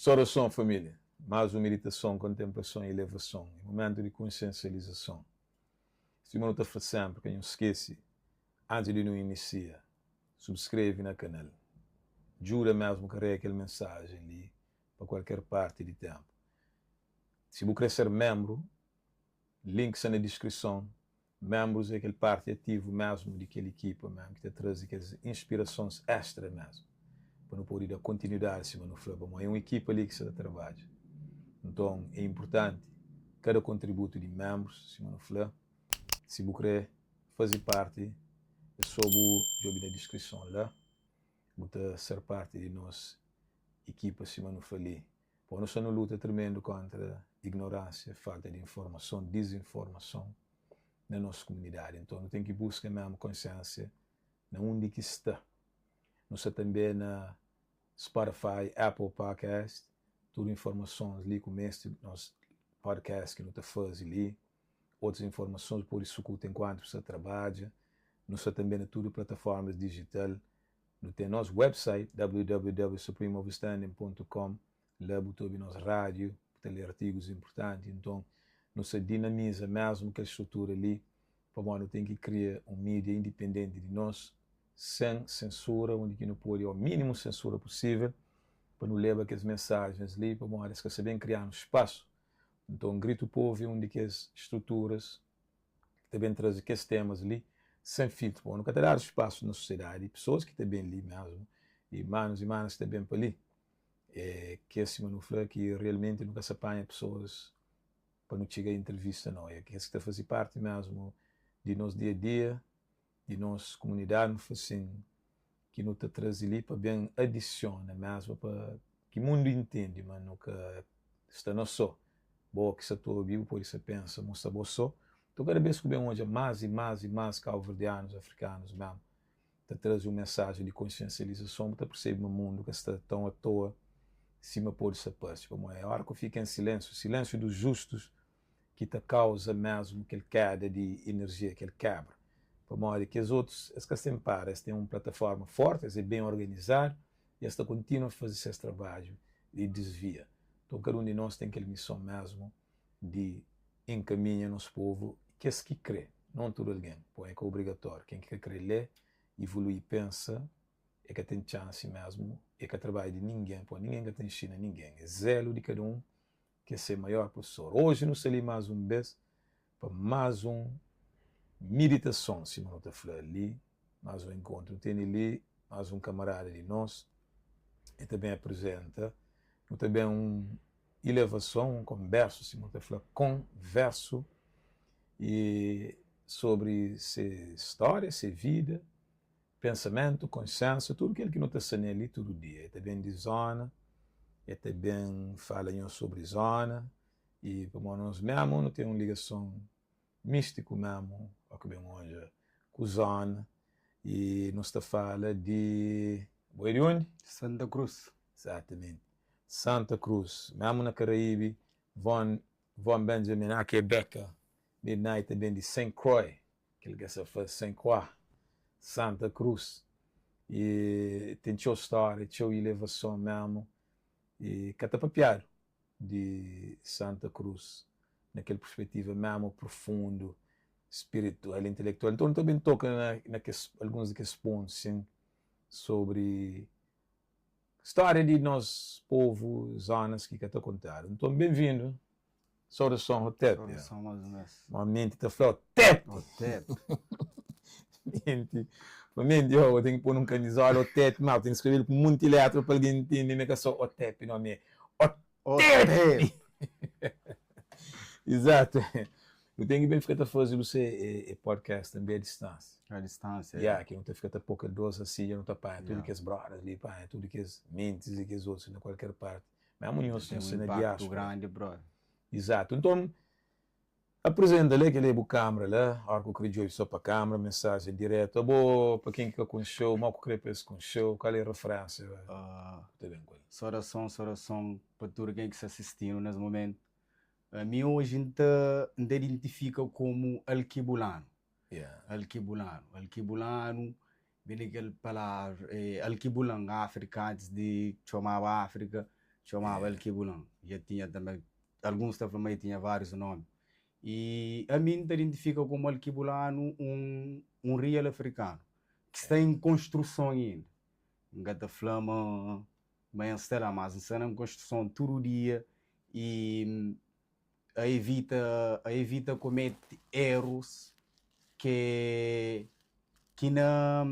Saudason família! Más un meditason, kontenplason i ilevason i mumentu di konsiensializason. Sima nu ta fla senpri, ka nhos skese, antis di nu inisia, subskreve na kanal. Djuda mesmu karega kel mensajen li pa kualker parti di tenpu. Si bu kre ser menbru, link sta na diskrison. Menbrus é kel parti ativu mesmu di kel ikipa mesmu ki ta traze kes inspirasons extra mesmu pa nu pode da kontinuidadi sima nu fla pamodi é un ikipa li ki sta ta trabadja. Nton é inpurtanti kada kontributu di menbrus sima nu fla. Si bu kre faze parti é so bu djobe na diskrison la bu ta ser parti di nos ikipa sima nu fla li. Pamodi nu sta na luta tremendu kontra ignoransia, falta di informason, dizinformason na nos kumunidadi. Nton nu ten ki buska mesmu konsiensia na undi ki sta. Nu sta tanbe na Spotify, Apple Podcast, tudu informasons li ku mesti nos podcast ki nu ta fazi li, otus informasons bu podi sukuta enkuantu bu sta trabadja. Nu sta tanbe na tudu plataformas dijital. Nu ten nos website www.supremeoverstanding.com la bu ta obi nos rádiu, bu ta lé artigus inpurtanti. Nton, nu sta dinamiza mésmu kel strutura li pamodi nu ten ki kria un mídia indipendenti di nos, sen sensura, undi ki nu pode, ô mínimu sensura pusível, pa nu leba kes mensajens li pamodi es ka sta ben kria-nu spasu. Nton, Gritu Povu é un di kes struturas ki ta ben traze kes temas li sen filtru, pamodi nu ka ta dadu spasu na sosiedadi i pesoas ki ta ben li mesmu, i manus i manas ki ta ben pa li, é kes sima nu fla ki realmenti nu ka sa panha pesoas pa nu txiga entrevista no, é kes ki ta faze parti mesmu di nos dia a dia. Di nos kumunidadi nu fla sin ki nu ta traze li pa ben adisiona mesmu pa ki mundu intende ma nu ka sta nos so. Bo ki sa ta obi bu pode sa pensa ma bu sta bo so. Nton kada bes ku ben odja mas i mas i mas kauverdianus, afrikanus mesmu ta traze un mensajen di konsiensializason bu ta persebe ma mundu ka sta tãu atoa sima pode sta parse. Pamodi ora ku fika en silensiu, silensiu dos justus ki ta kauza mesmu kel keda di enerjia, kel kebra. Pamodi kes otus es ka sen para, es ten un plataforma forti, es é ben organizadu i es ta kontinua faze ses trabadju di disvia. Nton kada un di nos ten kel mison mesmu di enkaminha nos povu, kes ki kre, non tudu algen, poi é ka obrigatóriu, ken ki ka kre lé, ivolui, pensa, e ka ten txansi mesmu, e ka trabadju di ningen, poi ningen ka ta inxina ningen, é zelu di kada un ki é se maior profesor. Oji nu sta li más un bês pa más un miditason, sima nu ta fla li, más un enkontru. Nu tene li más un kamarada di nos, e ta ben aprizenta, nu ta ben un ilevason, un konbersu, sima nu ta fla, konversu, i sobri se stória, se vida. Pensamentu, konsiensia, tudu kel ki nu ta sta nel li tudu dia. E ta ben di zona, e ta ben fala nhos sobri zona i pamodi nos memu nu ten un ligason mistiku memu o ki ben odja ku zona i nu sta fala di bo e di undi? Santa Cruz. Izatamenti. Santa Cruz, memu na Karaibi, Von Von Benjamin aka Beka Midnight ta ben di Saint Croix. Kel ki sa fla Saint Croix, Santa Cruz, i ten txeu stória, txeu ilevason memu, i ka ta papiadu di Santa Cruz na kel perspetiva memu profundu, spiritual, intelektual. Nton, nu ta ben toka na kes alguns di kes pontu sin sobri stória di nos povu, zonas ki ka ta kontadu. Nton, ben-vindu. Saudason Hotep. Saudason más un bes. Ma menti ta fla Hotep. Hotep. Menti. Ma menti, oh, ten ki pô nun kamizola Hotep, ma ten ki skrebe-l ku munti letra pa algen ntende ma é ka só Hotep, no, ma é Hotep. Hotep. Izatu. Nu ten ki ben fika ta faze bu se e podcast tanbe a distansia. A distansia, Ya, ki nu ta fika ta pô kel dos asi, dja nu ta panha tudu kes brothers li, panha tudu kes mentis i kes otus na kualker parti. Mesmu nhos Ten nhos un na impacto diáspora. grandi, brother. Izatu. Nton, aprizenta la kel-li é bu kamera la, óra ku kre djobe so pa kamera, mensajen diretu. Abo, pa ken ki ka konxe-u, mo ku kre pa es konxe-u, kal é referensia ku ta ben ku el? Saudason, saudason pa tudu ken ki sta sistinu nes momentu. Ami oji N ta N ta identifika komu alkibulanu. Alkibulanu, alkibulanu Ben di kel palavra, Alkibulan, Áfrika, antis di txomaba Áfrika, Txomaba Alkebulan. E tinha tanbe, alguns ta fla ma e tinha várius nomi. E ami N ta identifika komu Alkebulanu un un real afrikanu ki sta en konstruson inda. N ka ta fla ma ma N sta la, mas N sta na konstruson tudu dia e a evita a evita komete erus ke ki na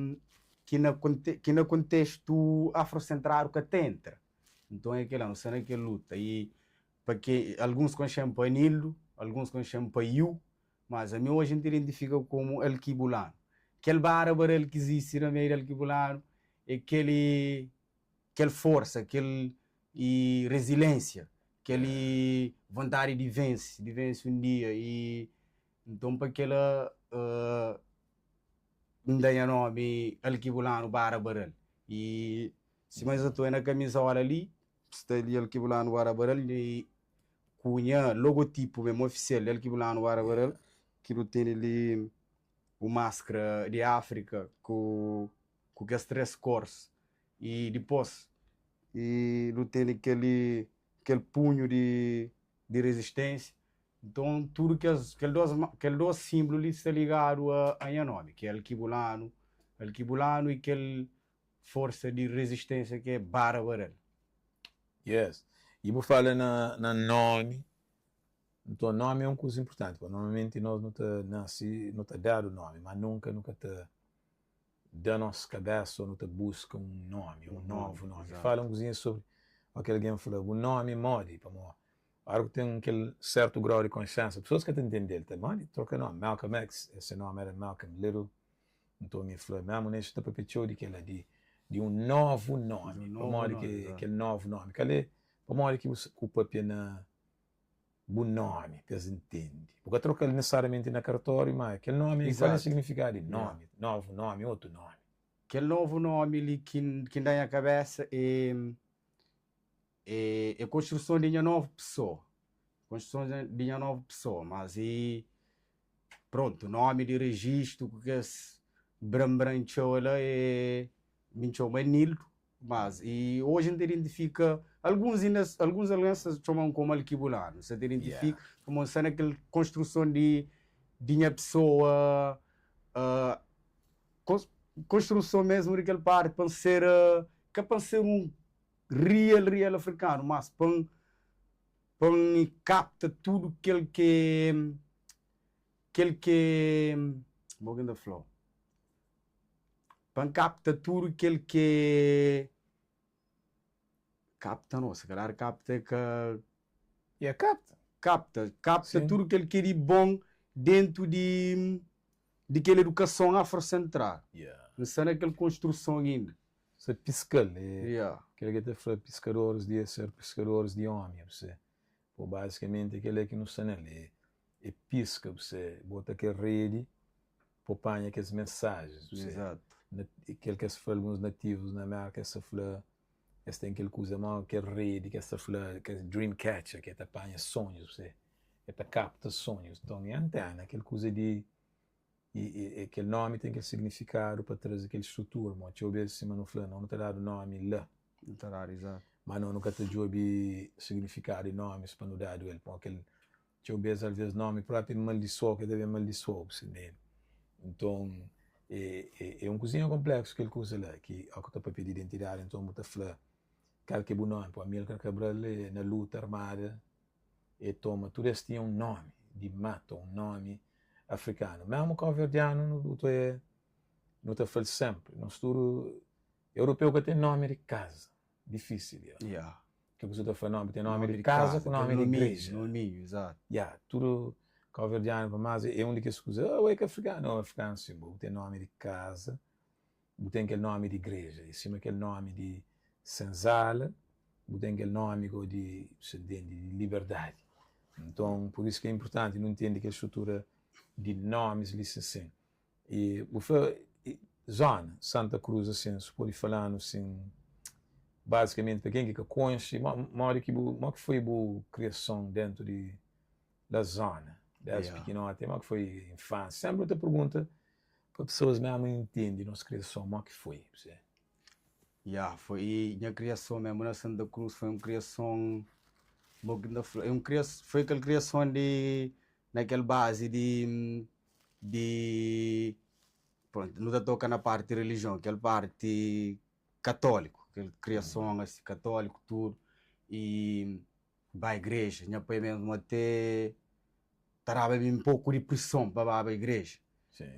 ki na ki na kontestu afrosentradu ka ta entra. Nton é kela, nu sta na kel luta i pa ke alguns konxe-m pa Anildo, alguns konxe-m pa Yu, mas ami oji N ta identifika komu Alkibulanu. Kel bara barel ki izisti na meiu di Alkibulanu é kel kel forsa, kel i reziliensia, kel i vontadi di vense, di vense un dia i nton pa kela N da nha nomi Alkibulanu bara barel i Sima es atua na kamizola li, sta li Alkibulanu Bara Baral i ku nha logotipu mesmu ofisial di Alkibulanu Bara Baral, ki nu tene li u maskra di Afrika ku ku kes 3 kors i dipos i nu tene kel kel punhu di di rezistensia. Nton tudu kes kel dos kel dos sinblu li sta ligadu a a nha nomi, ki é Alkibulanu, Alkibulanu i kel forsa di rezistênsia ki é bara baral. Yes. I bu fala na na nomi, nton nomi é un kuza inpurtanti, pa normalmenti nos nu ta nasi nu ta dadu nomi, ma nunka nu ka ta da nos kabesa o nu ta buska un nomi, un novu nomi. Fala un kuzinha sobri o ki algen fla bu nomi modi, pamo ora ku ten kel sertu grau di konsiensa pesoas ka ta ntende-l, ta modi troka nomi. Malcolm X, se nomi era Malcolm Little. Nton e fla, Mésmu Nexu ta papia txeu di kel-la, di di un novu nómi. Pamodi ki kel novu nómi? Kal é? Pamodi ki bu papia na bu nómi pa es ntende? Bu ka troka-l nesesariamenti na kartóriu, má kel nómi, kal é signifikadu di nómi, novu nómi, otu nómi? Kel novu nómi li ki N da nha kabésa é é konstruson di nha novu pesoa, konstruson di nha novu pesoa, mas e Prontu, nomi di rejistu ku kes bran-bran txeu la é mi N txoma Nildo, mas i oji N ta identifika alguns inda alguns algen sta txoma-m komu Alkibulanu, sa ta identifika pamodi N sta na kel konstruson di di nha pesoa konstruson mesmu di kel parti pa N ser ka pa N ser un real real afrikanu mas pa N Pa N kapta tudu kel ke kel ke mo ki N ta fla-u pa N kapta tudu kel ke kapta no se kalhar kapta é ka Ya kapta. Kapta kapta tudu kel ke di bon dentu di di kel edukason afrosentradu N sta na kel konstruson inda. Sa piska-l é kel ki ta fla piskadoris di ser piskadoris di omi bu se po bazikamenti é kel-la ki nu sta nel é é piska bu se bota kel redi po panha kes mensajis bu se kel ki es fla alguns nativus na merka es ta fla es ten kel kuza ma kel redi ki es ta fla kes dream catcher ki ta panha sonhus bu se e ta kapta sonhus nton é antena kel kuza di I e kel nomi ten kel signifikadu pa traze kel strutura, mo txeu bes sima nu fla, no nu ta dadu nomi la. Nu ta dadu, izatu. Ma no nu ka ta djobi signifikadu di nomis pa nu dadu el, pamo kel txeu bes alves nomi propi maldisuau ke ta ben maldisuau, bu sta ntende? Nton e e un kuzinha konpleksu kel kuza la, ki o ku ta papia di identidadi nton bu ta fla kal ke bu nomi, pamo Amilcar Cabral e na luta armada E toma, tudu es tinha un nomi di mata, un nomi afrikanu. Mesmu kauverdianu nu ta nu ta fla-l senpri, nos tudu europeu ka ten nomi di kaza, difisil ya. Ya. Ke ku su ta fla nomi, ten nomi di kaza ku nomi di igreja. Nominhu, izatu. Ya, tudu kauverdianu pa mas é un di kes kuza, oh, e ka afrikanu, oh, afrikanu sin, bo bu ten nomi di kaza. Bu ten kel nomi di igreja, i sima kel nomi di senzala, bu ten kel nomi go di, bu ntende, di liberdadi. Nton, pur isu ki é inpurtanti nu ntende kel strutura di nomis li sin sin. I bu fla zona Santa Cruz asin, su pode fala-nu sin, bazikamenti pa ken ki ka konxe, modi ki bu, modi ki foi bu kriason dentu di la zona, desdi pikinoti, modi ki foi infansia? Senpri nu ta pergunta Pa pesoas mesmu intende nos kriason mo ki foi. Ya, foi i nha kriason mesmu na Santa Cruz foi un kriason, mo ki N ta fla, é un kria foi kel kriason di na kel bazi di di prontu nu ta toka na parti relijion, kel parti katóliku, kel kriason asi katóliku tudu i ba igreja, nha pai mesmu ate ta daba mi un poku di prison pa baba igreja,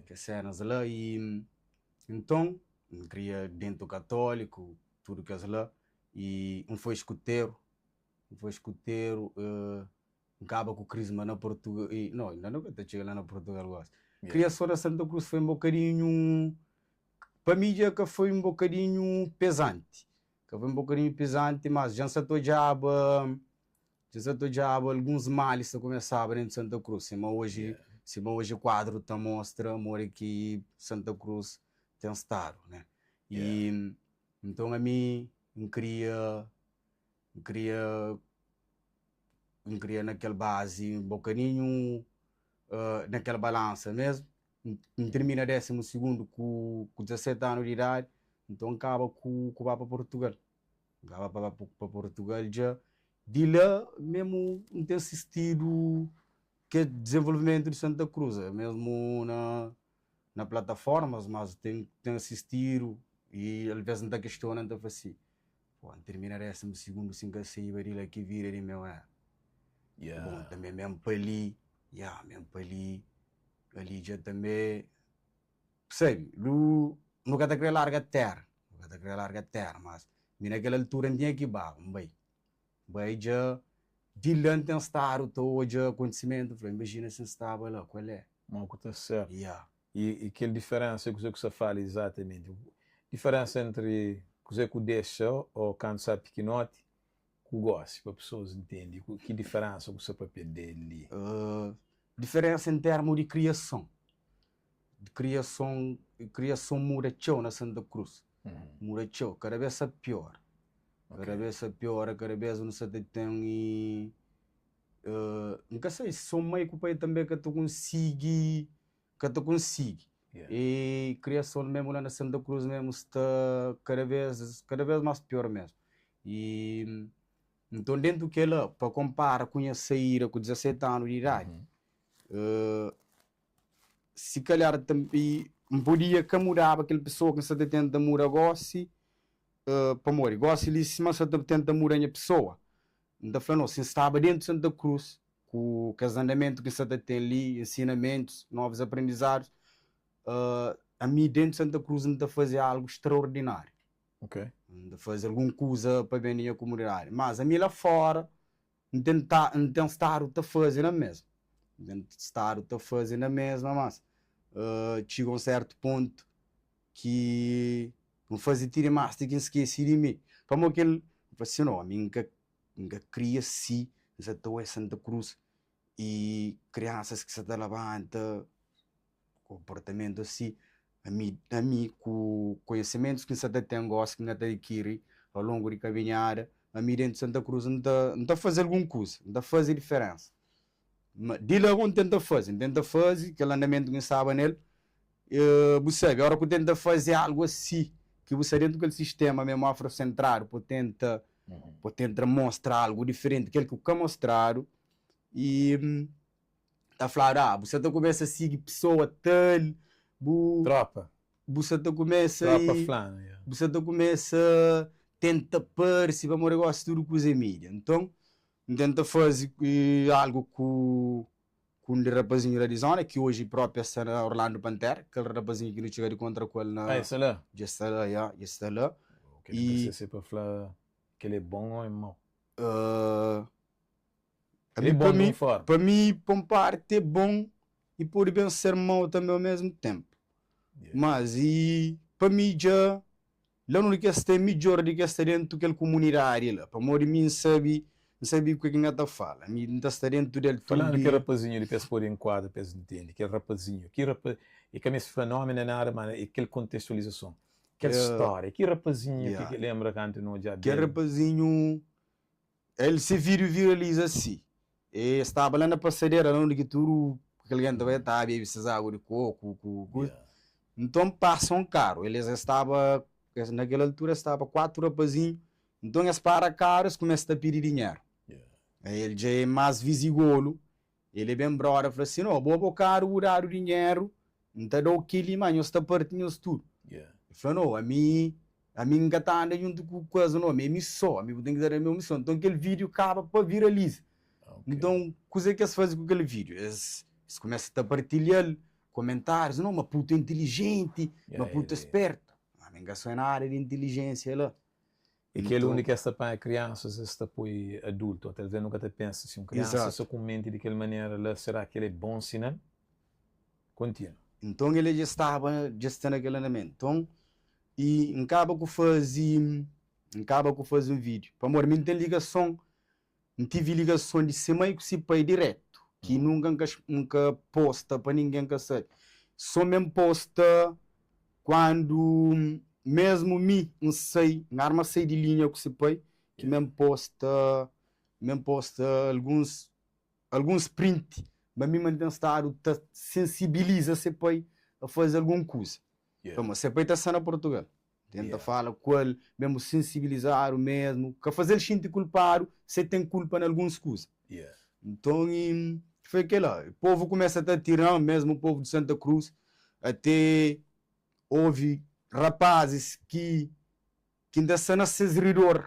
kes senas la i nton N kria dentu katóliku, tudu kes la, i N foi skuteru, N foi skuteru, N kaba ku krisma na Portugal, i no, inda nu ka ta txiga la na Portugal gosi. Kriason na Santa Krus foi un bokadinhu, pa mi dja ka foi un bokadinhu pezanti, ka foi un bokadinhu pezanti, mas dja N sa ta odjaba, dja N sa ta odjaba alguns malis ta kumesaba dentu Santa Krus, sima oji, sima oji kuadru ta mostra modi ki Santa Krus ten stadu, né? I nton ami N kria, N kria, N kria na kel bazi un bokadinhu na kel balansa mesmu. N tirmina désimu sigundu ku ku 17 anu di idadi, nton N kaba ku ku ba pa Portugal. N kaba pa ba pa Portugal dja. Di la mesmu N ten sistidu kel dizenvolvimentu di Santa Cruz, mesmu na na plataformas, mas ten ten asistidu i alvês N ta kestiona, N ta fla si, pô, N tirmina désimu sigundu si N ka saíba di la ki vida di meu éra? Bon, tanbê ben pa li, ya, ben pa li, ali dja tanbê, sabe, lu nu ka ta kre larga téra, nu ka ta kre larga téra, mas mi na kel altura N tinha ki baba, N bai. Bai dja di la N ten stadu ta odja akontisimentu, N fla, imajina si N staba la, kual é? Mau ku ta ser. Ya. I i kel diferensa é kuzê ku sta fala izatamenti? Diferensa entri kuzê ku dexa o kantu sta pikinoti ku gosi, pa pesoas ntende ki diferensa ku sta papia del li. Diferensa en termu di kriason. Di kriason, kriason muda txeu na Santa Cruz. Muda txeu, kada bes sa piora. Kada bes sa piora, kada bes nu sa ta ten i N ka sai si so mai ku pai tanbe ka ta konsigi, ka ta konsigi. I kriason mesmu la na Santa Cruz mesmu sta kada bes, kada bes mas pior mesmu. I nton dentu kela pa konpara ku nha saída ku 17 anu di idadi, si kalhar tanbe N podia ka mudaba kel pesoa ki N sta ta tenta muda gosi, pamodi gosi li sima N sta ta tenta muda nha pesoa, N ta fla, no, si N staba dentu Santa Cruz ku kes andamentu ki N sta ta ten li, ensinamentus, novus aprendizadus, ami dentu Santa Cruz N ta faze algu straordinariu. N ta faze algun kuza pa ben di nha kumunidadi. Mas ami la fora, N ten ta, N ten stadu ta faze na mesma. N ten stadu ta faze na mesma, mas txiga un sertu pontu ki N faze ti dimas ti ki N skese di mi. Pamodi kel, N fla si, no, ami N ka, N ka kria si, N sa ta oia Santa Cruz i kriansas ki sa ta labanta konportamentu asi, ami, ami ku konhesimentus ki N sa ta ten gosi ki N ka ta adkiri au longu di kaminhada, ami dentu Santa Cruz N ta, N ta faze algun kuza, N ta faze diferensa. Ma di la N tenta faze, N tenta faze kel andamentu ki N staba nel, bu sabe, ora ku tenta faze algu asi, ki bu sta dentu kel sistema mesmu afrosentradu, pa tenta, pa tenta mostra algu diferenti, kel ki ka mostradu, i ta fladu, ah, bu sa ta kumesa sigi pesoa tal, bu Tropa. bu sa ta kumesa Tropa i flanu, ya. bu sa ta kumesa tenta parse, pamodi gosi tudu kuza é mídia. Nton, N tenta faze algu ku ku un di rapazinhu la di zona, ki oji propi es sta na Orlando Pantera, kel rapazinhu ki nu txiga di kontra ku el na Ah, el sta la? Dja sta la, ya, dja sta la. Ok, N ka I se si é pa fla kel é bon ô é mau. A El é mi, pa bon di mi, un forma. pa mi, pa un parti é bon i pode ben ser mau tanbe au mesmu tenpu. Yeah. Mas i pa mi dja la undi ki es sta é midjor di ki es sta dentu kel kumunidadi la, pamodi mi N sabe, N sabe kue ki N ka ta fala, mi N ta sta dentu del tudu Falando kel dia. rapazinhu li pa es pode enkuadra, pa es ntende, kel rapazinhu, ki rapa, e ka meste fla nomi nen nada, ma é kel kontestualizason, kel stória, ki rapazinhu ki Yeah. ki lenbra kantu nu odja Kel bel. rapazinhu El se vídiu viraliza si. E staba la na pasadera, la undi ki tudu kel algen ta bai ta bebe ses agu di koku ku kuza. Nton pasa un karu, el es staba. na kel altura es staba 4 rapazinhu, nton es para karu es kumesa ta pidi dinheru. Aí el dja é más vizigolu, el é ben broda fla si, no, bo bo karu bu dadu dinheru, N ta da-u kel-li, má nhos ta parti nhos tudu. El fla, No, ami, ami N ka ta anda djuntu ku ku es, no, ami é mi sô, ami bu ten ki ta da mi sô. Nton, kel vídiu kaba pa viraliza. Nton, kuzê ki es faze ku kel vídiu? Es, es kumesa ta partilha-l, komentárius, No, ma putu é intilijenti, ma putu é spertu. Ami N ka sô na ária di intilijénsia la. É kel undi ki es ta panha kriansas, es ta poi adultu. Ô talvês nu ka ta pensa si un kriansa sta ku un menti di kel manera la, será ki el é bon sinal? Kontinua. Nton el dja staba, dja sta na kel andamentu. Nton, i N kaba ku faze, N kaba ku faze un vídiu. Pamodi mi N ten ligason, N tivi ligason di se mai ku se pai diretu, ki nunka N ka, N ka posta pa ningen ka sabe. So mi N posta kuandu mesmu mi N sai, N arma sai di linha ku se pai, ki mi N posta, mi N posta alguns alguns print ma mi ma N ten stadu ta sensibiliza se pai a faze algun kuza. Pamodi se pai ta sta na Portugal. Tenta fala ku el, mesmu sensibilizadu mesmu, ka faze-l xinti kulpadu se ten kulpa na alguns kuza. Nton, foi kela. Povu kumesa ta atira-m, mesmu povu di Santa Cruz, ate ovi rapazis ki ki N ta sta na ses ridor,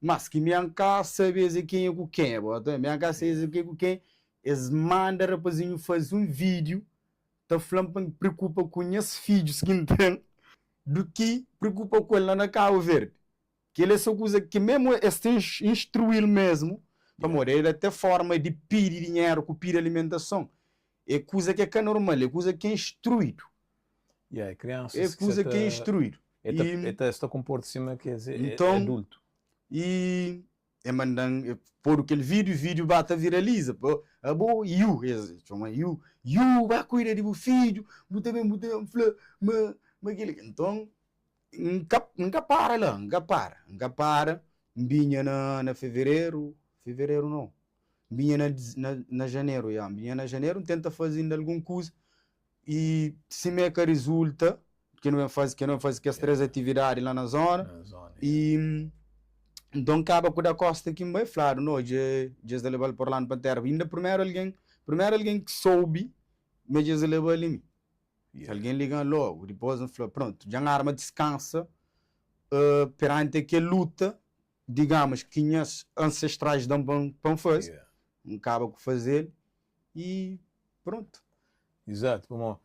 mas ki mi N ka sabe es é kenha ku kenha, bo ta mi N ka sabe es é kenha ku kenha, es manda rapazinhu faze un vídiu ta fla-m pa N preokupa ku nhas fidjus ki N ten du ki preokupa ku el la na Kabu Verdi. Kel é so kuza ki memu es ta instrui-l mesmu, pamodi el até forma di pidi dinheru ku pidi alimentason é kuza ki é ka normal, é kuza ki é instruidu. Yeah, é kriansas É ki kuza sa ki é ta instruidu. é ta I é ta es ta konporta sima ki es é é nton adultu. i E manda-m, e podu kel vídiu, vídiu ba ta viraliza. Pa abo, Yu, es txoma Yu, Yu, ba kuida di bu fidju, bu ta ben, bu ta ben fla ma, ma kel-li. Nton, N ka, N ka para la, N ka para, N ka para. N binha na, na fevereru, fevereru nau, N binha na, na, na janeru, ya, N binha na janeru, N tenta faze inda algun kuza. I simé ka rizulta, ki nu ben faze, ki nu ben faze kes 3 atividadi la na zona, i nton kaba ku da kosta ki N bai, fladu no, dja dja es ta lebal pa Orlando Pantera. Inda primeru algen, primeru algen ki soubi ma dja es lebal é mi. Algen ligan logu, dipôs N fla, prontu, dja N arma diskansa peranti kel luta digamos, ki nhas ancestrais dam pa N faze, N kaba ku faze-l i prontu. Exato, pamó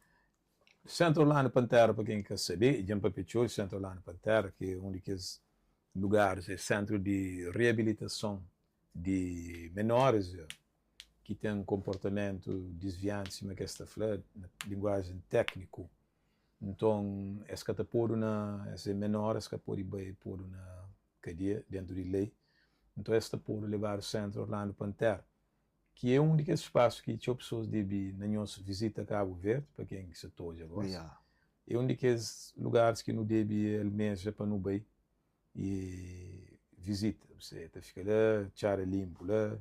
Centro Orlando Pantera, pa ken ki ka sabe, dja N papia txeu di Centro Orlando Pantera, ki é un di kes lugaris, é sentru di reabilitason di menoris ki ten konportamentu disvianti, sima ki es ta fla na linguajen tékniku. Nton, es ka ta podu na, es é menor, es ka pode bai podu na kadia, dentu di lei. Nton, es ta podu lebadu Sentru Orlando Pantera, ki é un di kes spasu ki txeu pesoas debe, na nhos vizita Kabu Verdi, pa ken ki sa ta odja gosi, é un di kes lugaris ki nu debe almeja pa nu bai i vizita. Bu ta fika la, txada linpu la,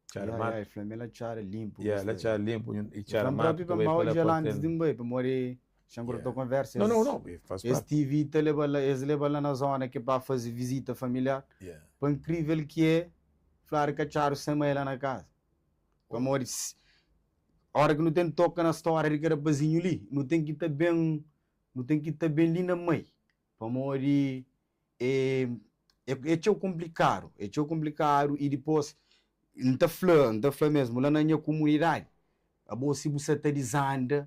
Txada Ya, matu. ya, el fla-m el atxada linpu, Ya, el gostei. atxada linpu i El txada fla-m matu propi ta pa N bai ba pa la odja-l pa antis hotel. di N bai, pamodi xa N Ya. korta konversa Não, não, es não, e faz es parte. tivi ta leba-l la es leba-l la na zona ki pa faze vizita familiar. Ya. Pa inkrivel ki é, fladu ka atxadu se mai la na kaza. Oh. Pamodi ora ki nu ten toka na stória di kel rapazinhu li, nu ten ki ta ben nu ten ki ta ben li na mai, pamodi é é txeu konplikadu, é txeu konplikadu i dipôs N ta fla, N ta fla mésmu, la na nha kumunidadi, abo si bu sa ta dizanda,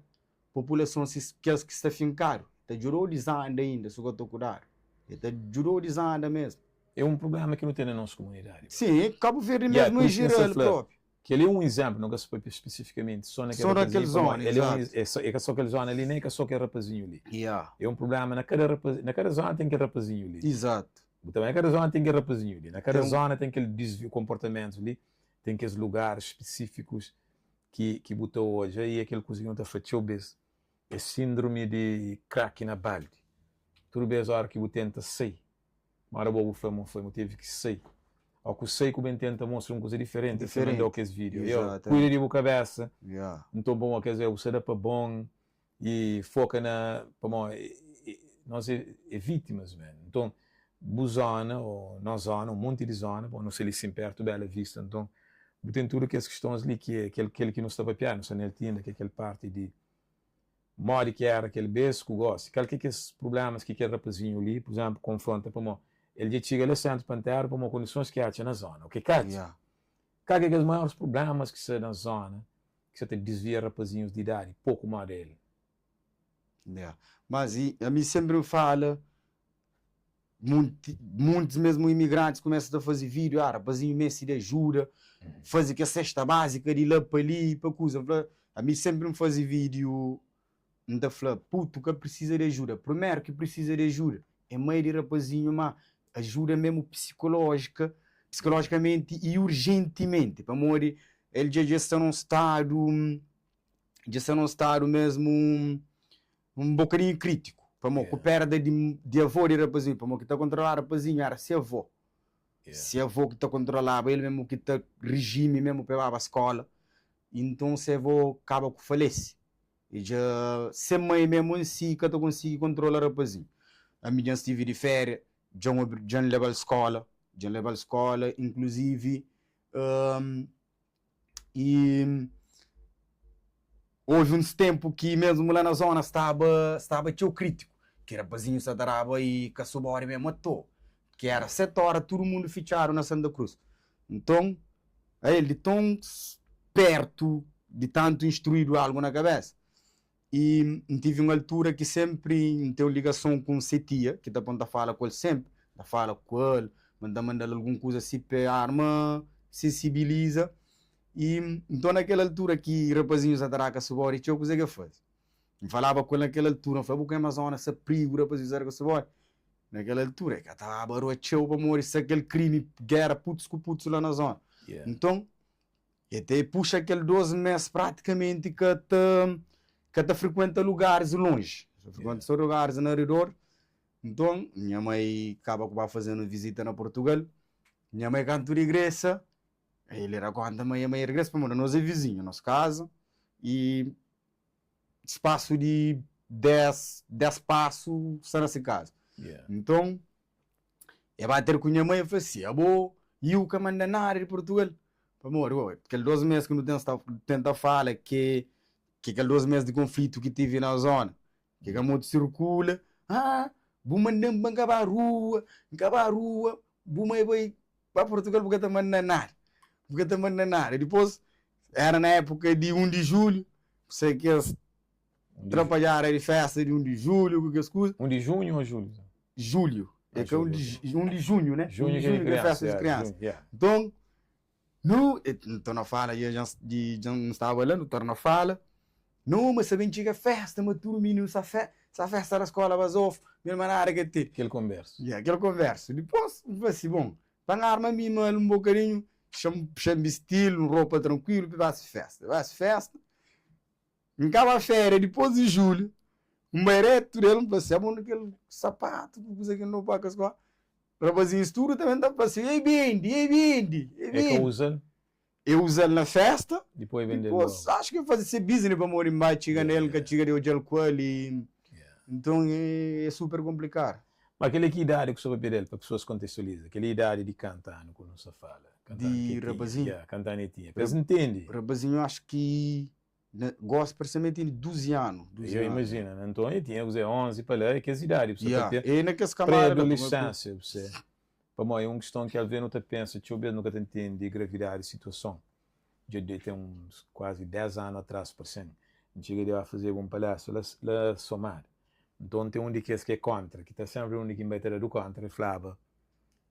populason si kes ki sta finkadu ta djuda-u dizanda inda si bu ka ta kudadu, e ta djuda-u dizanda mésmu. É un prubléma ki nu ten na nos kumunidadi. Sin, Kabu Verdi Yeah, mésmu pur en isu ki N sta jeral fla, própi. Kel-li é un izénplu, nu ka sta papia spesifikamenti sô na kel Sô na kel rapazinhu, pamodi zóna, el é un izatu. é sô é ka sô kel zóna li, nen é ka sô kel rapazinhu li. Yeah. É un prubléma na kada rapa na kada zóna ten kel rapazinhu li. Izatu. Bu ta bai na kada zóna ten kel rapazinhu li. Na kada Ten un. zóna ten kel disviu konportamentus li, ten kes lugaris spesífikus ki ki bu ta odja i é kel kuza ki nu ta fla txeu bês, é síndrumi di kraki na baldi. Tudu bês óra ki bu tenta sai Mara bo bu fla mo foi mo tevi ki sai o ku sai ku ben tenta mostra un kuza diferenti es ta mandau Diferenti kes video yo kuida exatamente di bu kabesa ya. nton pamo kes bu sa da pa bon i foka na pamo. Nos é é vítimas man. Nton bu zona ô nos zona, un monti di zona, bon nu sta li sin pertu Bela Vista, nton bu ten tudu kes kistons li ki é kel kel ki nu sta papiadu, nu sta nel ti inda, ki é kel parti di modi ki era kel bes ku gosi, kal ki é kes prublemas ki kel rapazinhu li, pur izénplu, konfronta pamó el dja txiga la Sentru Panteru pamó kondisons ki atxa na zona, o ki ka atxa. Kal ki é kes maioris prublemas ki sta na zona ki sta ta disvia rapazinhus di idadi poku moda el? Yeah. Mas i ami sempri n fala munti muntis mesmu imigrantis kumesa ta fazi video, ah rapazinhu mesti di ajuda, fazi kes sesta bazika di la pa li pa kuza, n fla ami sempri n fazi video n ta fla putu ka prisiza di ajuda, primeru ki prisiza di ajuda é mai di rapazinhu ma ajuda mesmu psikolojika psikolojikamenti i urjentimenti pamodi el dja dja sta nun stadu dja sta nun stadu mesmu un bokadinhu kritiku pamo ku perda di di avó di rapazinhu pamo ki ta kontrolaba rapazinhu era se avó se avó ki ta kontrolaba el mesmu ki ta rijimi mesmu pa el baba skola inton se avó kaba ku falese i dja se mai mesmu en si ka ta konsigi kontrola rapazinhu ami dja N stivi di feria dja N dja N lebal skola dja N lebal skola inkluzivi I houve uns ténpu ki mésmu la na zóna staba staba txeu krítiku, ki rapazinhu sa ta daba i ka subódi mésmu atoa, ki éra seti óra tudu mundu fitxadu na Santa Krus. Nton, ael di ton pértu di tantu instruídu algu na kabésa, I N tive un altura ki sénpri N ten un ligason ku un se tia, ki ta pô-m ta fala ku el sénpri. N ta fala ku el, ma N ta manda-l algun kuza si pa e arma sensibiliza. I nton na kel altura ki rapazinhus ta traka subódi txeu, kuzê ki el faze? N falaba ku el na kel altura, N fla, Bu ka Amazona sta prigu rapazinhus ta traka subódi? Na kel altura e ka ta baba rua txeu pamodi sta kel krimi, géra putus ku putus la na zona. Nton, E ta puxa kel 2 mes pratikamenti ka ta ka ta frikuenta lugaris lonji, ta frikuenta so lugaris na ridor. Nton, nha mai kaba ku ba faze-nu vizita na Portugal. Nha mai kantu rigresa, el da konta ma nha mai rigresa pamodi nos é vizinhu, nos kaza i spasu di 10 10 pasu sta na si kaza. Nton, E ba ter ku nha mai e fla si, Abo iu ka manda nada di Portugal? Pamodi, bo, kel dos mes ki nu ten sta tenta fala ke ke kel dos mes di konflitu ki tive na zona, ke ka motu sirkula, ah, bu manda-m pa N ka ba rua, N ka ba rua, bu mai bai pa Portugal bu ka ta manda nada, bu ka ta manda nada. Dipôs, era na époka di 1 di julhu, se kes Trapalhada di festa di 1 di julhu ku kes kuza. 1 di junhu ou julhu? Julhu. É ka 1 di, 1 di junhu, né? Junhu ki é di festa di kriansa. Nton, nu, torna fala, dja, dja N staba la, nu torna fala, no, ma sa ben txiga festa, ma tudu mininu sa fe, sa festa na skola bazofu, mel ma nada ka ten. Kel konbersu. Ya, kel konbersu. Dipôs, N fla si, bon, pa N arma mi ma el un bokadinhu, xa-m, xa-m bistil, un ropa trankuilu, pa basi festa. Basi festa. N kaba féria dipôs di julhu, N bai retu del, N fla si, Abo na kel sapatu ku kuza ki N roba ka skola. Rapazinhus tudu ta ben ta fla si, Ei bendi, ei bendi, ei E ka bendi. uza-l? E uza-l na fésta, Dipôs e bende-l dipôs logu. acho ki e faze se business pamodi N bai txiga Yeah, nel, N ka yeah. txiga di odja-l ku el i Yeah. nton é super konplikadu. Ma kel-li ki idadi ku sta papia del pa pesoas kontextualiza? Kel-li idadi di kantu anu ku nu sta fala? Kantu anu Di ki e tinha? rapazinhu? Yeah, kantu anu e tinha? Pa es ntende. Rapazinhu acho ki Na gosi parse ma el tene 12 anu. 12 Eu anu. imajina, na nton el tinha kuzê, 11 pa la, é kes idadi, bu sta Ya, papia é na kes kamada la, pamodi ku. pré-adolescência, bu se. Pamodi é un kiston ki alvês nu ta pensa, txeu bês nu ka ta ntende gravidadi di situason. Dja dê ten uns kuazi 10 anu atrás, parse-m, N txiga di ba fazeba un palestra la la Somada. Nton ten un di kes ki é kóntra, ki ta sénpri undi ki N bai ta dadu kóntra, el flaba,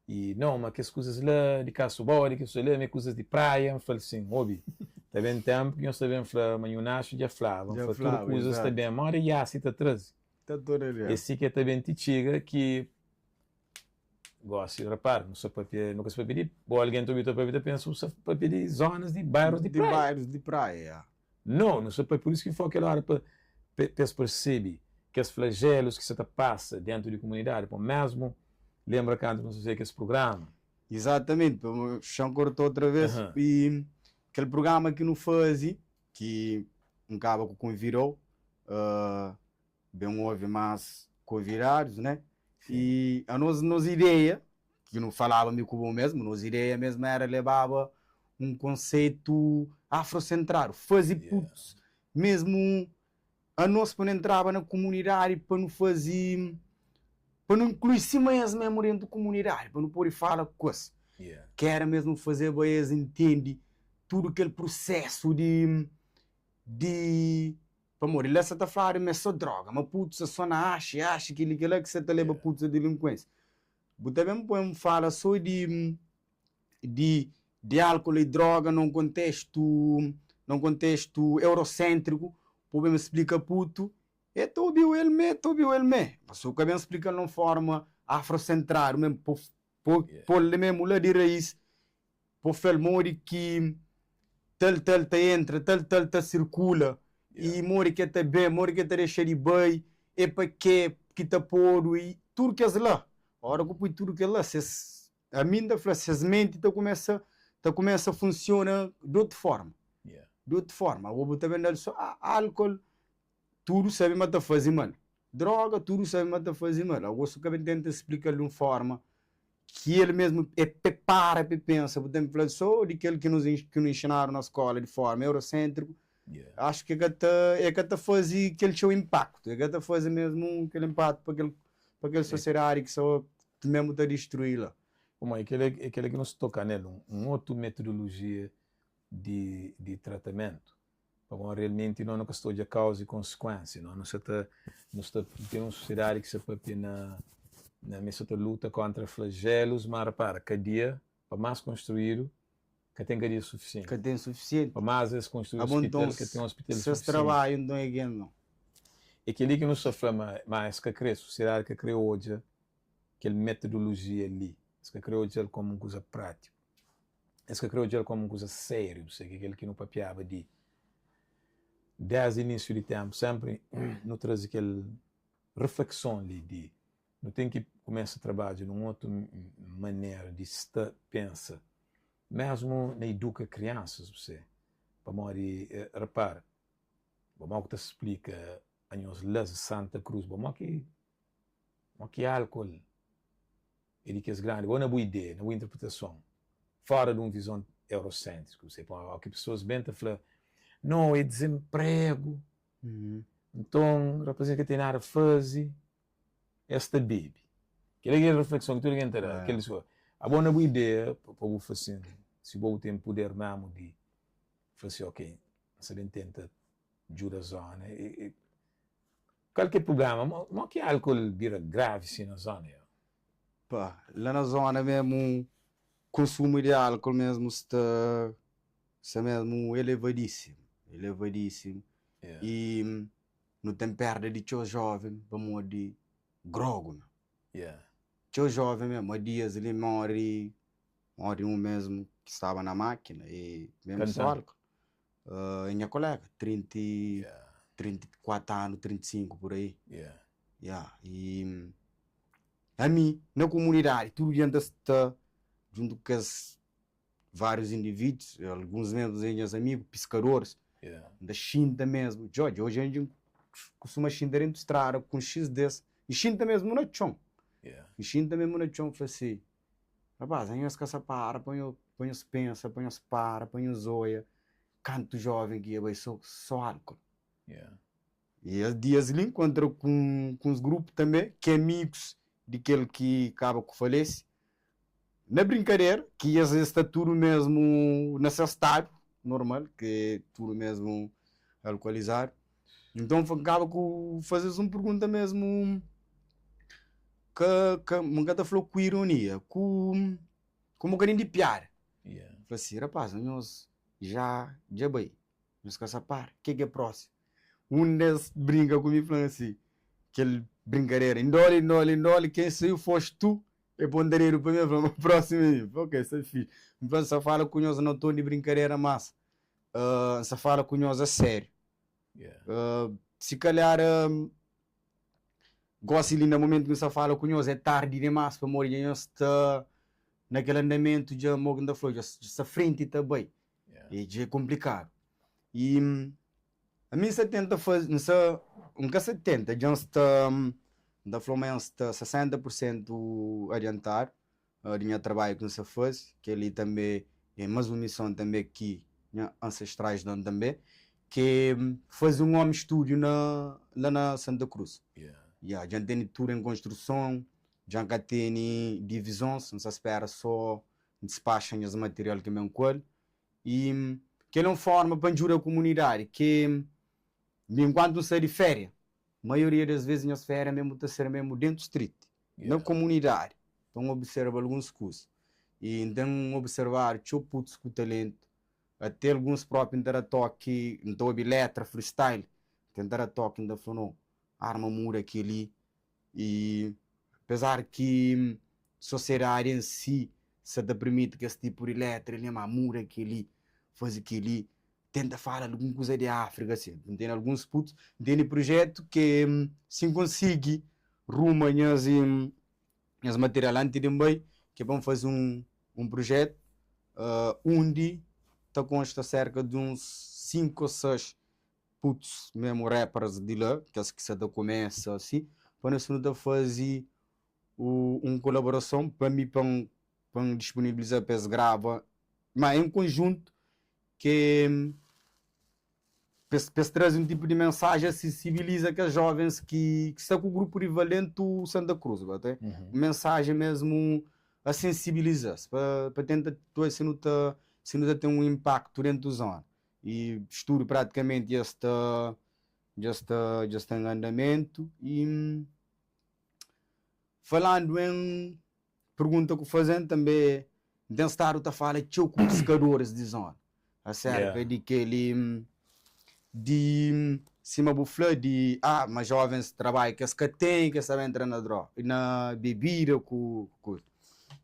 I nau, ma kes kuzas la di kasu bodi, kes kuzas la ma é kuzas di praia. N fla-l sin, Obi, ta ben tenpu ki nhos ta ben fla ma nhu Naxu dja flaba. N Dja fla, tudu flaba, kuzas ta izatu. ben, moda iasi ta traze. Ta toda É algen. si ki el ta ben ti txiga ki gosi, rapara, nu sta papia, nu ka sta papia di, bo algen ta obi ta papia ta pensa bu sta papia di zonas di bairus di Di praia. bairus di praia, ya. No, nu sta papia, pur isu ki N fla kel ora pa pa es persebe kes flajelus ki sa ta pasa dentu di kumunidadi, pamodi mesmu lenbra kantu nu fazia kes prugrama. Izatamenti, pamodi xa-m korta otra vez, i kel prugrama ki nu faze, ki N kaba ku konvida-u, ben obi más. konvidadus, né? I anos nos ideia, ki nu falaba mi ku bo mesmu, nos ideia mesmu era lebaba un konseitu afrosentradu, faze putus mesmu anos pa nu entraba na kumunidadi pa nu faze, pa nu inklui sima es mesmu dentu kumunidadi, pa nu pode fala ku es. Ki era mesmu fazeba es intende tudu kel prusesu di di Pamodi la sa ta fladu ma é so droga, ma putus sa so na axi, axi, kel-li, kel-la ki sa ta leba putus a dilinkuensia. Bu ta ben poi-m fala so di di di álkol i droga na un kontestu na un kontestu euroséntriku, bu ben splika putu, e ta obi-u el mê, ta obi-u el mê. Ma si bu ka ben splika-l na un forma afrosentradu mê, pa pô-l memu la di raís, pô fla-l modi ki tal tal ta entra, tal tal ta sirkula, i modi ki el ta ben, modi ki el ta dexa di bai, e pa ke ki ta podu i tudu kes la. Ora ku pui tudu kes la, ses, ami N ta fla, ses menti ta kumesa ta kumesa funsiona di otu forma, di otu forma. Abo bu ta ben da-l so, ah, álkol, tudu sabe ma ta faze mal. Droga, tudu sabe ma ta faze mal. Ago su ka ben tenta splika-l di un forma ki el mesmu e pe para pe pensa, bu ten ki fla-l so di kel ki nos ki nu inxinadu na skola di forma eurosentriku, axu ki e ka ta e ka ta faze kel txeu inpaktu, e ka ta faze mesmu kel inpaktu pa kel pa kel sosiedadi ki sta mesmu ta distrui la. Pamodi kel é kel ki nu sta toka nel, un otu metodolojia di di tratamentu. Pamodi realmenti no nu ka sta odja kauza i konsikuensia. No nu sa ta nu sta ten un sosiedadi ki sa papia na na ma es sa ta luta kontra flajelus, ma repara, kadia pa más konstruidu ka ten kadia sufisienti. Ka ten sufisienti. Pa más es konstrui Abo ospital, nton ka ten ospital ses sufisienti. trabadju nton é ken nton? É kel-li ki nu sta fla ma ma es ka kre, sosiedadi ka kre odja kel metodolojia li. Es ka kre odja-l komu un kuza prátiku. Es ka kre odja-l kómu un kuza sériu, bu sabe, kel ki nu papiaba di désdi inísiu di ténpu. Sénpri nu traze kel reflekson li di nu ten ki kumesa trabadja nun otu manera di sta pensa, mésmu na iduka kriansas, bu sabe, pamodi repara, bo mau ku ta splika anhos la Santa Cruz, bo mau ki mau ki álkol é di kes grandi, bo na bu ideia, na bu interpretason, fora di un vizon eurosentriku, se pa o ki pesoas ben ta fla, no, é dizenpregu, nton rapazinhus ka ten nada faze, es ta bebe. Kel-li é kel reflekson ki tudu algen ta da, kel diskursu. Abo na bu ideia, pa bu fla sin, si bo bu ten puder memu di fla si, ok, N sta ben tenta djuda zona, kal ki é prubléma? Mo ki álkol bira gravi si na zona? Pa, la na zona mesmu konsumu di álkol mesmu sta sta mesmu elevadísimu, elevadísimu i nu ten perda di txeu jóven pamodi grogu meu. Txeu jóven mesmu, a dias li móri móri un mesmu ki staba na mákina e mesmu so álkol. É nha kolega, 30 i 34 anu, 35 pur aí. Ya, i ami na kumunidadi tudu dia N ta sta djuntu ku kes várius indivídus, alguns mesmu é nhas amigu, piskadoris, N ta xinta mesmu, Djodje, oji N kustuma xinta dentu strada ku un xis des, N xinta mesmu na txon, N xinta mesmu na txon, N fla si, Rapaz, anhos ka sa para pa nho, pa nhos pensa, pa nhos para, pa nhos oia kantu joven ki ia bai so, so álkol. I es dias li N nkontra ku uns grupu tanbe ki é amigus di kel ki kaba ku falese. Na brinkadera, ki es es sta tudu mesmu na ses stadu normal, ki é tudu mesmu alkualizadu. Nton N kaba ku faze-s un pergunta mesmu ka ka N ka ta fla ku ironia, ku ku un bokadinhu di piada. N fla si, rapaz, anhos ja dja bai. Nhos ka sa para, ke ki é prósimu? Un des brinka ku mi fla-m asi, kel brinkadera, Indoli, indoli, indoli, ken saiu foxi tu, e ponta dedu pa mi, e fla ma prósimu é mi. N fla, ok, sta fixi. N fla, N sa fala ku nhos na ton di brinkadera, mas N sa fala ku nhos a sériu. Si kalhar Gósi li na momentu ki N sta fala ku nhos é tardi dimás pamodi dja nhos sta na kel andamentu dja mo ki N ta fla dja sta frenti ta bai e dja é konplikadu i ami N sta tenta faze N sta N ka sta tenta dja N sta. N ta fla ma N sta 60 pur sentu adiantadu di nha trabadju ki N sta faze. Kel-li tanbe é más un mison tanbe ki nha ansestrais da-m tanbe, ki é faze un home studio na la na Santa Cruz. Ya, dja N tene tudu en konstruson, dja N ka tene divizons, N sta spera so N dispaxa nhas material ki N ben ku el. I kel-li é un forma pa N djuda kumunidadi ki mi enkuantu N sta di féria, Maioria des ves nhas féria mesmu ta ser mesmu dentu street, na komunidadi, pa N observa alguns kuza. I N ten observadu txeu putus ku talentu, ate alguns propi N ta da toki, N ta obi letra, freestyle, N ta da toki N ta fla no, arma muda keli. I apezar ki sosiedadi en si sa ta pirmiti kes tipu di letra li, ma muda keli, faze keli, tenta fala algun kuza di Áfrika si. N tene alguns putus, N tene prujetu ke si N konsigi ruma nhas nhas material anti di N bai, ke pa N faze un un prujetu undi ta konsta serka di uns 5 o 6 putus mesmu rappers di la, kes ki sa ta kumesa si, pa nos nu ta faze un kolaborason pa mi pa N pa N disponibiliza pa es grava ma en konjuntu ke pa es pa es traze un tipu di mensajen a sensibiliza kes jovens ki ki sta ku grupu rival dentu Santa Cruz ba ta un mensajen mesmu a sensibiliza-s pa pa tenta odja si nu ta si nu ta ten un inpaktu dentu zona i studu pratikamenti dja sta dja sta dja sta en andamentu i falandu en Pergunta ku fazen tanbe N ten stadu ta fala txeu ku piskadoris di zona aserka di keli di sima bu fla di ah ma jovens trabadju ki es ka ten ki es ta ben entra na droga na bebida ku kuza.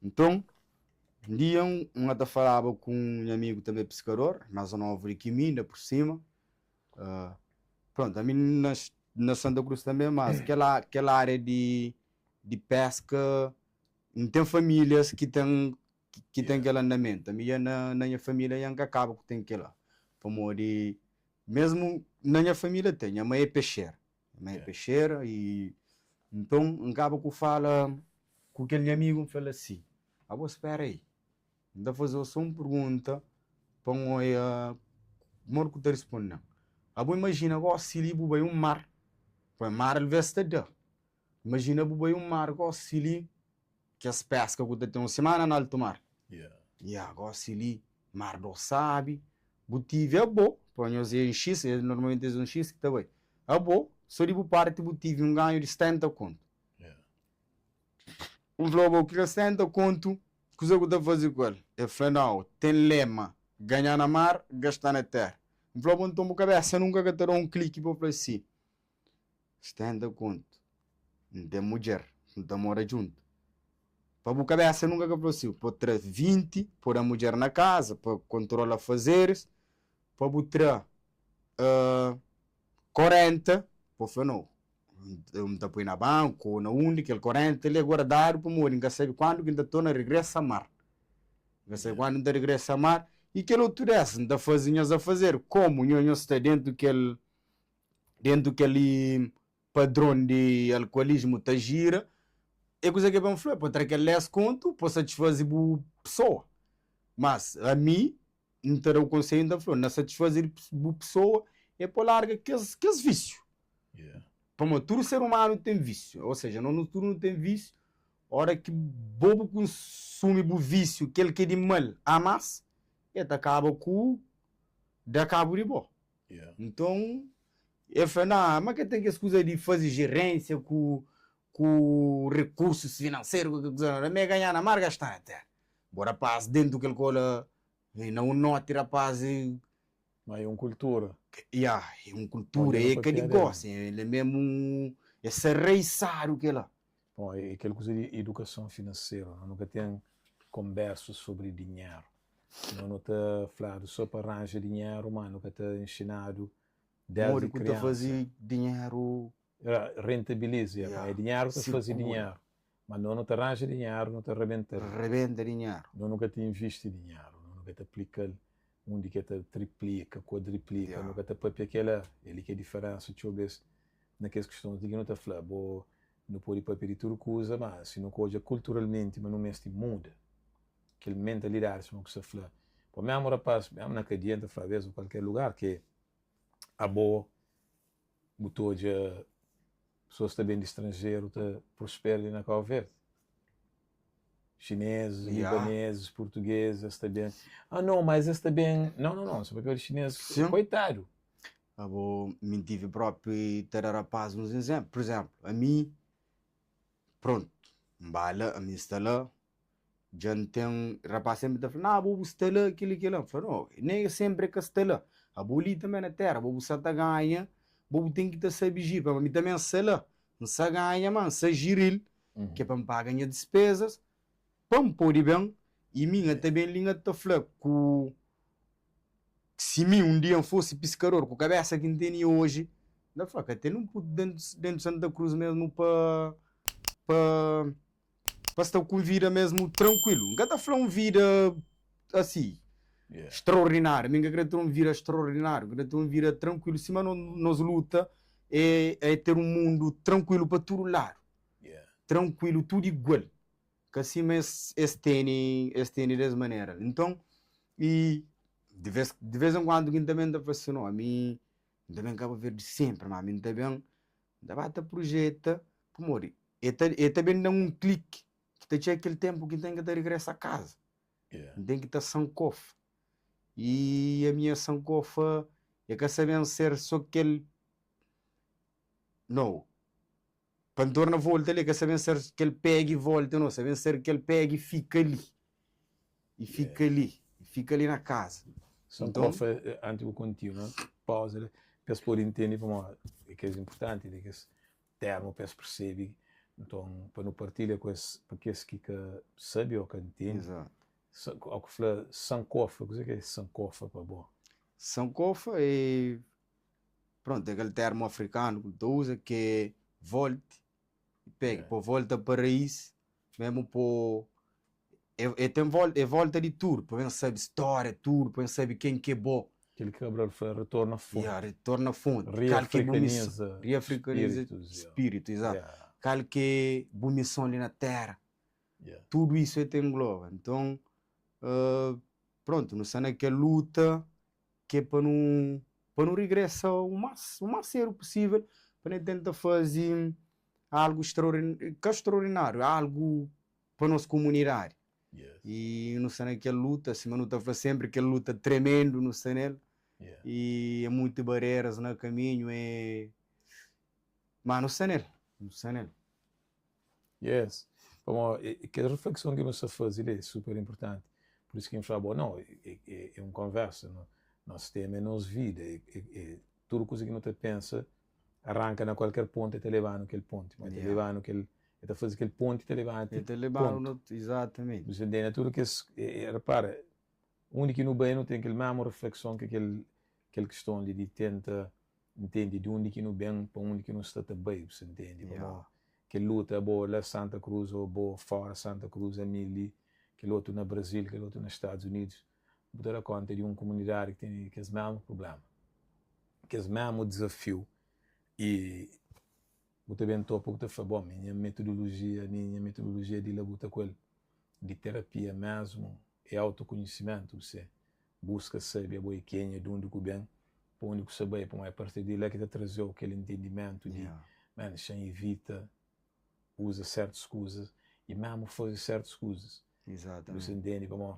Nton un dia N ta falaba ku un nha amigu tanbe piskador mas novu di ki mi inda pur sima prontu ami N nasci na Santa Cruz tanbe mas kel kel area di di peska N ten familias ki ten ki ten kel andamentu ami dja na na nha familia dja N ka kaba ku ten kila pamodi mesmu na nha familia ten nha mai é pexera nha mai é pexera i nton N kaba ku fala ku kel nha amigu N fla-l asi abo spera ai N ta faze-u so un pergunta pa N oia modi ku ta risponde-m abo imajina gosi li bu bai un mar mar alves ta da. Imajina bu bai un mar gosi li, kes peska ku ta ten un simana na altu mar. Ya, gosi li, mar do sabi, bu tivi abo, pa nhos é un X, normalmenti es un X ki ta bai. Abo, so di bu parti bu tivi un ganhu di 70 kontu. N fla bo, kel 70 kontu, kuze ku ta faze ku el? El fla, nau, ten lema, ganha na mar, gasta na tera. N fla bo, nton bu kabesa nunka ka ta da un kliki pa fla si. 70 kontu N ten mudjer N ta mora djuntu Pa bu kabesa nunka ka fla si Pa tra 20 pa da mudjer na kaza Pa kontrola afazeris Pa bu tra 40 Pa fla nau N ta poi na banku ou na undi Kel 40 li é guardadu pamodi N ka sabe kuandu ki N ta torna regresa mar N ka sabe kuandu N ta regresa mar I kel otu 10 N ta faze nhas afazer Komu nho nho sta dentu kel dentu kel padron di alkualismu ta jira, é kuza ki é pa N fla, pa tra kel 10 kontu pa satisfaze bu pesoa. Mas ami N ta da-u konsedju, N ta fla-u, na satisfaze bu pesoa é pa larga kes kes vísiu. Pamodi tudu ser umanu ten vísiu, ou seja, nos nu tudu nu ten vísiu, ora ki bo bu kunsumi bu vísiu, kel ki é di mal a más, el ta kaba ku da kabu di bo. Nton, el fla, Nah, ma ka ten kes kuza di faze jerénsia ku ku rekursus finanseru, ku kel kuza la. Mi ganha na mar, gasta na téra. Bo rapaz, dentu kel kola, na un noti, rapaz. Ma é un kultura. Ya, é un kultura, é ka di gósi, el é mésmu, é sa raisadu kel-la. Bon, é kel kuza di idukason finanseru. No ka ten konbersu sobri dinheru. No no ta fladu so pa ranja dinheru, ma no ka ta nxinadu desdi Modi ku ta kriansa. faze dinheru. Rentabiliza, Ya, é dinheru ki ta faze sirkula. dinheru. Ma no no ta ranja dinheru, no ta rebenta-l. Rebenta dinheru. No no ka ta invisti dinheru, no no ka ta aplika-l undi ki el ta triplika, kuadriplika, Ya. no ka ta papia kela. El li ki é diferensa txeu bes na kes kistons di ki no ta fla, bo. Nu pode papia di tudu kuza, ma si nu ka odja kulturalmenti ma nu meste muda kel mentalidadi, sima ku sta fla. Pa mésmu rapaz, mésmu na kadia, N ta fla abes, o kualker lugar ki abo bu ta odja pesoas ta ben di stranjeru ta prospera li na Kau Verdi. Xineses, libaneses, portugueses, es ta ben. Ah, não, mas es ta ben. Não, não, não, se papia di xinês, koitadu. Abo, mi N tive própi ta da rapaz uns izénplu. Pur izénplu, ami, prontu, N ba la, ami N sta la, dja N ten, rapaz sénpri ta fla, na abo bu sta la, kel-li, kel-la. N fla, no, nen sénpri é ka sta la. Abo li tanbê na téra, abo bu sa ta ganha, bo bu ten ki ta sabe jiri. Pamodi mi tanbê N sta la, N sa ganha, má N sa jiri-l, ki é pa N paga nha dispezas, pa N pode ben. I mi N ta ben li N ta fla ku si mi un dia N fosi piskador ku kabesa ki N tene oji, N ta fla ka ten un putu dentu dentu Santa Cruz mesmu pa pa pa sta ku un vida mesmu trankuilu. N ka ta fla un vida asi straordinariu, mi N ka kre ten un vida straordinariu, N kre ten un vida trankuilu sima nos luta é é ter un mundu trankuilu pa tudu ladu, trankuilu tudu igual. Ka sima es es tene es tene des manera li. Nton, i di ves di ves en kuandu ki N ta ben ta fla si, no, ami N ta ben Kabu Verdi senpri, ma ami N ta ben N ta ba ta prujeta, pamodi e ta e ta ben da-m un kliki ki ta txega kel tenpu ki N ten ki ta rigresa kaza, N ten ki ta sankofa. I ami nha sankofa e ka sa ben ser so kel, no. Pa N torna volta li, ka sa ben ser kel pega i volta, no, sa ben ser kel pega i fika li. I fika li, i fika li na kaza. Nton, antis bu kontinua, pauza li, pa es pode intende pamodi é kes inpurtanti di kes termu pa es persebe. Nton, pa nu partilha ku es, pa kes ki ka sabe ô ka ntende. Ó ku fla sankofa, kuzê ki é sankofa pa bo? Sankofa é Pronto, é kel termu afrikanu ki nu ta uza ki é volte e pegue, po volta pa raiz, mesmu po é ten volta, é volta di tudu, pa ben sabe stória tudu, pa ben sabe ken ki é bo. Kel ki Cabral fla, retorna a fonte. Ya, retorna a fonte. Riafrikaniza Riafrikaniza spiritus, izatu. Kal ki é bu mison li na téra. Tudu isu é ta engloba. Nton, pronto, nu sta na kel luta ki é pa nu pa nu rigresa u más u más sedu pusível pa nu tenta faze algu straordináriu ka straordináriu algu pa nos kumunidadi i nu sta na kel luta sima nu ta fla senpri kel luta tremendu nu sta nel i é muitu bareras na kaminhu é ma nu sta nel nu sta nel. Yes. Pamodi kel reflekson ki nu sta faze li é super inportanti. Pur isu ki N fla bo, no, é un konversa. Nos tema é nos vida. É tudu kuza ki nu ta pensa arranka na kualker pontu e ta leba-nu kel ponti. Ma e ta leba-nu kel, e ta faze kel ponti ta leba-nu ti pontu. Exatamente. Bu sta ntende? Tudu kes, repara, undi ki nu bai nu ten kel mesmu reflekson ki kel kiston li di tenta Ntende di undi ki nu ben pa undi ki nu sta ta bai, bu sta ntende? Pamodi kel luta abo la Santa Cruz ô bo fora Santa Cruz, ami li, kel otu na Brazil, kel otu na Stadus Unidus, bu ta da konta di un kumunidadi ki tene kes mesmu prubléma, kes mesmu dizafiu i bu ta ben topa bu ta fla, bon, mi nha metodolojia, mi nha metodolojia di la bu ta ku el, di terapia mesmu, é autokonhisimentu, bu se buska sabe abo é kenha, di undi ku ben, pa undi ku sa bai, pamodi a partir di la ki ta traze-u kel entendimentu di, man, xa-m ivita uza sertus kuzas i mesmu faze sertus kuzas. Bu sa ntende? Pamodi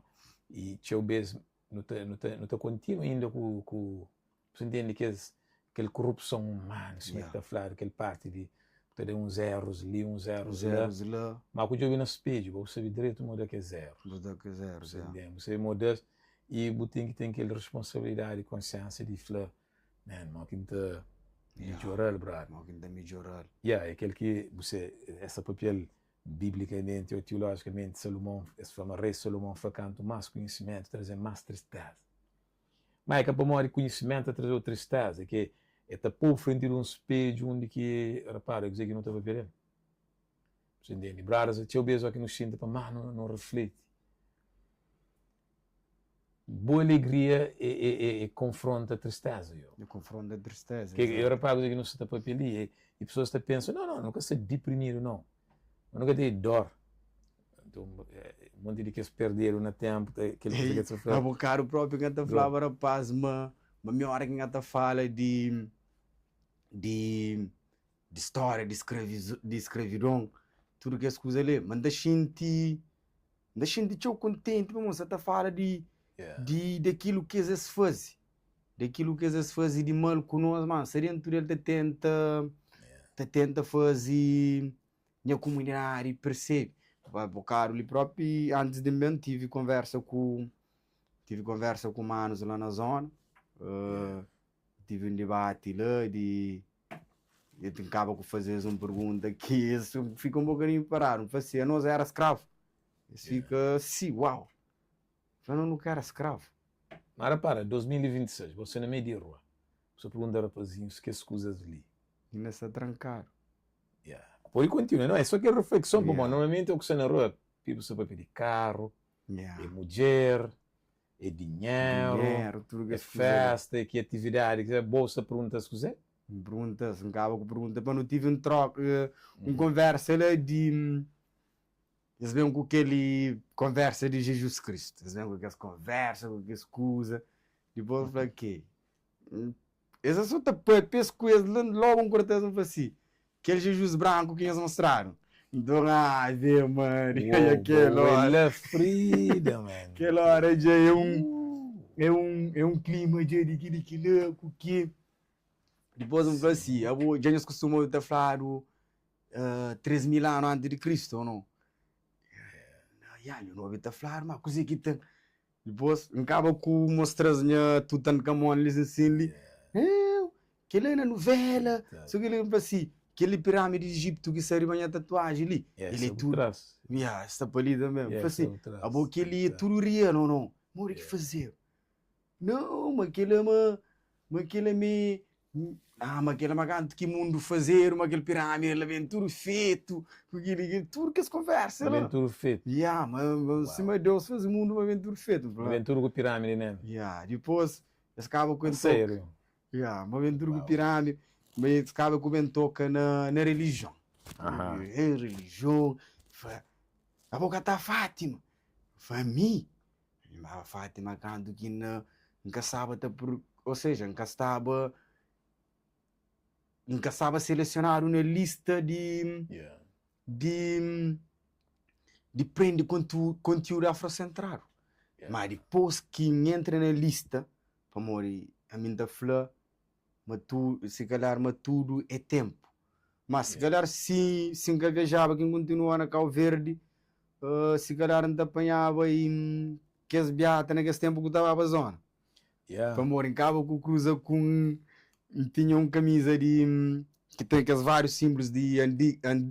i txeu bes nu ta nu ta nu ta kontinua inda ku ku Bu ta ntende kes kel korupson umanu, sima ki ta fladu, kel parti di bu ta da uns erus li, uns erus la, ma ku djobe na spedju bo bu sabe dretu ma bu da kes erus. Bu da kes erus, ya. Bu sabe ma bu da-s i bu ten ki ten kel responsabilidadi i konsiensia di fla, man, mo ki N ta midjora-l, brother. Mo ki N ta midjora-l. Ya, é kel ki bu se, es ta papia-l biblikamenti ô tiolojikamenti, Salumon, es fla ma rei Salumon fla kantu más konhisimentu traze más tristeza. Má é ka pamodi konhisimentu ta traze-u tristeza, é ki el ta pô-u frenti di un spedju undi ki, repara, é kuzê ki nu ta papia di el. Bu ntende? Bradas, txeu bês óki nu xinti pa má nu, nu refleti. Bu alegria é, é, é, é konfronta tristeza, yo. É konfronta tristeza. Ke, eu reparo que nu sta ta papia li e, e pessoas ta pensa, não, não, nu ka sta deprimido, não. Nu ka ten dor. Então, um monte di kes perdedu na tempo, ta, kel kuza ke ta fla. Há bocado próprio que ta falava rapaz, ma ma mi hora que ta fala de história de escraviz, de escravidão, tudo que as coisas ali, mas da xinti da xinti txeu contente, pamodi sa ta fala de de daquilo que eles fazem, daquilo que eles fazem de mal com nós, mas sa dentro dele ta tenta fazer nha comunidade percebe. Há bocado ali próprio, antes de mim, tive conversa com manos lá na zona, tive um debate lá de eu acaba com fazer uma pergunta que isso fica um bocadinho parado. Não fazia, nós era escravo. Isso fica assim, uau. Eu não quero escravo. Mas repara, 2026, você na meio de rua, você pergunta rapazinhos que as coisas ali. Ainda está trancado. Yeah. Pode continuar, não é só que reflexão, yeah. Normalmente o que você na rua, tipo, você vai pedir carro, é mulher, é dinheiro, Dinheiro, tudo que é festa, é que atividade, que é bolsa, pergunta se quiser. Perguntas, acaba com pergunta, para não tive um troca, um conversa lá de eles vêm com aquele conversa de Jesus Cristo, eles vêm com aquelas conversas, com aquelas coisas, depois eu falei que eles só te penso com eles logo um cortês não assim, aquele Jesus branco que eles mostraram. Então, ai, vê, mano, e aquela hora. Freedom, man. Aquela hora já é um clima de de que louco que depois eu falei assim, eu já nos costumam ter falado 3 mil anos antes de Cristo, ou não? Yeah, eu não ouvi te falar, mas coisa que tem. Depois, acaba com mostras minha Tutankhamon ali assim, ali. É, aquele é na novela, só que ele assim, aquele pirâmide de Egito que saiu minha tatuagem ali. Yeah, ele é tudo. Trás. Yeah, está para ali também. Yeah, assim, a boca ali é tudo ria, não, não. Mori que fazer? Não, mas aquele é uma, mas aquele é me ah, mas aquele é uma que mundo fazer, uma aquele pirâmide, ela vem tudo feito, aquele, tudo que as conversas. Vem tudo feito. Yeah, mas se mas Deus fez o mundo, mas vem tudo feito. Vem tudo com pirâmide, né? Yeah, depois, eles acabam com Sério? Yeah, mas vem tudo com pirâmide, mas eles acabam com toca na religião. Em religião, a boca tá Fátima. Foi a mim. A Fátima canto que na nunca sabe por, ou seja, nunca estava nunca estava selecionado na lista de de prende conteúdo afrocentrado. Mas depois que entra na lista, para morrer, a mim da flor, mas tu, se calhar, mas tudo é tempo. Mas se calhar se nunca viajava, quem continua na Cabo Verde, se calhar não te apanhava e que as beata naquele tempo que estava a zona. Para morrer em Cabo que cruza com tinha um camisa de que tem aqueles vários símbolos de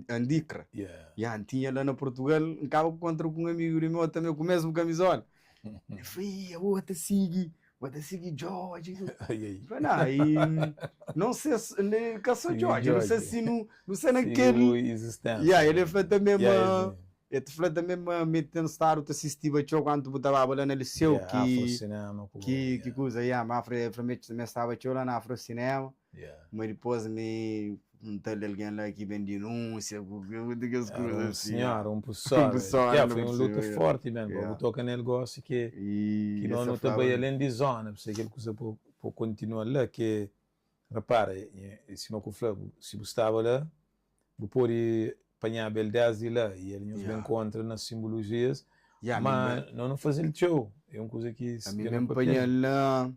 Andicra. Yeah, tinha lá na Portugal, em Cabo contra com um amigo meu também com o mesmo camisola. Eu falei, eu te sigo, vou te seguir George. Ai, Não, e, não sei se que sou George, não sei se não, não sei naquele. Existência. Yeah, ele foi também uma ele falou também me tem estado te assistir a quando botava lá no liceu Yeah, que Afro Cinema, que que coisa, yeah, mas Afro me estava lá na Afro Cinema. Mas depois me um tal alguém lá que vem denúncia, aquelas Era coisas um assim. senhor, um professor. Um professor, Yeah, não foi um percebo, luta yeah. forte mesmo. Yeah. Toca nele negócio que E que nós essa não falava- também além de zona, por aquele coisa para continuar lá que repara, se não se você estava lá, você pode apanhar bel 10 de lá e ele nos Yeah. encontra nas simbologias, Yeah, mas não não fazer show. É uma coisa que A mim que me não apanhou lá,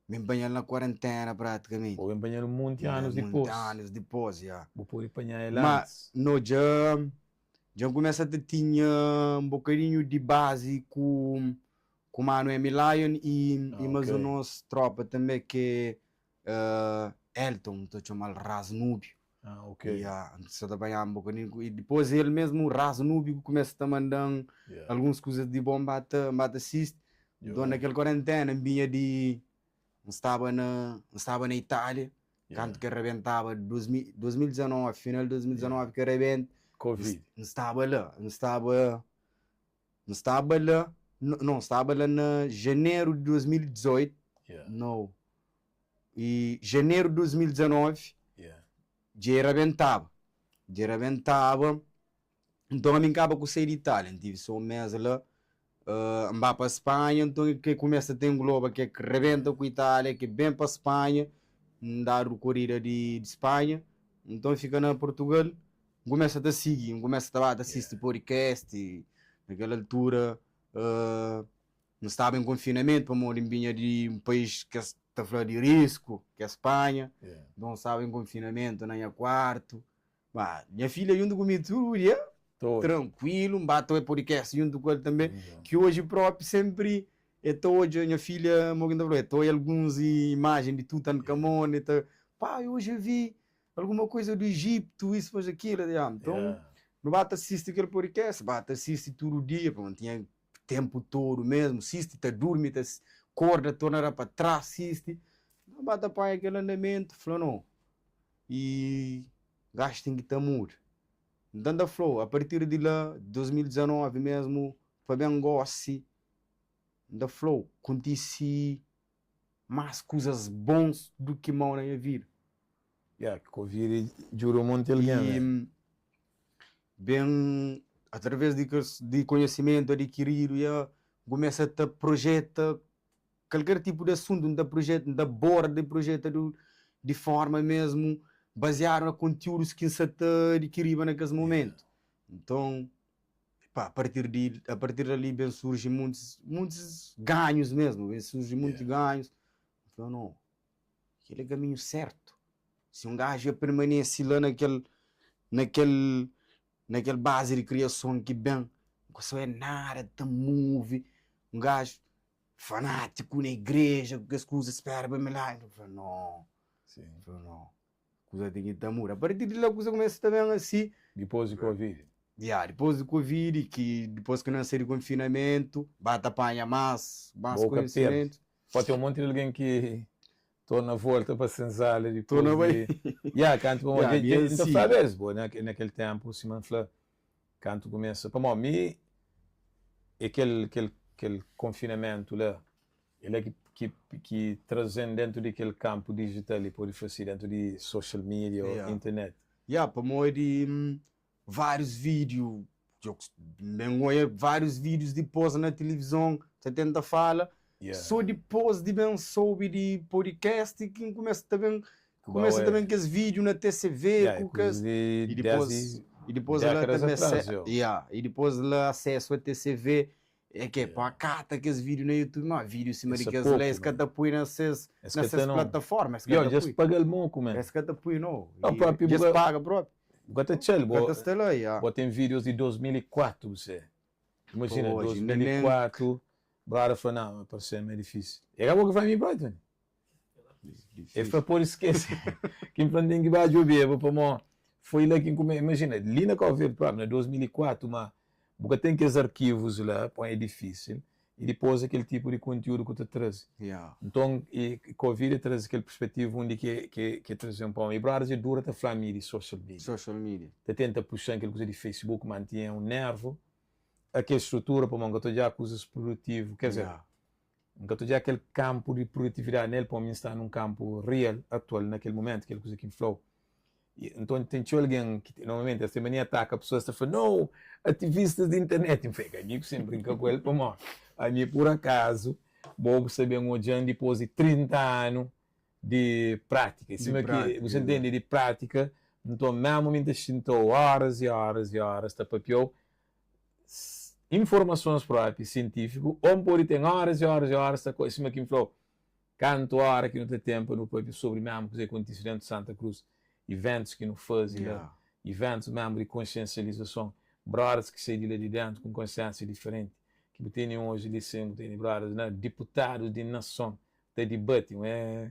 me apanhou na quarentena praticamente. Ou apanhar um monte de Yeah, anos muitos depois. anos depois, yeah. Vou poder apanhar ele Mas antes. no, já começa a ter tinha um bocadinho de base com o Mano M. Lion e Ah, mais o ok. nosso tropa também que é Elton, estou chamando Raz Núbio. Ah, ok. Yeah, só trabalhar um bocadinho. E depois ele mesmo, o Raz Núbio, começa a mandar algumas coisas de bom bate, bate assiste. Então naquela quarentena vinha de. Estava na Itália, canto que arrebentava 2000 2019, final de 2019 que arrebenta. Covid. Não estava lá, não estava lá. No, staba la na janeru di 2018, no, i janeru di 2019 dja e rabentaba, dja e rabentaba. Nton ami N kaba ku sai di Itália, N tivi so un mes la, N ba pa Spanha, nton ke kumesa ta engloba ke rebenta ku Itália, ke ben pa Spanha, N dadu korida di Spanha, nton fika na Portugal, N kumesa ta sigi, N kumesa ta ba ta sisti podcast, na kel altura N staba en konfinamentu pamodi N binha di un país ki es ta fla di risku, ki é Spanha, nton N staba en konfinamentu na nha kuartu, Ba, nha filha juntu ku mi tudu dia, trankuilu, N ba ta oi podcast juntu ku el tanbe, ki oji propi senpri el ta odja, nha filha, mo ki N ta fla, el ta odja alguns imajen di Tutankhamon, el ta, pai oji eu vi alguma coisa do Egipto, isso mas aquilo, nton nu ba ta sisti kel podcast, ba ta sisti tudu dia, pamodi N tinha tempu todo mesmu, sisti ta durmi, ta korda, torna da pa tras sisti, nu ba ta panha kel andamentu, fla no. I gax ten ki ta muda. Nton ta fla-u, a partir di la, 2019 mesmu, pa ben gosi, N ta fla-u, kontise más kuzas bons du ki mau na nha vida. Ya, Covid djuda un monti algen, I né? ben através di kes di konhesimentu adikiridu, ya, N kumesa ta projeta Kalker tipu di asuntu N ta projeta, N ta aborda i projeta di forma mesmu baziadu na kontiúdus ki N sa ta adikiriba na kes momentu. Nton, pa, a partir di, a partir dali ben surji muntis, muntis ganhus mesmu, ben surji muntis ganhus. N fla, no, kel é kaminhu sertu. Si un gaju dja permanese la na kel, na kel, na kel bazi di kriason ki ben, N ka sabe nada ta muve, un gaju fanátiku na igreja ku kes kuza spera pa milagri N fla no N fla no kuza ten ki ta muda a partir di la kuza kumesa ta ben asi Dipôs di Covid? Ya, dipôs di Covid ki dipôs ki nu sai di konfinamentu ba ta panha más más Bo ka perde. konhisimentu Pode ten un monti di algen ki torna volta pa senzala dipôs Torna bai di Ya, kantu Ya, pamodi mi dja N ta asi flaba es bo na kel ténpu sima N fla Kantu kumesa, pamodi mi é kel kel kel konfinamentu la, é la ki ki ki traze-m dentu di kel kanpu dijital i pode fla si, dentu di social media o Ya, internet. ya, pamodi várius vídiu, dja N ben odja várius vídius dipôs na tilivizon ta tenta fala, Ya. sô dipôs di ben soube di podcast ki N kumesa ta ben Ku Kumesa ba ta ben kes vídiu na TCV Ya, ku kuzas kes di i dipôs désdi i dipôs la dékadas tanbê atrás, se yo. ya i dipôs la asesu a TCV é ke Ya. pa kata kes vídiu na YouTube ma vídiu sima di Es é kes la poku, es ka man. ta pui na ses Es na ka ses ta no. plataforma es ka Yo, ta dja-s pui paga-l moku, man. es ka ta pui no No, i própi bu dja-s ka paga própi bu ka ta txal, ka bo ta sta la ya bo ten vídius di 2004 bu se. Imajina, Pois, inda nen 2004, brother fla, não, ma parse-m é difísil. É ka bo ki fla mi, brother? E fla, pode skese ki N fla N ten ki ba djobe-bu pamó foi la ki N kume. Imajina, li na Kau Verdi própi, na 2004, ma bu ka ten kes arkivus la, pon é difísil, i dipôs aquel tipu di kontiúdu ku ta traze. Nton, i Covid traze kel perspetiva undi ki ki traze-m pamó mi brothers dja dura ta fla mi di social media. Social media. Ta tenta puxa-m kel kuza di Facebook, ma N tinha un nervu a kel strutura pamó N ka ta odja kuzas produtivu, ker dizer, N ka ta odja kel kanpu di produtividadi nel, pamodi mi N sta nun kanpu real, atual, na kel mumentu, kel kuza ki N fla-u. Nton, ten txeu algen ki normalmenti es ten mania ataka pesoas, ta fla, No, ativistas di internet. N fla, é ka mi ku sen brinka ku el, pamodi ami pur akazu bo bu sta ben odja-m dipôs di 30 anu di prátika. Sima ki bu sta ntende, di prátika. Nton, mésmu mi N ta xinta-u óras i óras i óras ta papia-u informasons propi sientífiku, ô N pode ten óras i óras i óras ta sima ki N fla-u, kantu óra ki nu ta ten pa nu papia sobri mésmu kuzê ki kontise déntu Santa Cruz, iventus ki nu faze la, iventus mésmu di konsiensializason, brothers ki sai di la di déntu ku un konsiénsia diferenti ki bu tene oji li sin, bu tene brothers na diputadus di nason ta dibati, un é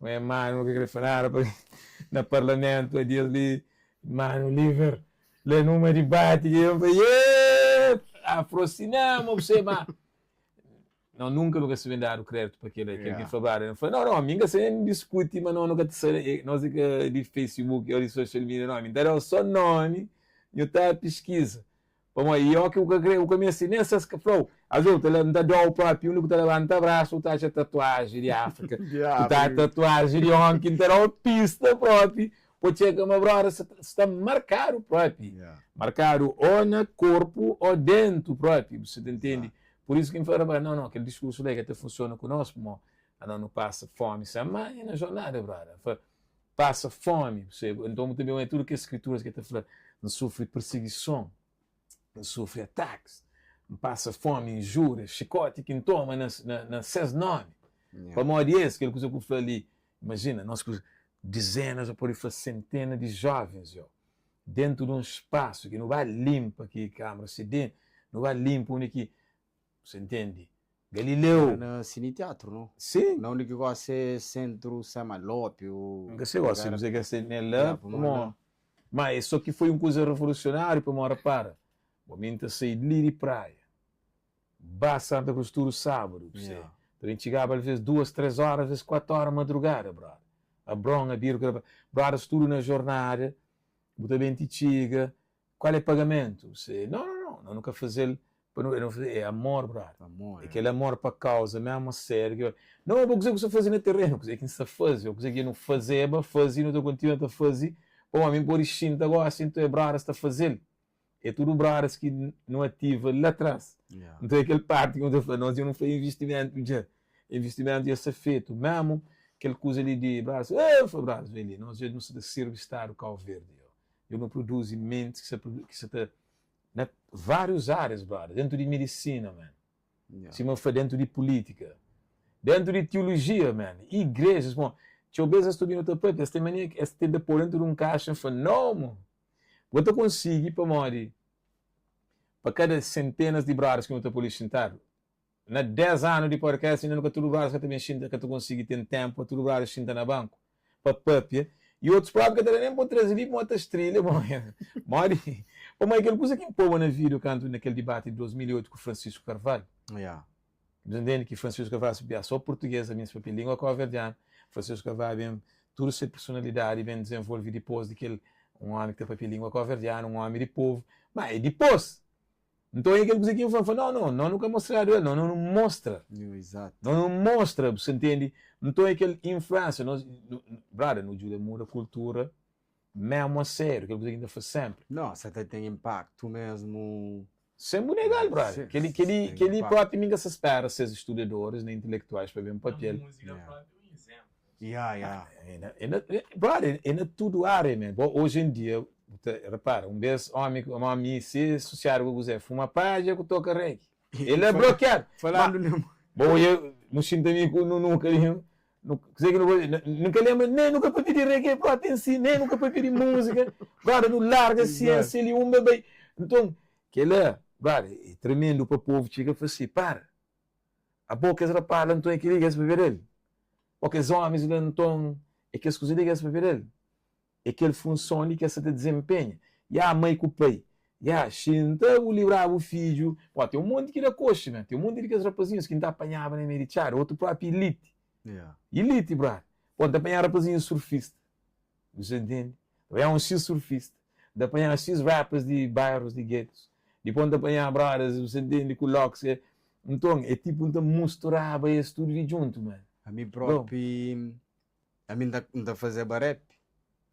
un é manu ka kre fla nada pa na parlamentu a dias li manu liver la numa dibati ki eu fla yee afro cinema bu se ma no nunka nu ka sebe dadu kreditu pa kila kel ki fla brother fla no no mi nka sa nem diskuti ma no nu ka ta sabe nos é ka di facebook ou di social media no mi ta dau so nomi nhu ta piskiza. Pamodi i óki bu ka kre, bu ka meste nen ses ka fla-u. Aves bu ta N ta da-u propi undi ku ta labanta brasu, bu ta atxa tatuaji di Áfrika, bu ta atxa tatuaji di ómi ki N ta da-u pista propi pa txeka ma broda sta markadu propi. Markadu ô na korpu ô dentu propi, bu sa ta ntende? Pur isu ki N fla rapaz, nau, nau, kel diskursu la ka ta funsiona ku nos, pamodi anos nu pasa fomi sen manha na jornada, broda. N fla, pasa fomi, bu sabe? Nton bu ta ben oja tudu kes skrituras ki ta fla, N sufri pirsigison, N sufri atakis, N pasa fomi, injúrias, xikoti ki N toma na, na, na ses nomi. Pamodi es, kel kuza ku fla li, imajina, nos ku dizenas, ô pode fla sentena di jovens, yo, dentu di un spasu ki nu ba linpa ki kamara si nu ba linpa undi ki Você ntende? Galileu. Era na Cine Teatro, no? Sim. Na undi ki gosi é Centro Sema Lopi o. N ka sei gosi kuzê ki es ten nel la, pamó. Ma é so ki foi un kuza revolusionáriu pamó rapara, bo mi N ta sai di li di Praia ba Santa Cruz tudu sábadu, bu se. Ta ben txigaba alvês duas, três óra, alvês kuatu óra madrugada, brother. Abron, Abiru, kel brothers tudu na jornada, bu ta ben ti txiga, Qual é pagamento? Se, não, não, não, nós nunca fazel pa nu, nu é amor, brother. Amor, é kel amor pa causa mesmo a sério que não, bo kuze ku sa faze na terreno, kuze ki nsa faze, ou kuze ki nu fazeba, faze, nu ta continua ta faze, pamodi mi pode xinta gosi, nton é brothers ta fazel, é tudo brothers ki nu ativa la tras, nton é kel parti ki nu ta fla, nos dja nu fla investimento dja, investimento dja sta fetu, mesmo kel kuza li di brothers, eh, fla brothers, ben li, nos dja nu sta ta sirbi stadu Cabo Verde, Dja nu produzi mentis ki sa ki sa ta na várius árias brother, dentu di medisina man, sima fla dentu di pulítika, dentu di tiulujia man, igrejas, bon, txeu bes es ta obi-nu ta papia, es ten mania ki es tenta pô dentu di un kaxa, N fla, no mo, bu ka ta konsigi pamodi pa kada sentenas di brothers ki nu ta pô li xintadu, Na 10 anu di podcast inda nu ka tudu brothers ka ta ben xinta ka ta konsigi ten tempu pa tudu brothers xinta na banku pa papia i otus propi ka ta da nen pa traze li pamodi ta strilha modi pamodi kel kuza ki N poba na video kantu na kel dibati di 2008 ku Francisco Carvalho bu ta ntende ki Francisco Carvalho sa papia so português ami N sa papia lingua kabuverdianu Francisco Carvalho ben tudu se personalidadi ben dizenvolvi dipos di kel un omi ki ta papia lingua kabuverdianu un omi di povu ma e dipos Nton é kel kuza ki N fla, N fla, Nau, nau, nau nu ka mostradu el, nau nu mostra. Nau nu mostra, bu sa ntende? Nton é kel influensia, nos, brother, nu djuda muda kultura memu a sériu, kel kuza ki N ta fla senpri. Nau, sa ta ten inpaktu mesmu. Sen bu nega-l, brother. Kel-li, kel-li, kel-li propi mi N ka sa spera ses studadoris nen intelektuais pa ben papia-l. Múzika propi é un izénplu. Ya, ya. É na, brother, é na tudu área man. Bo oji en dia, bu ta repara, un bes omi, omi si sosiadu ku kuzé, fuma padja ku toka reggae. El é blokiadu. Falandu na. Bo oja, nu xinta mi ku Nunuka li, nu, kuzé ki nu pode, nu ka lenbra nen nu ka papia di reggae propi en si, nen nu ka papia di múzika. Brother, nu larga siensia li, un bai bai. Nton, kela, brother, é tremendu pa povu txiga fla si, para. Abo kes rapaz la nton é kel-li ki es pabia del? Ô kes ómis la nton é kes kuza li ki es pabia del? É kel funson li ki es sa ta dizenpenha? Ya mai ku pai, ya xinta bu libra bu fidju. Pó ten un monti ki da koxi men, ten un monti di kes rapazinhus ki N ta apanhaba na mei di txada, otu propi iliti, iliti brother. Pó N ta apanhaba rapazinhus surfista. Bu sa ntende? Ta panhaba un xis surfista, N ta panhaba xis rappers di bairros di guetos, dipos N ta panhaba brothers, bu sa ntende, ku locks. Nton, é tipo N ta musturaba es tudu di djuntu, man. Ami propi, ami N ta, N ta fazeba rap.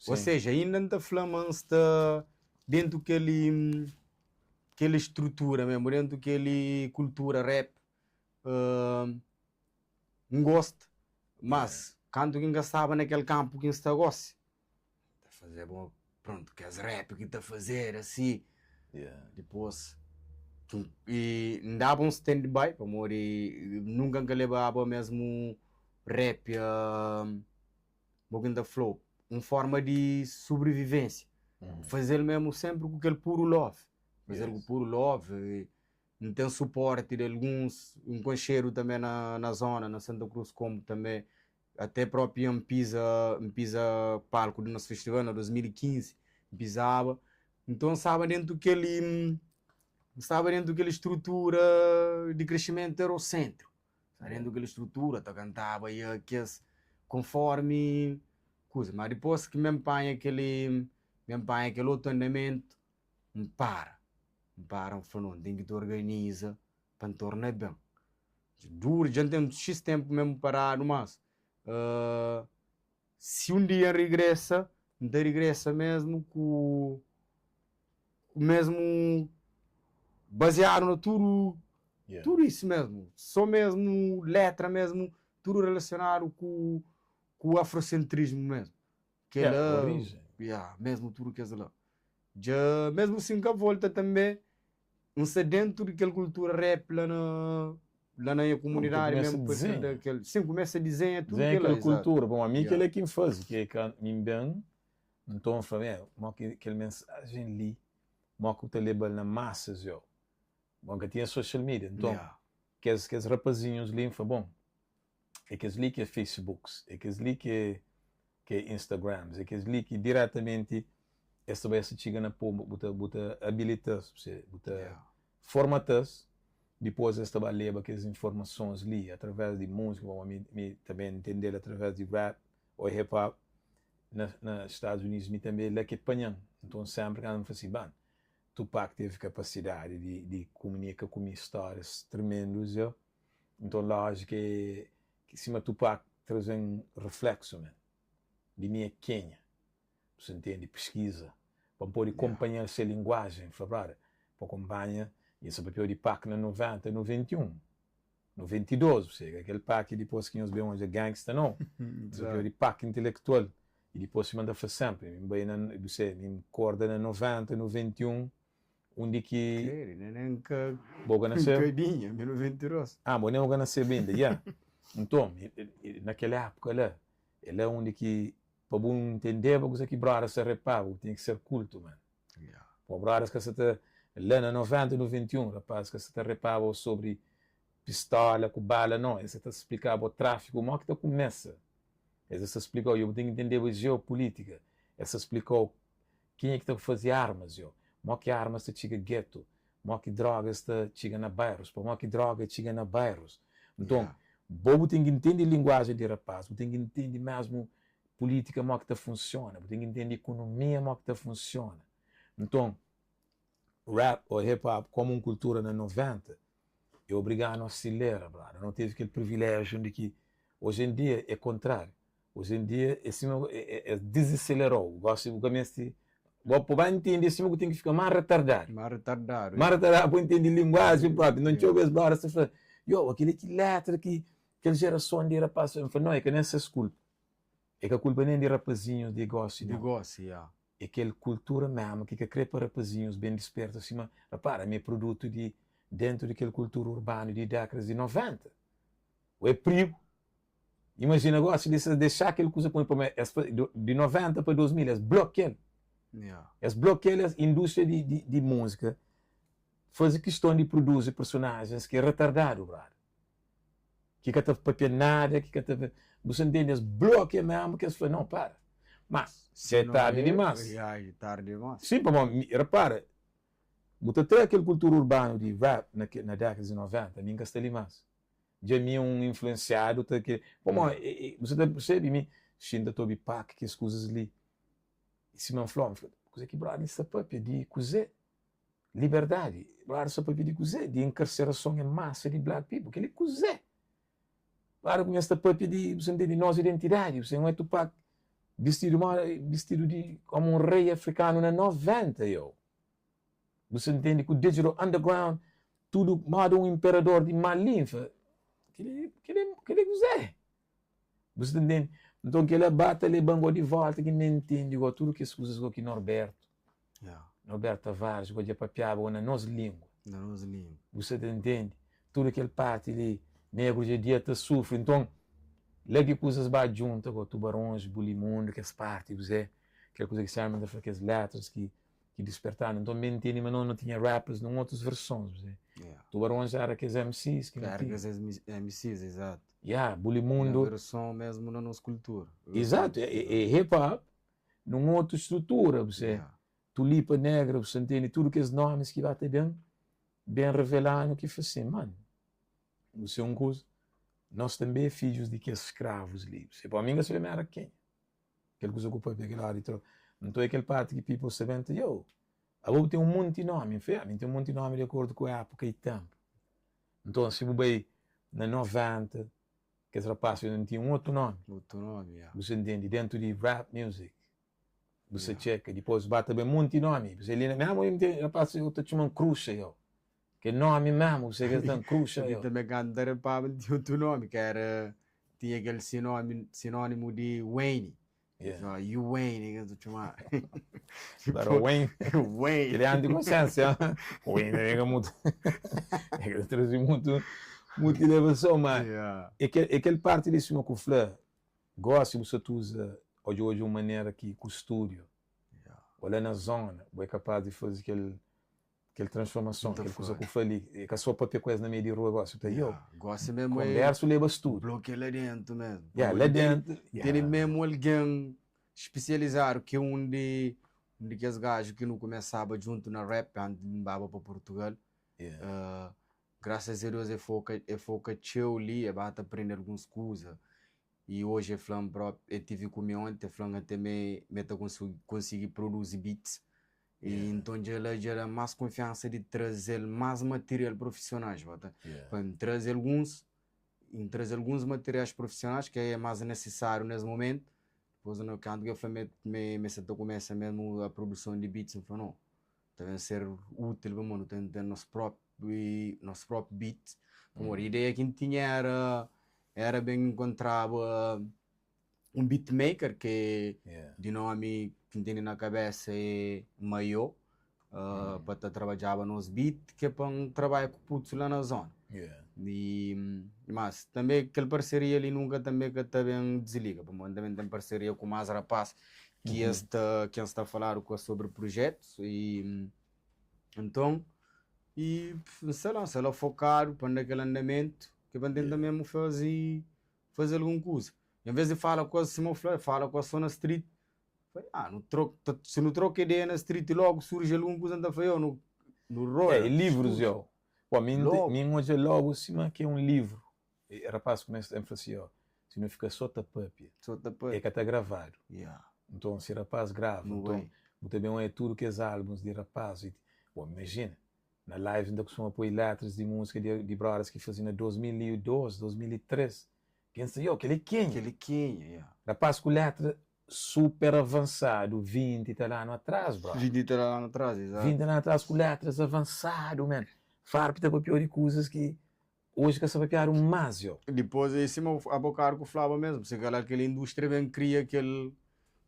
Ou seja, inda N ta fla ma N sta dentu kel, kel strutura mesmu, dentu kel kultura rap. N gosta, mas kantu ki N ka staba na kel kanpu ki N sta gosi, N ta fazeba, prontu, kes rap ki ta fazedu asi, dipôs i N daba un stand by pamodi nunka N ka lebaba mesmu rap mo ki N ta fla-u, un forma di sobrivivensia, N faze-l mesmu senpri ku kel puru love, faze-l ku puru love. N ten suporti di alguns, N konxedu tanbe na na zona, na Santa Cruz, komu tanbe ate propi N piza, N piza palku di nos festival na 2015, N pizaba. Nton N staba dentu kel, N staba dentu kel strutura di kresimentu eurosentriku, staba dentu kel strutura, ta kantaba i kes konformi kuza. Ma dipos ki mi N panha kel, mi N panha kel otu andamentu, N para. N para N fla no, N ten ki ta organiza pa N torna ben. Dura, dja N ten xis ténpu mésmu paradu, mas si un dia N rigresa, N ta rigresa mésmu ku ku mésmu baziadu na tudu tudu isu mésmu, sô mésmu létra mésmu, tudu relasionadu ku ku afrosentrismu mésmu. Kel-la, ya, mésmu tudu kes la. Dja, mésmu si N ka volta tanbê, N sta déntu di kel kultura rap la na la na nha kumunidadi mésmu. Pa kel da kel, sin, kumesa dizenha tudu kel-la. Dizenha kel kultura. Bon, ami kel-la ki N faze, ki é ka mi N ben, nton N fla, Mé, mo ki kel mensajen li, mo ki bu ta leba-l na masas, yo? Bon, ka tinha social media, nton kes kes rapazinhus li, N fla, bon, é kes li ki é Facebooks, é kes li ki é ki é Instagrams, é kes li ki diretamenti es ta bai es ta txiga na pobu, bu ta bu ta abilita-s, bu ta formata-s, dipôs es ta ba leba kes informasons li através di múzika, pamodi mi mi tanbe N ntende-l através di rap ô hip hop na na Stadus Unidus, mi tanbe la ki panha-m, nton sénpri kantu N fla si, ban, Tupac tevi kapasidadi di di kumunika ku mi stórias tremendus, yo. Nton lójika é ki sima Tupac traze-m refleksu men di mi é kenha. Bu sa ntende? Piskiza pa N pode konpanha-l se linguajen. Fla, brother, pa konpanha N sa papiau di Pac na 90, 91, 92, bu sa, kel Pac dipôs ki nhos ben odja gangsta no. N sa papiau di Pac intelektual. I dipôs sima N ta fla sénpri, mi N bai na, bu sa, mi N korda na 90, 91, Undi ki. Kredi, ne nen ka. Bo ka naseba? Ka binha, mi 92. Ah, bo nen ka naseba inda, ya. Nton, na kel épuka la, é la undi ki pa bu ntendeba kuza ki brodas ta repaba, bu tinha ki ser kultu, man. Pô, brodas ka sa ta, la na 90, 91, rapazis ka sa ta repaba bo sobri pistola ku bala, no. Es sa ta splikaba bo tráfiku, mo ki ta kumesa. Es sa splikau, i bu ten ki ntendeba jeopulítika. Es sa splikau Kenha ki ta faze armas yo? Mo ki armas ta txiga geto? Mo ki drogas ta txiga na bairros? Pamo ki droga txiga na bairros? Nton, bo bu ten ki ntende linguajen di rapaz, bu ten ki ntende mesmu pulitika mo ki ta funsiona, bu ten ki ntende ikonomia mo ki ta funsiona. Nton, rap o hip hop komu un kultura na 90 e obriganu asilera, brother. No tevi kel privilejiu di ki oji en dia e kontrariu. Oji en dia é sima es diziselerou, gosi bu ka meste, bo pa ba ntende é sima ku ten ki fika más retardadu. Más retardadu. Más retardadu pa ntende linguajen propi. Nton txeu bes bora ta fla, yo, akili ki letra ki kel jerason di rapaz fla. N fla, no, é ka nen ses kulpa. É ka kulpa nen di rapazinhus di gosi no. Di gosi, ya. É kel kultura mésmu ki ka kre pa rapazinhus ben disperta sima, rapara, mi é produtu di dentu di kel kultura urbanu di dékadas di 90. Ô é prigu. Imajina gosi li si es dexa kel kuza poi pa es di 90 pa 2000 es blokia-l. Es blokia-l es indústria di, di, di múzika faze kiston di produzi personajens ki é retardadu, brother. Ki ka ta papia nada, ki ka ta bu sa ntende? Es blokia mesmu ki es fla, não, para. Mas, dja é tardi dimás. Ya, é tardi dimás. Sim, pamodi, repara, bu ta tra kel kultura urbanu di rap na, na dékadas di 90, mi N ka sta li más. Dja mi é un influensiadu ta ke pamodi yeah. Bu sa ta persebi mi xinta ta obi Pac kes kuzas li i sima N fla N fla kuze ki brother li sta papia di kuze liberdadi brother sta papia di kuze di enkarserason en masa di black people keli kuze brother kumesa ta papia di bu sa ntende nos identidadi bu sa un é Tupac bistidu moda bistidu di komu un rei afrikanu na 90 yo Bu sa ntende ku Digital Underground tudu moda un imperador di Mali N fla kili kili kili kuzé? Bu sa ntende? Nton kila ba ta leban go di volta ki N ntende go tudu kes kuzas go ki Norberto yeah. Norberto Tavares go dja papiaba go na nos lingua. Na nos lingua. Bu sa ta ntende? Tudu kel parti li negru dja dia ta sufri nton la ki kuzas ba djunta go tubarons bulimundu kes parti kuzé kel kuza ki Sherman ta fla kes letras ki ki dispertanu. Nton mi ntende ma no no tinha rappers nun otus versons. Yeah. Tubarões era kes MCs ki no Era tinha. kes MCs, exato. Yeah, Bulimundo. Na versão mesmo na nos kultura. Exato, é, é hip hop num otu strutura, você. Yeah. Tulipa Negra, você ntende? Tudu kes nomes ki ba ta ben, ben revelanu ki fla assim, man, você é un kuza, nós també é fidjus di kes skravus li. Você, pa mi ka sabe ma era kenha. Kel kuza ku papia kel ora di tro. Nton é kel parti ki people sta ben ta, yo. Abo bu ten un monti nomi. N fla, ya, mi N ten un monti nomi di akordu ku épuka i ténpu. Nton, si bu bai na 90, kes rapás N tinha un otu nomi. Otu nomi, ya. Bu sa ntende? Dentu di rap music, bu sa txeka. Dipôs ba ta ben monti nomi. Bu sa li na mésmu N ten rapás ki ta txoma-m Kruxa, yo. Kel nomi mésmu, bu sa ki es ta-m Kruxa, Mi yo. tanbe kantu N ta repaba N tinha otu nomi, ki éra, tinha kel sinómi, sinónimu di Wayne. Yeah. You Wayne, que tu chama. Para Wayne. Wayne. Ele anda com consciência. Wayne é muito. É trazer muito muito elevação, mas yeah. é que é aquele parte disso que eu fala. Gosto você usa hoje hoje uma maneira que com o estúdio. Yeah. Ou lá na zona, você é capaz de fazer aquele kel transformason, kel kuza ku fla li, é ka só papia ku es na meiu di rua gosi, ta yo. Gosi mesmu é konversu leba studu. Blokia la dentu mesmu. Yeah, la dentu. Tene mesmu algen spesializadu ki é un di un di kes gaju ki nu kumesaba djuntu na rap antis di N baba pa Purtugal. Yeah. Grasas a Deus e foka e foka txeu li, e ba ta prende alguns kuza. I oji e fla-m propi, e tivi ku mi onti, e fla-m ate me me ta konsigi produzi beats. I nton dja la dja da-m más kunfiansa di traze-l más material profisionais, bo ta pa N traze alguns, N traze alguns materiais profisionais ki é más nisisáriu nes momentu. Dipôs na kantu ki el fla me me me sa ta kumesa mesmu a produson di beats, N fla no, ta ben ser útil pamodi nu ten ten nos própi nos própi beat. Pamodi ideia ki N tinha éra éra ben enkontraba un beatmaker ki di nomi ki N tene na kabesa é Maio pa ta trabadjaba nos beat ki é pa N trabadja ku putus la na zona. I mas tanbe kel parseria li nunka tanbe ka ta ben disliga pamodi N tanbe N ten parseria ku mas rapaz ki es ta ki N sta faladu ku es sobri prujetus i nton i N sta la N sta la fokadu pa N da kel andamentu ki pa N tenta mesmu faze faze algun kuza. En vez di fala ku es sima bu fla, fala ku es so na street, fla, ah, nu troka, si nu troka ideia na street logu surji algun kuza, N ta fla, yo, nu nu rola. É, e livrus, yo. Pô, mi Logu. mi N odja logu sima ki é un livru. E rapaz kumesa ta fla si, yo, si nu fika so ta papia, So ta é papia. ka ta gravadu. Yeah. Nton, si rapaz grava, Nu nton bai. bu ta ben oia tudu kes álbuns di rapaz. E, bo, imajina, Na live N ta kustuma poi letras di múzika di di brothers ki faze na 2002, 2003. Ken sta, yo, kel-li é kenha? Kel-li é kenha, yeah. Rapaz ku letra super avansadu, 20 i tal anu atras, brother. 20 i tal anu atras, exato. 20 i tal anu atras ku letras avansadu, man. Farpi ta papiau di kuzas ki Oji ka sta papiadu más, yo. Dipôs é sima abokadu ku flaba mesmu, si kalhar kel indústria ben kria kel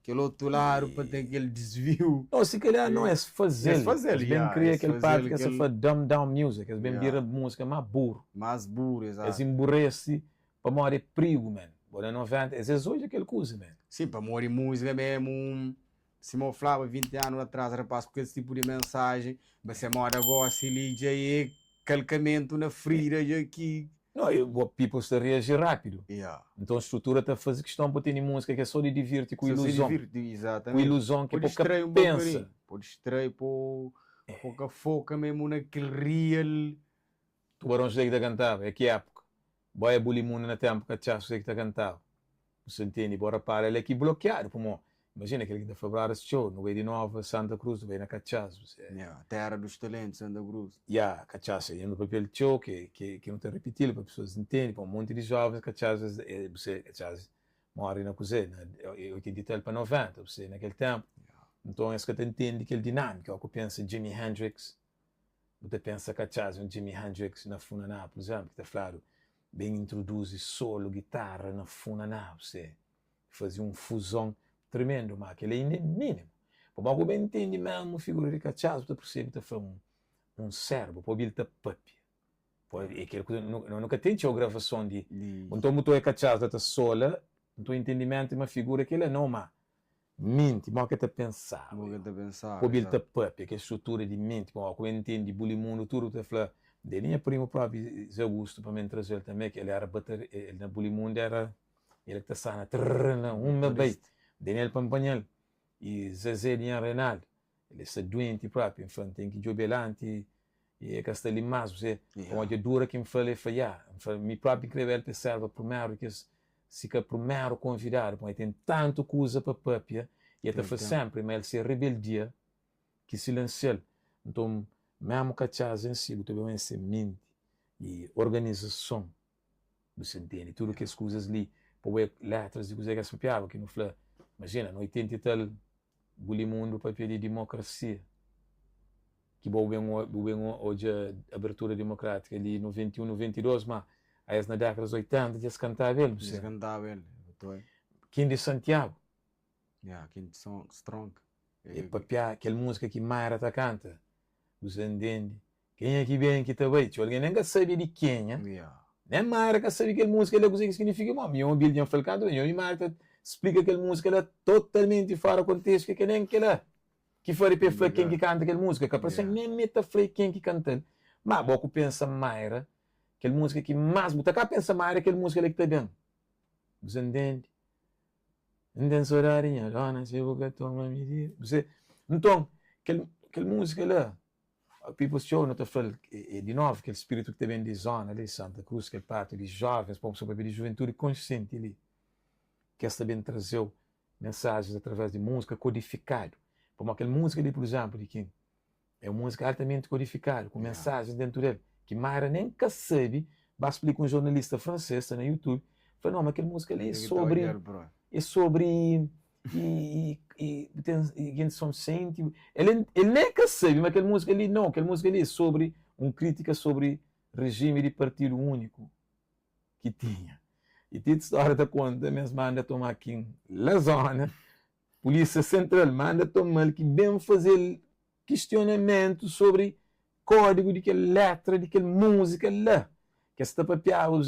kel otu ladu pa ten kel disviu. No, si kalhar no, es faze-l. Es faze-l, Es ben ya, kria es kel faze-l parti ki es ta kel. fla dumb down music, es ben Ya. bira múzika más buru. Más buru, Es exato. inburese pamodi é prigu, man. Bo na 90, es es odja kel kuza, man. Sim, pamodi múzika mesmu, sima bu flaba 20 anu atrás, rapaz ku kes tipu di mensajen, ma se moda gosi li dja é kalkamentu na frida dja ki. No, e bo people sta reaji rápidu. Yeah. Nton strutura ta faze kiston pa tene múzika ki é só di divirti ku Só se iluzon. divirti, Ku exatamente. iluzon ki Pô po ka distrai un pensa. bokadinhu, pô distrai, pô pô ka foka mesmu na kel real. Tubarão José ki ta kantaba, é ki époka? Bo é bulimundo na tempu katxas kuzé ki ta kantaba? Bu sa ntende? Bo rapara el é ki blokiadu pamó imajina kel ki ta fla brothers txeu nu bai di Nova Santa Cruz nu bai na katxas bu sa Yeah, terra dos talentos Santa Cruz. Ya, katxas é nu papia-l txeu ki ki ki nu ta ripiti-l pa pesoas ntende pamó monti di jovens katxas es é bu sa katxas mori na kuzé na 80 i tal pa 90 bu sa na kel tempu nton es ka ta ntende kel dinamika ó ku pensa Jimi Hendrix Bu ta pensa katxas un Jimi Hendrix na funaná, pur izénplu, ki ta fladu ben introduzi solu gitarra na funaná, bu faze un fuzon tremendu, má kel-li inda é mínimu. Pamodi ku ben ntende mésmu figura di katxas, bu ta persebe ta fla un un sérbu, pa obi-l ta pâpia. Pa é kel kuza, nu nu ka ten txeu gravason di. Nton bu ta oia katxas la ta sola, nton entendimentu é ma figura kel-la, nau má Menti, mo ke ta pensaba. Mo ke ta pensaba, Ku obi-l ta exato. papia, kel strutura di menti, pamodi ku el ntende Bulimundo tudu ta fla, Dé nha primu propi Zé Augusto pa mi N traze-l tanbe, ki el era bateri, el na Bulimundo era el ki ta sana trrr na un bai, Dé nel pa N panha-l. I Zezé di nha Reinaldo, El sta duenti propi, N fla, N ten ki djobe-l anti i e ka sta li más, você, pamodi dja dura ki N fla-l, el fla, ya, N fla, mi propi N kreba el pa e serba primeru di kes, si ka primeru konvidadu, pamodi el ten tantu kuza pa papia, i el ta fla senpri ma el se rebeldia ki silensia-l. Nton, mésmu katxas en si, bu ta ben se menti i organizason, bu sa ntende? Tudu kes kuzas li, pa bu letras di kuzê ki es papiaba, ki nu fla, imajina, na 80 i tal, Bulimundu papia di dimokrasia, ki bo bu ben bu ben odja abertura dimokrátika li 91, 92, ma aes na dékadas 80 dja es kantaba el, bu Dja es kantaba el, otu é. King di Santiagu. Ya, King Strong. E papia kel múzika ki Mayra ta kanta, bu sa ntende? Kenha ki ben ki ta bai. Txeu algen nen ka sabe di kenha. Nen Mayra ka sabe kel múzika la kuzê ki signifika. Bon, mi obi-l dja N fla-l kantu bes, mi obi Mayra ta splika kel múzika la totalmenti fora kontestu ki ka nen kel-la ki fari pa el fla ken ki kanta kel múzika. Ka parse-m nen mi ta fla ken ki kanta-l. Má bo ku pensa Mayra, kel múzika ki más bu ta ka pensa Mayra kel múzika la ki ta ben. Bu sa ntende? N ten sodadi nha dóna si bu ka toma midida. Bu sa. Nton, kel kel múzika la. People's Show nu ta fla-l e di novu kel spiritu ki ta ben di zona li Santa Cruz kel parti di jovens pa un papia di juventudi konsienti li ki es ta ben traze-u mensajens através di múzika kodifikadu pamodi kel múzika li pur izénplu di ki é un múzika altamenti kodifikadu ku mensajens dentu del ki Mayra nen ka sabe ba splika un jornalista fransês sta na YouTube fla no ma kel múzika li é sobri é sobri i i bu ten i gen som senti el el nen ka sabe ma kel múzika li no kel múzika li é sobri un krítika sobri rejimi di partidu úniku ki tinha i ti stória ta konta ma es manda toma kin la zona pulísia sentral manda toma-l ki ben faze-l kistionamentu sobri kódigu di kel letra di kel múzika la ki es ta papiaba bu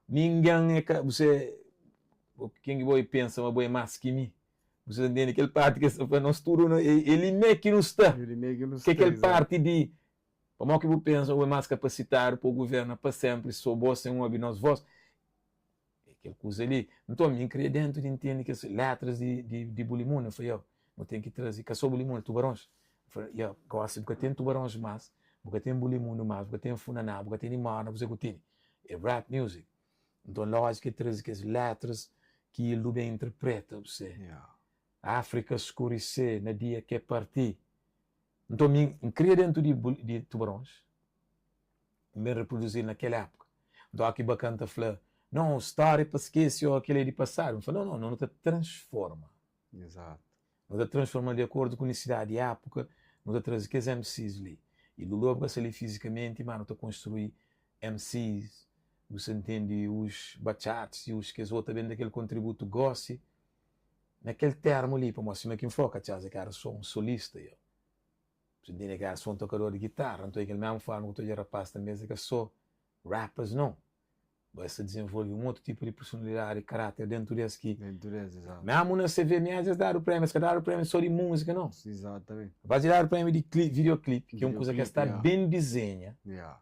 Ningen é ka bu ken ki bo e pensa ma bo é más ki mi? Bu ta ntende kel parti ki es ta fla nos tudu no é li mé ki nu sta. Ke kel parti di pamodi ki bu pensa ma bo é más kapasitadu pa bu guverna pa senpri so bo sen obi nos vós? É kel kuza li. Nton mi N kria dentu di ntende kes letras di di Bulimundo. N fla, yo, nu ten ki traze ka so Bulimundo, Tubarons. N fla, yo, gosi bu ka ten Tubarons más, bu ka ten Bulimundo más, bu ka ten Funaná, bu ka tene Morna, kuzê ku tene? É rap music. Nton lógiku é traze kes letras ki Ildo ben interpreta, bu se. Áfrika skurisê na dia ke parti. Nton mi N kria dentu di di Tubarons, N ben reproduzi-l na kel époka. Nton óki Bakan ta fla, non, stória é pa skese ô kel-li é di pasadu. N fla, non, non, no ta transforma. Exato. Nu ta transforma di akordu ku nisidadi di époka, nu ta traze kes MCs li. I Lulu ka sta li fizikamenti, ma nu ta konstrui MCs, bu sa ntende, os batxatis i os kes otu ta ben da kel kontributu gósi na kel termu li, pamodi sima ki N fla, Katxas é ka éra sô un solista, yo. Bu sa ntende, é ka éra sô un tokador di gitarra. Nton, é kel mésmu forma ku ta odja rapaz tanbê, es é ka sô rappers, nau. Bo es ta dizenvolve un otu tipu di personalidadi i karáter dentu di es ki. Dentu di es, izatu. Mésmu na CVMA dja es dadu prémiu, es ka dadu prémiu sô di múzika, nau. Izatamenti. Rapaz dja dadu prémiu di kli, videoclip, ki é un kuza ki es ta ben dizenha.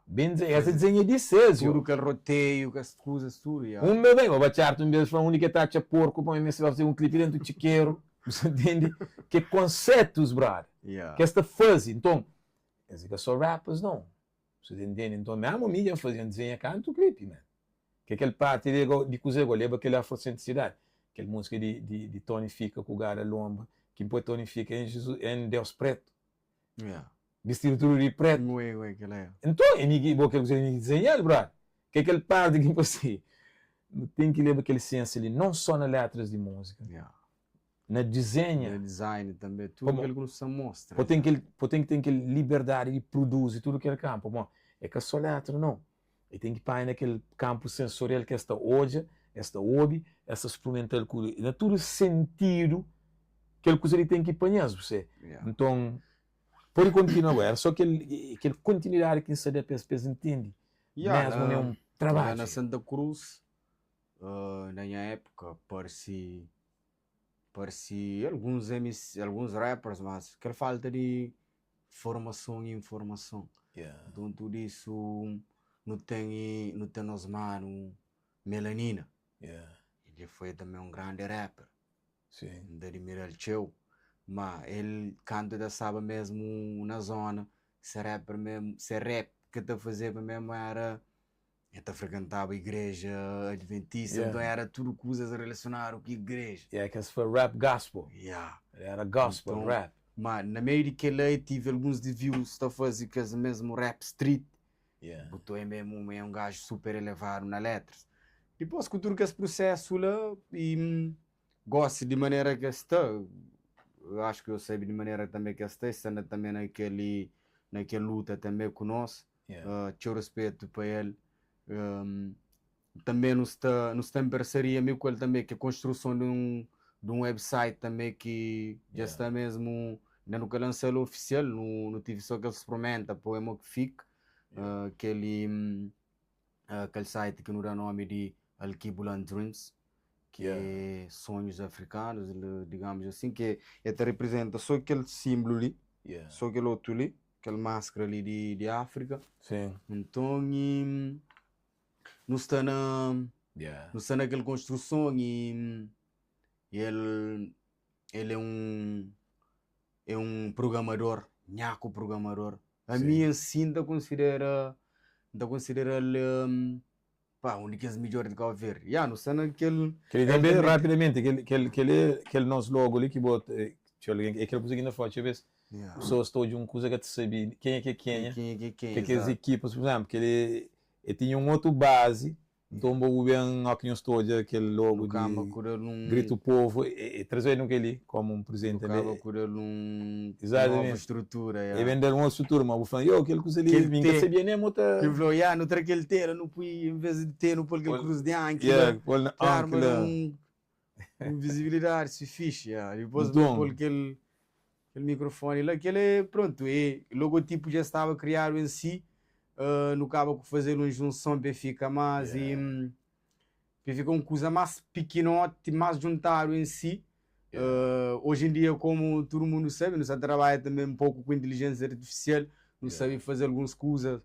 Ben dizenha, es ta dizenha di ses, yo. Tudu kel roteio, kes kuzas tudu, ya. Un bes ben, bo ba txarta un bes fla undi ki el ta atxa porku pa mi meste ba faze un klipi dentu txikeru, bu sa ntende? Ke konsetus, brother, ki es ta faze. Nton, es é ka sô rappers, nau. Bu ta intende? Nton, mésmu mi dja N faze, N dizenha kantu klipi, man. Ke kel parti li go, di kuzê go? Leba kel afrosentrisidadi. Kel múzika di, di, di Tony Fika ku Gada Lomba, ki N poi Tony Fika en Jizus, en Deus pretu. Yeah. Bistidu tudu di pretu. Ué, ué, kel-la é. Nton, é mi ki, bo, kel kuzê, é mi ki dizenha-l, brother. Ke kel parti ki N fla si, nu ten ki leba kel siênsia li, non só na letras di múzika. Yeah. Na dizenha. Na design tanbe, tudu kel ki nu sta mostra. Po ten kel, po ten ki ten kel liberdadi di produzi tudu kel kanpu. Pamodi é ka so letra nau. E ten ki panha na kel kanpu sensorial ki es ta odja, es ta obi, es ta sprumental ku na tudu sentidu kel kuza li ten ki panha-s, bu se. Nton, pode kontinua go. Era so kel kel kontinuidadi ki N sta da pa es, pa es ntende mesmu ma é un trabadju. La na Santa Cruz, na nha époka, parse Parsi alguns MC, alguns rappers, mas kel falta di formason i informason. Yeah. Nton tudu isu nu ten nu ten nos manu Melanina. Yeah. El foi tanbe un grandi rapper. Sim. N ta admira-l txeu. Ma el kantu el ta staba mesmu na zona, se rapper mesmu, se rap ke ta fazeba mesmu era El ta frekentaba igreja adventista, Yeah. nton éra tudu kuzas relasionadu ku igreja. Yeah, kes foi rap gospel. Yeah. Era gospel Nton, rap. Ma na meiu di kel-la e tive alguns desvios ta faze kes mesmu rap street. Yeah. Bu to é mesmu é un gaju super elevadu na letras. Dipôs ku tudu kes prusésu la i gosi di manera ki es sta, eu acho ki eu sabe di manera tanbe ki es sta, es sta na tanbe na kel na kel luta tanbe ku nos. Yeah. Txeu ruspetu pa el. Tanbe nu sta nu sta en parseria mi ku el tanbe ki é konstruson di un di un website tanbe ki dja Yeah. sta mesmu, inda nu ka lansa-l ofisial, nu nu tive so kel spromenta pa oia mo ki fika. Yeah. Kel kel site ki nu da nomi di Alkebulan Dreams, ki Yeah. é sonhus afrikanus, digamos assim, ki é ta reprezenta so kel simblu li, Yeah. so kel otu li, kel maskra li di di Afrika. Sim. Nton i nu sta na Yeah. nu sta na kel konstruson i el el é un é un prugramador, nhaku prugramador. Ami Sim. en si N ta konsidera N ta konsidera-l pá un di kes midjor di Cabo Verde. Ya, nu sta na kel Kel-li el tanbe, tanbe rapidamenti, kel kel kel-li kel nos logo li ki bo txeu algen, é kel kuza ki N ta fla txeu bes, Ya. pesoas ta odja un kuza ka ta sabe kenha ki é kenha, Kenha ki é kenha, ke kes exato. ekipas, pur izénplu, kel-li e tinha un otu bazi, nton bo bu ben óki nhos ta odja kel logo Nu kaba di ku da-l un Grito Povo, e traze-nu kel-li kómu un prizenti Nu tanbe. kaba ku da-l un nova Exatamente. strutura, E ya. ben da-l un otu strutura, ma bu fla, yo, kel kuza li Kel mi N ka T. sabia nen ma ta. Ki fla, ya, nu tra kel T la, nu pui, en vez di T, nu pô-l kel Pô-l, kruz di anki yeah, la, pô-l na ki anki arma la. da un un vizibilidadi si fixi, ya. Dipôs bu Nton. pô-l kel kel mikrofoni la, kel é, prontu, é logotipu dja staba kriadu en si, nu kaba ku faze-l un junson pa e fika más Yeah. i pa e fika un kuza más pikinoti, más djuntadu en si. Yeah. Oji en dia, komu tudu mundu sabe, nu sta trabadja tanbe un poku ku intelijénsia artifisial, nu Yeah. sabe faze alguns kuza,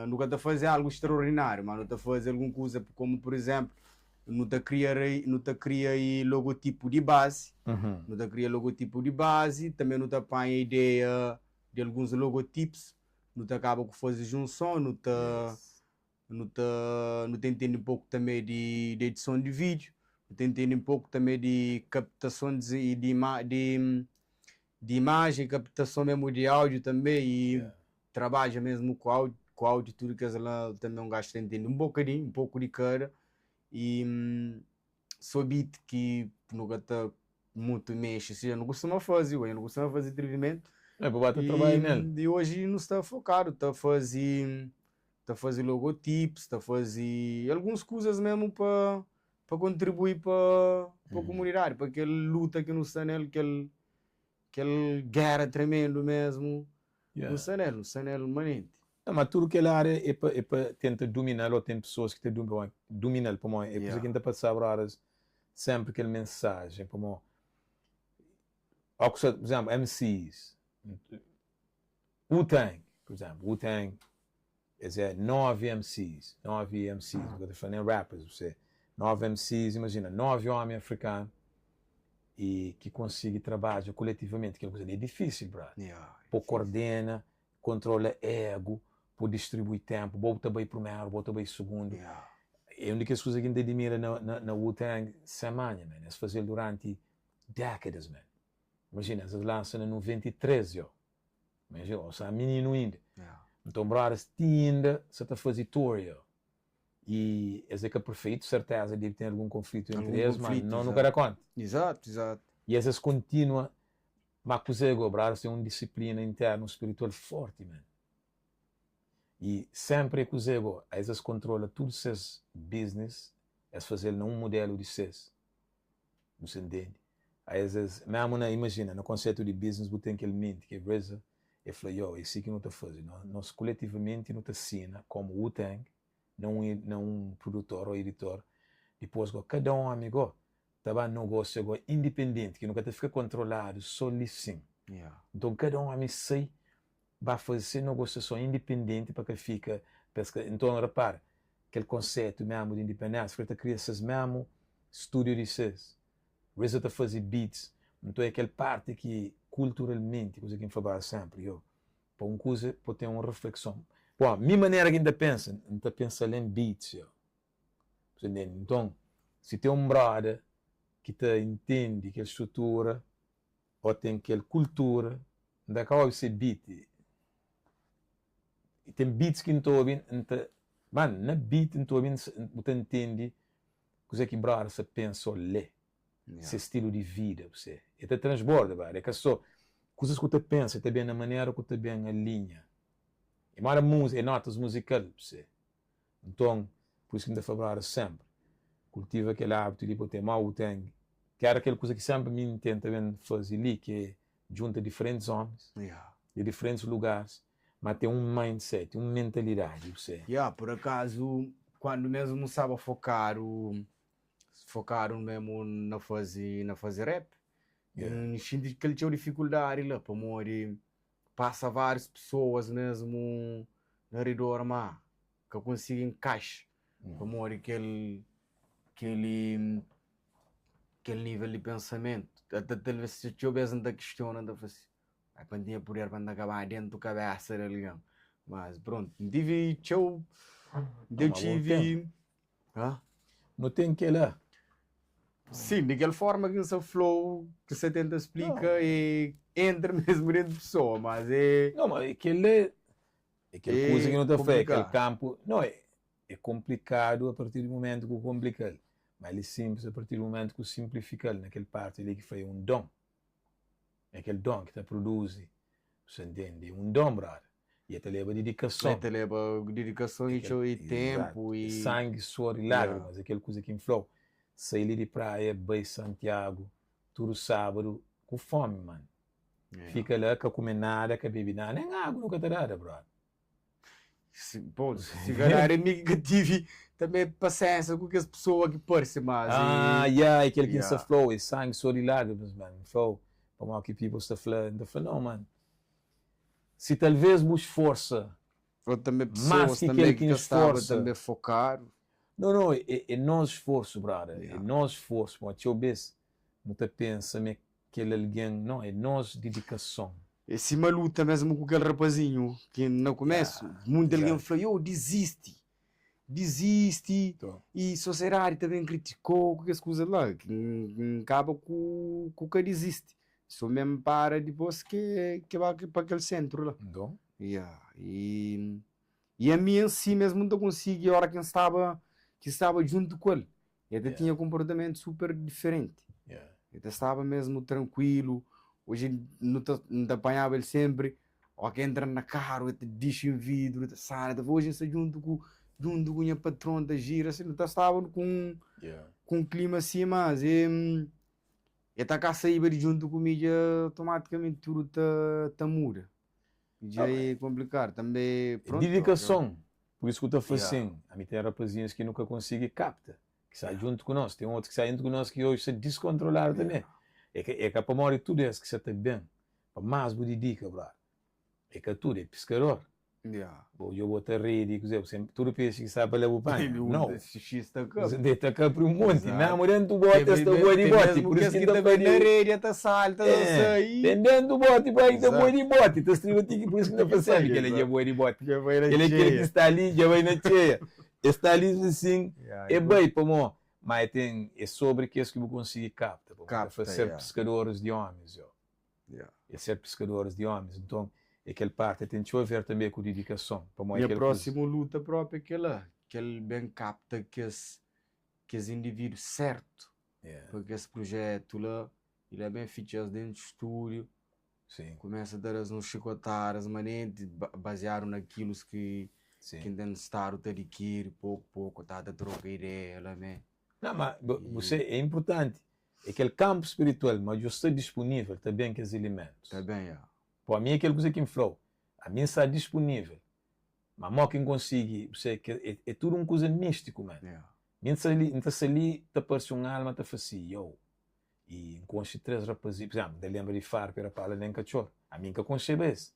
nu ka ta faze algu straordináriu, má nu ta faze algun kuza komu pur izénplu, nu ta kria rei, nu ta kria i logotipu di bazi, nu ta kria logotipu di bazi, tanbe nu ta panha ideia di alguns logotipus, nu ta kaba ku faze junson, nu ta Yes. nu ta nu ta intende un poku tanbe di di edison di vídiu, nu ta intende un poku tanbe di kaptason di di ima di di imajen, kaptason mesmu di áudiu tanbe i Yeah. trabadja mesmu ku áudiu ku áudiu tudu kes la tanbe un gaju ta intende un bokadinhu, un poku di kada i so beat ki nu ka ta mutu mexe, si nu kustuma faze, oi nu kustuma faze atrivimentu É, bu ba ta trabadja nel. i oji nu sta fokadu ta faze ta faze logotipus, ta faze alguns kuzas mesmu pa pa kontribui pa pa komunidadi, pa kel luta ki nu sta nel, kel kel géra tremendu mesmu, Yeah. nu sta nel, nu sta nel manenti. Não, mas tudu kel área é pa é pa tenta dumina-l ô ten pesoas ki ta dumina-l pamodi é kuza Yeah. ki N ta pasaba óras sénpri kel mensajen pamodi ó ku sa pur izénplu MCs Wu-Tang pur izénplu Wu-Tang es é 9 MCs 9 MCs nu ka ta fla nen rappers bu 9 MCs imajina 9 ómi afrikanu i ki konsigi trabadja koletivamenti kel kuza li é difísil brother Yeah, po difísil. kordena kontrola ego po distribui ténpu bo bu ta bai primeru bo ta bai sugundu Yeah. é un di kes kuza ki N ta adimira na na na Wu-Tang sen manha man es faze-l duranti dékadas man imajina es lansa na 93 yo imajina ô sa mininu inda Yeah. nton brothers ti inda sa ta faze tour yo i es é ka perfeitu serteza debe ten algun konflitu entri Algun es mas konflitu, no nu ka da exato. konta Exato, exato. i es es kontinua ma kuzê go brothers ten un disiplina internu spiritual forti man i sénpri é kuzê go es es kontrola tudu ses business es faze-l na un mudelu di ses bu sa intende es es mesmu na imajina na konseitu di business bu ten kel menti ki é RZA e fla yo é si ki nu ta faze nos koletivamenti nu ta sina komu Wu-Tang na un na un produtor ô editor dipôs go kada ómi go ta ba negósia go independenti ki nu ka ta fika kontroladu só li sin Yeah. nton kada ómi sai ba faze se negosiason independenti pa ka fika pa es ka nton repara kel konseitu mesmu di independência fika ta kria ses mesmu stúdiu di ses RZA ta faze beats nton é kel parti ki kulturalmenti kuza ki N fla sénpri yo pa un kuza pa ten un reflekson bom mi manera ki N ta pensa N ta pensa alén beats yo Você entende? Nton si ten un brother ki ta intende kel strutura. Ô ten kel kultura, N ta ka obi se beat. Ten beats ki N ta obi, N ta, man, na beat N ta obi, bu ta ntende kuzê ki brother sa pensa ô lê, se stilu di vida, bu se. E ta transborda, brother, é ka sô kuzas ku ta pensa, ta ben na manera ku ta ben alinha. É moda múzika, é notas muzikal, bu se. Nton, pur isu ki N ta fla brother sénpri, kultiva kel ábitu di bu ten, má bu ten, ki éra kel kuza ki sénpri mi N tenta ben faze li, ki é djunta diferentis ómis di diferentis lugaris, má ten un mindset, un mentalidadi, bu se. Ya, pur akazu, kuandu mésmu N staba fokadu, fokadu mésmu na faze, na faze rap, N xinti kel txeu difikuldadi la, pamodi pasa várius pesoas mésmu na ridor má ka konsigi nkaixa pamodi kel kel kel nível di pensamentu. Ata talvês txeu bês N ta kistiona, N ta fla si, ai pa N tinha puder pa N ta kaba déntu kabésa di algen. Mas prontu, N tive txeu, N tive. Hã? Nu ten kela. Sim, di kel forma ki N sa fla-u, ki N sa tenta splika, é entra mesmu dentu pesoa, mas é. Não, mas kel-la é kel kuza ki nu ta fla, é kel kanpu. Não, é konplikadu a partir di mumentu ki bu konplika-l, ma el é sinplis a partir di mumentu ki bu sinplifika-l na kel parti li ki fla é un don. É kel don ki ta produzi, bu sa ntende? É un don, brother. I el ta leba didikason. El ta leba didikason i txeu i ténpu i. Sangi, suor i lágrimas. É kel kuza ki N fla-u. Sai li di Praia, bai Santiagu, tudu sábadu, ku fómi, man. Fika la, ka kume nada, ka bebe nada, nen agu nu ka ta dada, brother. Pô, si kalhar é mi ki ka tive tanbe pasiénsia ku kes pesoa ki parse, mas. Ah, ya, é kel ki N sta fla-u, é sangi, suor i lágrimas, man. N fla-u, pamodi ki people sta fla, N ta fla, nau, man. Si talvês bu sforsa Ou tanbe más pesoas ki tanbe kel ki ki N ka staba sforsa. tanbe fokadu. Não, não, é, é nos sforsu, brother. É nos sforsu. Pamodi txeu bês nu ta pensa ma é kel algen. Não, é nos didikason. É sima luta mesmu ku kel rapazinhu ki na kumesu munti algen fla, yo, dizisti, dizisti i sosiedadi ta ben kritikau ku kes kuza la. N kaba ku ka dizisti, so mi N para dipôs ke ke ba pa kel sentru la. Ya, i i ami en si mesmu N ta konsigi ora ki N staba ki N staba djuntu ku el, El ta tinha konportamentu super diferenti. El ta staba mesmu trankuilu. Oji nu ta, N ta panhaba el senpri, óki el entra na karu el ta dixi vidru, el ta sali, el ta fla, oji N sta djuntu ku, djuntu ku nha patron, ta jira si. Nu ta staba ku un, ku un klima si, mas el ta ka saíba di djuntu ku mi dja otomatikamenti tudu ta, ta muda. Dja é konplikadu tanbe, prontu. Didikason, pur isu ku ta fla sin, ami ten rapazinhus ki nu ka konsigi kapta, ki sta djuntu ku nos, ten otus ki sta djuntu ku nos ki oji sta diskontroladu tanbe. É ka é ka pamodi tudu es ki sta ta ben, pa más bu didika, brother. É ka tudu, é piskador. Bo dja bota redi, kuzê, bu sen, tudu pexi ki sta pa la bu panha? Nau. Bu ta kapri un monti, mésmu déntu boti es ta bua di boti, pur isu ki N ta fla di. Ten déntu boti pa ki ta bua di boti, ta striba ti ki, pur isu ki N ta fla sénpri, kel-la dja bua di boti, kel-la é kel ki sta li dja bai na txeia, e sta li sin, e bai, pamó, má e ten, é sobri kes ki bu konsigi kapta, pamó ta fla ser piskadoris di ómis, yo. É ser piskadoris di ómis. Nton, é kel párti ten txeu aver tanbê ku didikason, pamodi Nha kel kuza. prósimu luta própi é kel-la, kel ben kapta kes kes indivídu sértu pa kes prujétu la i la ben fitxa-s déntu stúdiu, kumesa ta da-s uns xikotadas manenti baziadu na kilus ki ki N ten stadu ta adikiri poku poku, ta ta troka ideia la mé. Nau, ma bu se é inpurtanti É kel kanpu spiritual, ma djo sta dispunível, ta ben kes ilimentus. Ta ben, ya. Po, ami é kel kuza ki N fla-u, ami N sta dispunível, ma mo ki N konsigi, bu sabe, ke, é, é tudu un kuza místiku, man. Ya. Mi N sta li, N ta sta li, ta parse un alma ta fla si, yow, i N konxe 3 rapazi, pur izénplu, N ta lenbra di Farpi, Rapala, nen Katxor, ami N ka konxeba es.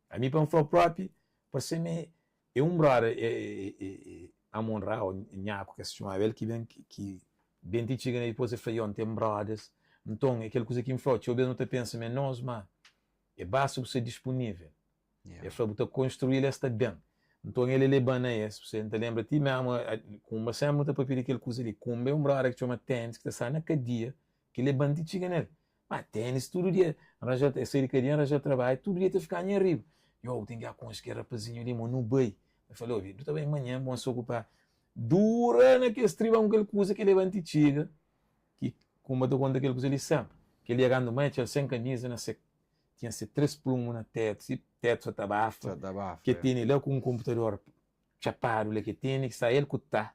Ami pa N fla-u propi, parse-m é, É un brother é é Amon Ra ô Nhaku kes txomaba el ki ben ki ben ti txiga na dipôs el fla yo N ten brothers nton é kel kuza ki N fla-u txeu bês nu ta pensa ma é nos má é basta bu sta disponível el fla bu ta konstruí-l es ta ben nton el leba-m na es N ta lenbra ti mésmu Kumba sénpri nu ta papia di kel kuza li Kumba é un brother ki txoma Tenis ki ta sta na kadia ki leba-m ti txiga na el. Ma tenis tudu dia, ranja, el sai di kadia, ranja trabadju, tudu dia ta fika nha riba. Yo, bu ten ki akonxe kel rapazinhu li, mo nu bai. El fala, obi, nu ta bai manhan, bon se okupa. Dura na kes tribon kel kuza ki leba anti txiga, ki Kumba ta konta kel kuza li senpri. Kel dia kantu mai atxa-l sen kamiza na se, tinha se 3 plumu na tetu, si tetu sa ta bafa, Sa ta bafa, ke ya. tene la ku un konputador txapadu la ke tene, ki sta el ku ta.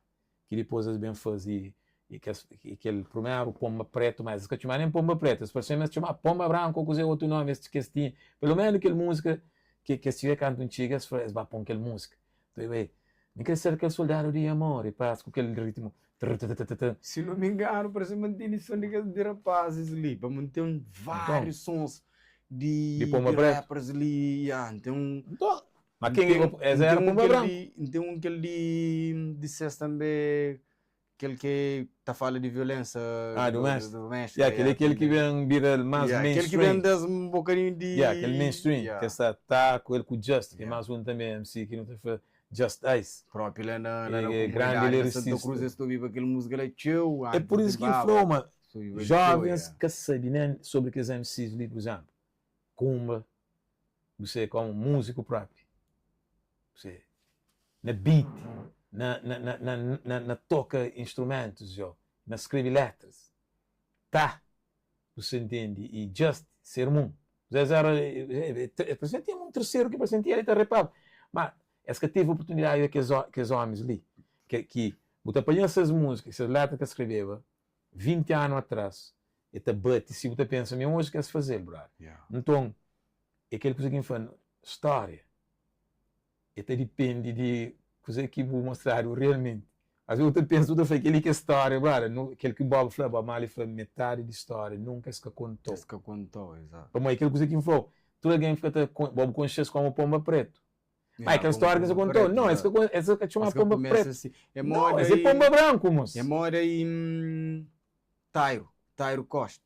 ki dipôs es ben faze i kes i kel prumeru ponba pretu, ma es ka txoma nen ponba pretu, es parse ma es txoma ponba branku ô kuzê otu nomi es ki es tinha, pelu menu kel múzika ki ki es txiga kantu N txiga es fla es ba pon kel múzika, nton e bai N kre ser kel soldadu di amor i pas ku kel ritmu trrttttt. Si nu me inganu parse ma N tene son di kes di rapazis li, pamodi N ten várius sons di Di ponba di pretu? rappers li, ya N ten un. Nton Ma N ken ki ten, es N éra ten un Pumba kel Branku. di, N ten un kel di, di ses tanbe, kel ke ta fala di violensa Ah, duméstika. duméstika, Ya, kel ya, é kel ki tanbe. ben bira más Ya, kel ki ben mainstream. da-s un bokadinhu di, Ya, kel mainstream, ya. ke sta ta ku el ku Just, ki é Ya. más un tanbe MC ki nu ta fla Just Ice. Propi la na, la na É grandi komunidadi na Santa liricista. Cruz es ta obiba kel múzika la txeu É pur antis di isu ki N baba, fla-u ma es ta obiba el txeu, jovens ya. ka sabe nen sobri kes MCs li, pur izénplu, Kumba, bu se komu músiku propi, bu se na beat, na na na na na na toka instrumentus yo, na skrebi letras, ta, bu se ntende, i Just se irmon, es era, es tinha un terseru ki parse el ta repaba, ma es ka tevi oportunidadi di kes kes omis li, ke ki bu ta panha ses músika, ses letra ki es skrebeba 20 anu atras, E ta bati si bu ta pensa ma é oji ki es faze-l, brother. Nton, é kel kuza ki N fla, stória e ta dipende di kuze ki bu mostradu realmenti. Às ves bu ta pensa, bu ta fla kel-li ki é stória, brother. Nu, kel ki Bob fla, Bob Marley fla metadi di stória nunka es ka konta-u. Es ka konta-u, ezatu. Pamodi kel kuza ki N fla-u, tudu algen fika ta, bo bu konxe-s komu Ponba Pretu. Ma é kel stória ki es konta-u. Não, es ka, es ka txoma Ponba Pretu. Não, es é Ponba Branku, mos. É moda i Tairo, Tairo Costa.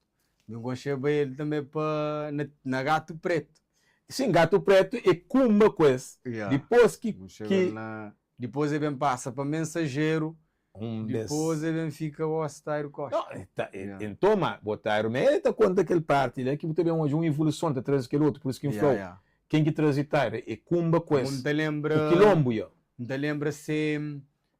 Mi konxeba el tanbe pa na, na Gato Preto. Sim, Gato Preto é kumba ku es. Yeah. Dipôs ki, Konxeba ki el na, dipôs el ben pasa pa Mensageiro, Un bes. dipôs el ben fika gosi Tairo Costa. Não, e ta, e, Yeah. enton, ma bo Tairo me el ta konta kel parti la ki bu ta ben odja un evoluson ta traze kel otu, pur isu ki N Yeah, fla-u, yeah. ken ki traze Tairo é kumba ku N es, ta ku lenbra, Kilombu, yo. N ta lenbra se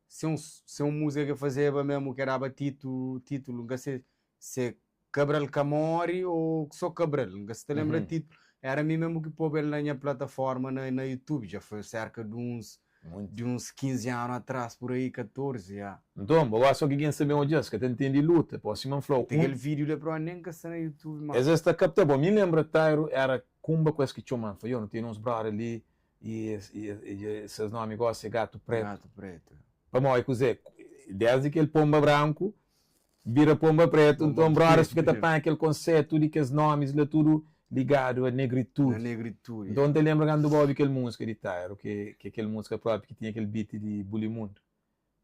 Se un se un múzika ke fazeba mesmu ke daba titu titulu nka se se Cabral ka more ou so Cabral nka sa ta lembra titulu era mi mesmu ki poba el na nha plataforma na na youtube dja foi serka di uns di uns 15 anu atras por aí 14 ya. Nton, bo gosta ki gen sa ben odja-s, ka ta ntende luta, po sima N fla-u, Te un. kel vídiu la proba nen ka sta na youtube mas. Es es ta kapta bo. Mi N lenbra Tairo era kumba ku es ki txoma-m, fla, yo, nu tene uns brother li I es, i es, i ses nomi gosi é Gatu Pretu. Gatu Pretu. Pamodi kuzê? Desdi kel Ponba Branku bira Ponba Pretu, nton brothers fika ta panha kel konsetu di kes nomis la tudu ligadu a negritudi. Na negritudi. Nton N ta lenbra kantu bu obi kel múzika di Tairo, ki é kel múzika propi ki tinha kel beat di Bulimundo.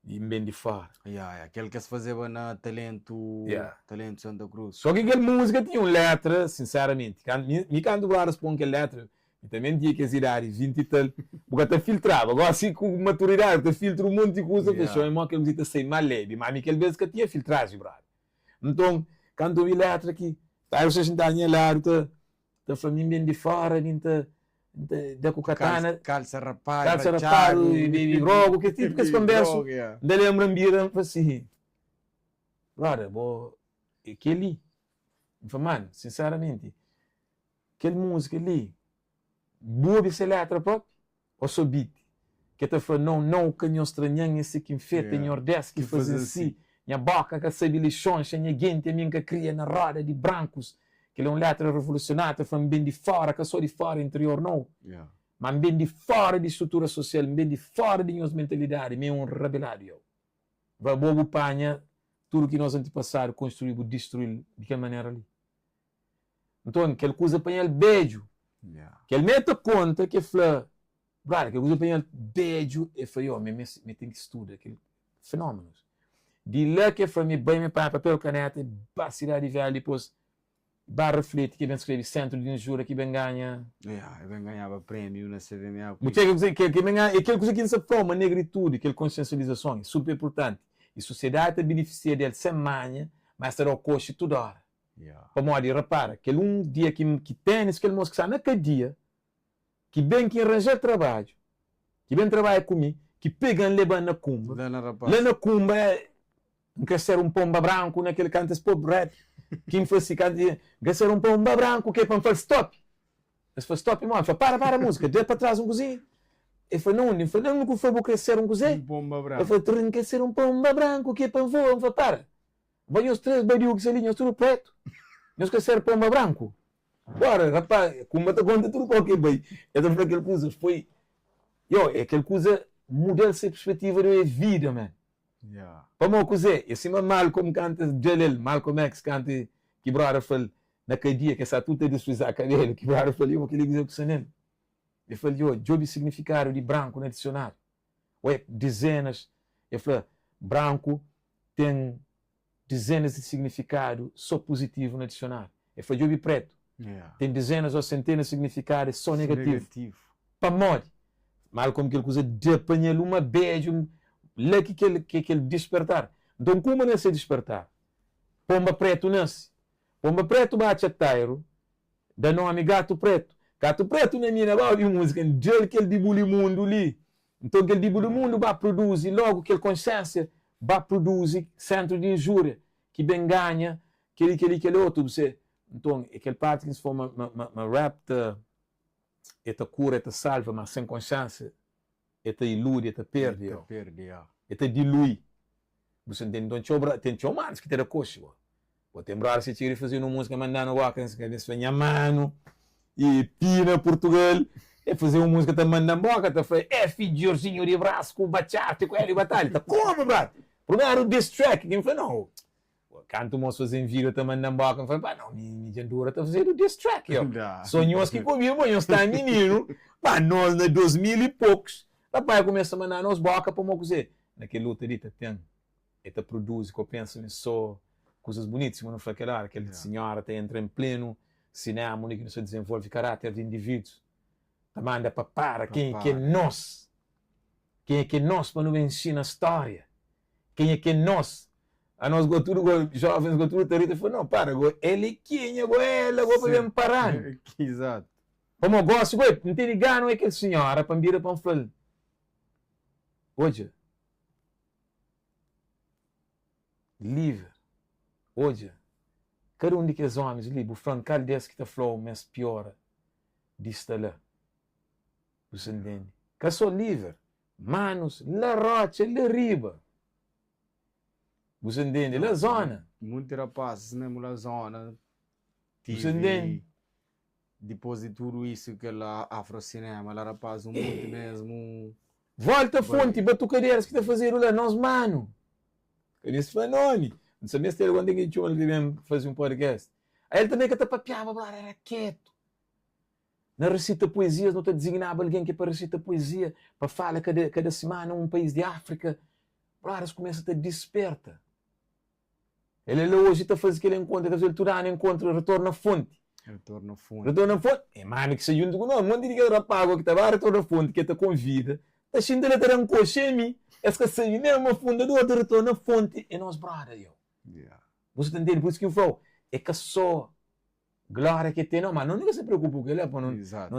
Di N ben di fora. Ya, ya, kel ki es fazeba na Talentu, Ya. Talentu Santa Cruz. Só ki kel múzika tinha un letra, sinseramenti, kan, mi, mi kantu brothers pon kel letra, mi tanbe N tinha kes idadi, 20 i tal, bu ka ta filtraba. Gosi ku maturidadi bu ta filtra un monti kuza, Ya. fla, mo kel múzika ta sai má lebi, má mi kel bes ka tinha filtraji, brother. Nton, kantu obi letra ki, ta, eu sta xintadu nha ladu ta, Ta fla mi N ben di fora mi N ta N ta da ku katana Kalsa rapadu kalsa rapadu i bebi grogu kes tipu kes konbersu N ta lenbra N bira N fla si Brother bo e keli N fla mano sinseramenti kel musika li bu obi se letra propi Ó so beat ke ta fla nou nou ka nhos stranhan é si ki nfeta Yeah. nhordés ki Ki fazen fazen si si. nha boka ka sabe lixonxa nha genti ami nka kria na roda di brankus kel é un letra revolusionáriu ta fla nben di fora ka so di fora interior nou Yeah. ma nben di fora di strutura sosial nben di fora di nhos mentalidadi mi é un rabeladu yo va bo bu panha tudu ki nos antipasadu konstrui bu distruil di kel manera li Nton, kel kuza panha-l bedju. Kel mê ta konta ki el fla, Brother, kel kuza panha-l bedju. El fla, Yo, mi meste, mi ten ki studa kel fenómenus. Di la ki el fla, Mi bai, mi panha papel, kaneta, e ba Sidadi Velha. Dipôs, ba refleti ki el ben skrebe Sentru di Injura, ki ben ganha. Ya, el ben ganhaba prémiu na CVMA ku Bu txega kuzê ki el ben ganha. É kel kuza ki N sta fla-u, ma negritudi, kel konsiensializason é super inpurtanti. I sosiedadi ta benefisia del sen manha, ma es ta da-u koxi tudu óra. Pamodi, repara, kel un dia ki ki tenis kel mos ki sta na kadia, ki ben ki N ranja-l trabadju, ki ben trabadja ku mi, ki pega-m leba-m na Kumba, la na Kumba N kre ser un ponba branku na kel kantu es pô rap ki N fla si kantu N kre ser un ponba branku ke pa N fla-l stop. Es fla stop modi? N fla para para múzika, da pa tras un kuzinha. El fla na undi? N fla na undi ku fla bu kre ser un kuzê? El fla N kre ser un ponba branku ke pa N voa. N fla para. Ba nhos 3 badiu ki sta li, nhos tudu pretu, nhos ka ser ponba branku? Bora, rapaz, Kumba ta konta tudu kau ki el bai, el ta fla kel kuza foi, yo, é kel kuza muda-l se perspetiva di vida, man. Pamó kuzê? É sima Malcolm kanta dja-l el, Malcolm X kanta ki broda fla-l na kadia, ke sa tudu ta disfrizá kabelu, ki broda fla-l, yo, kel-li kuzê ku sta nel? El fla-l, yo, djobe signifikadu di branku na disionáriu. Oé, dizenas, el fla, branku ten dizenas di signifikadu sô puzitivu na disionáriu. El fla, djobe prétu, ten dizenas ô sentenas di signifikadu é sô negativu. Pamodi? Malcolm kel kuza da panha-l uma bedju la ki kel ki kel dispertar. Nton kuma nase dispertar? Ponba prétu nase. Ponba prétu ba atxa Tairu, Da nomi Gatu Pretu. Gatu Pretu na mi na ba obi múzika N da-l kel di Bulimundu li. Nton kel di Bulimundu ba produzi logu kel konsiénsia ba produzi Sentru di Injúria ki ben ganha kel-li kel-li kel otu bu se. Nton é kel parti ki N fla ma ma ma rap ta e ta kura e ta salva ma sen konsiénsia e ta iludi e ta perde E ta perde, ya. E ta dilui. Bu sa ntende? Nton txeu bra, ten txeu manos ki ta da koxi bo. Bo ten brother ki txiga di faze un múzika manda-nu boka na se kabesa, fla nha manu e Pina Portugal, e faze un múzika ta manda-m boka, ta fla F Jorginho di Brás ku Batxarte ku Hélio Batalha. Ta komu brother? Primeru diss track ki N fla nau. Kantu mos faze-m video ta manda-m boka, N fla pa nau, mi dja N dura ta fazedu diss track yo. So nhos ki ka obi-m, bo nhos sta mininu, pa nos na 2000 i pokus, rapaz kumesa manda nos boka pamo kuze? Na kel luta li ta ten, e ta produzi, ko pensa ma é so kuzas bunitu, sima nu fla kel ora, kel sinhora ta entra en plenu sinema undi ki nu sta dizenvolve karáter di indivídus, ta manda pa para kenha ki é nos, kenha ki é nos pa nu ben nxina stória, kenha ki é nos, anos go tudu go jovens go tudu ta ri ta fla no para go el é kenha go ela go pa ben paranu. Exato. Pamo gosi go N tene gana oia kel sinhora pa N bira pa N fla-l. Odja, Liver, odja, kada un di kes ómis li, bu fla-m kal di es ki ta fla-u ma es piora di sta la. Bu sta ntende? Ka sô Liver, manus la rótxa, la riba. Bu sta ntende? La zóna. Munti rapazis mésmu la zóna. Bu sta ntende? Dipôs di tudu isu kel afro cinema la rapaz un monti mesmu. Volta fonti batukaderas ki ta fazedu la nos manu ka meste fla nomi N sa meste el quando ki txoma el pa ben faze un podcast el tanbe ka ta papiaba brother era ketu na resita poezias nu ta dizignaba algen ki pa resita poezia pa fala kada kada simana un pais di afrika brother es kumesa ta disperta. El é la oji ta faze kel enkontru, el ta faze-l tudu anu enkontru Retorno a Fonte. Retorno a Fonte. Retorno a Fonte. É manu ki sta djuntu ku nos, monti di kes rapaz go ki ta ba Retorno a Fonte, ki el ta konvida, ta xinta la ta da-m koxa é mi. Es ka sabe nen ma fundador di Retorno a Fonte é nos brother yo. Bu sa ta ntende? Pur isu ki N fla-u, é ka sô Glória ke ten, ma no nu ka sta preokupa ku kel-la, pa no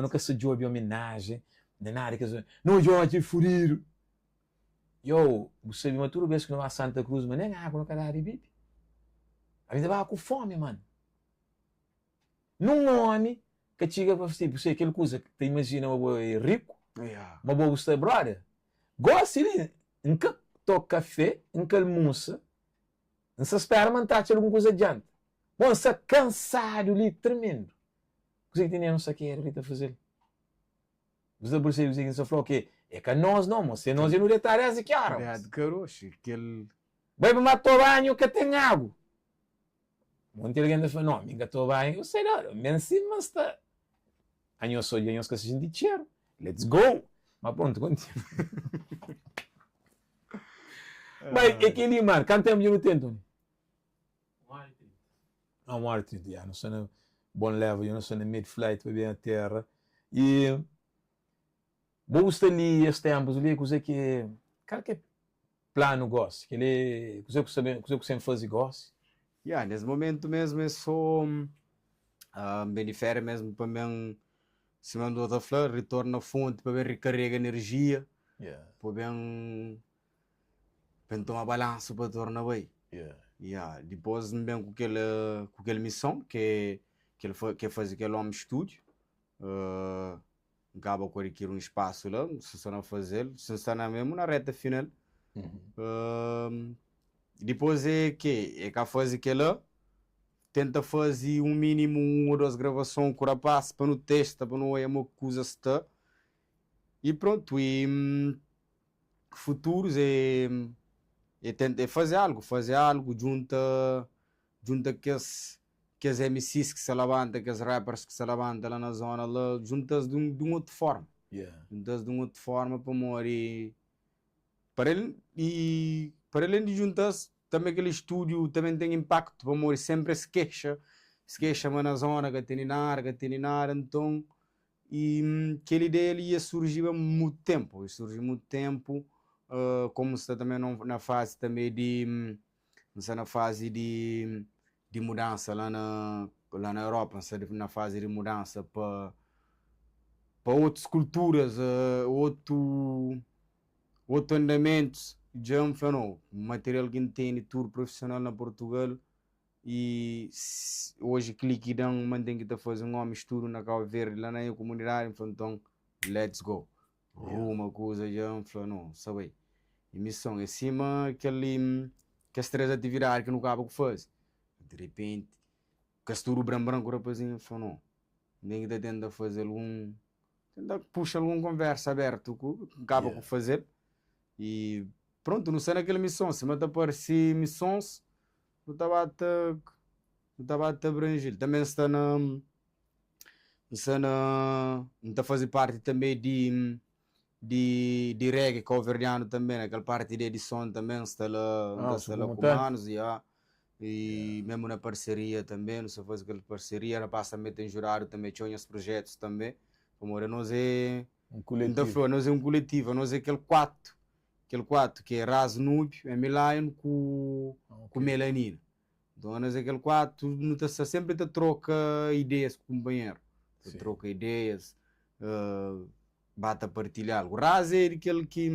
no ka sta djobe omenajen, nen nada di kes. No djobe furidu. Yo, bu sabe ma tudu bes ki no ba Santa Cruz, ma nen agu no ka da di bibi. A mi ta baba ku fomi, mano. Nun omi ka txiga pa fla, bu sabe kel kuza, ta imajina ma bo é riku, ma bo bu sta, brother, gosi li, N ka toka kafe, N ka almusa, N sta spera ma N ta atxa algun kuza djanta. Bon, N sta kansadu li tremendu. Kuzê ki ten N sakedu li ta faze-l? Bu sta persebe kuzê ki N sta fla-u? Ke é ka nos no, mos. Se é nos dja nu detadu desdi ki óra, mos. Ded karoxi, kel. Bai pa mar tobanhu ka ten agu. Monti algen ta fla, no, mi N ka tobanhu. Eu sei la, men sima N sta. Anhos sô dja nhos ka sta xinti txeru. Let's go! Ma prontu, kontinua. Bai, é kel-li, mano. Kantu ténpu dja nu ten, Tony? Un óra i 30. Ah, un óra i 30, ya. Nu sta na bon level, dja nu sta na mid-flight pa ben aterra. I bo bu sta li es ténpus li, kuzê ki é, kal ki é planu gósi? Kel-li, kuzê ku sta ben, kuzê ku sta ben faze gósi? Ya, nes momentu mesmu é so N ben di féria mesmu pa ben, sima N ta fla, ritorna fonti pa ben rikarega enerjia, pa ben ben toma balansu pa torna bai. Ya, dipôs N ben ku kel ku kel mison ke ke faze kel home studio, N kaba ku adikiri un spasu la, N sta na faze-l, N sta na mesmu na reta final. Dipôs é ke, é ka faze kela, tenta faze un minimu un ô dos gravason ku rapaz pa nu testa, pa nu oia mo ki kuza sta. I prontu, i futurus é é tenta é faze algu, faze algu, djunta djunta kes kes MCs ki sta labanta, kes rappers ki sta labanta la na zona la, djunta-s di un di un otu forma, djunta-s di un otu forma pamodi para el i para alen di djunta-s tanbe kel estúdiu tanbe ten inpaktu pamodi senpri es kexa, es kexa ma na zona ka tene nada, ka tene nada, nton I kel ideia li ia surjiba mutu ténpu, ia surji mutu ténpu, komu N sta tanbe na fazi tanbe di, N sta na fazi di di mudansa la na la na Europa, N sta na fazi di mudansa pa pa otus kulturas, otu otu andamentus, dja N fla no, material ki N tene tudu profisional na Portugal, I oji kliki dan ma N ten ki ta faze un omi studu na Kau Verdi la na nha kumunidadi, N fla nton let's go. Ruma kuza dja N fla no sa bai. I mison é sima kel li kes 3 atividadi ki nu kaba ku faze. Di repenti kes tudu bran bran ku rapazinhu N fla no N ten ki ta tenta faze algun tenta puxa algun konversa abertu ku N kaba ku fazel i prontu nu sta na kel mison sima ta parse misons Nu ta ba ta nu ta ba ta abranji-l. Tanbe N sta na N sta na N ta faze parti tanbe di di di reggae kauverdianu tanbe, na kel parti di edison tanbe N sta la N ta sta la ku manus, ya. I memu na parseria tanbe, nu sta faze kel parseria. Rapaz tanbe ten judadu tanbe txeu nhas prujetus tanbe, pamodi anos é N ta fla anos é un kuletivu, anos é kel 4 Kel 4 ki é Ras Núbio, M Lion ku ku Melanina. Nton anos é kel 4 nu ta sta senpri ta troka ideias ku kunpanheru. Ta troka ideias, ba ta partilha algu. Ras é di kel ki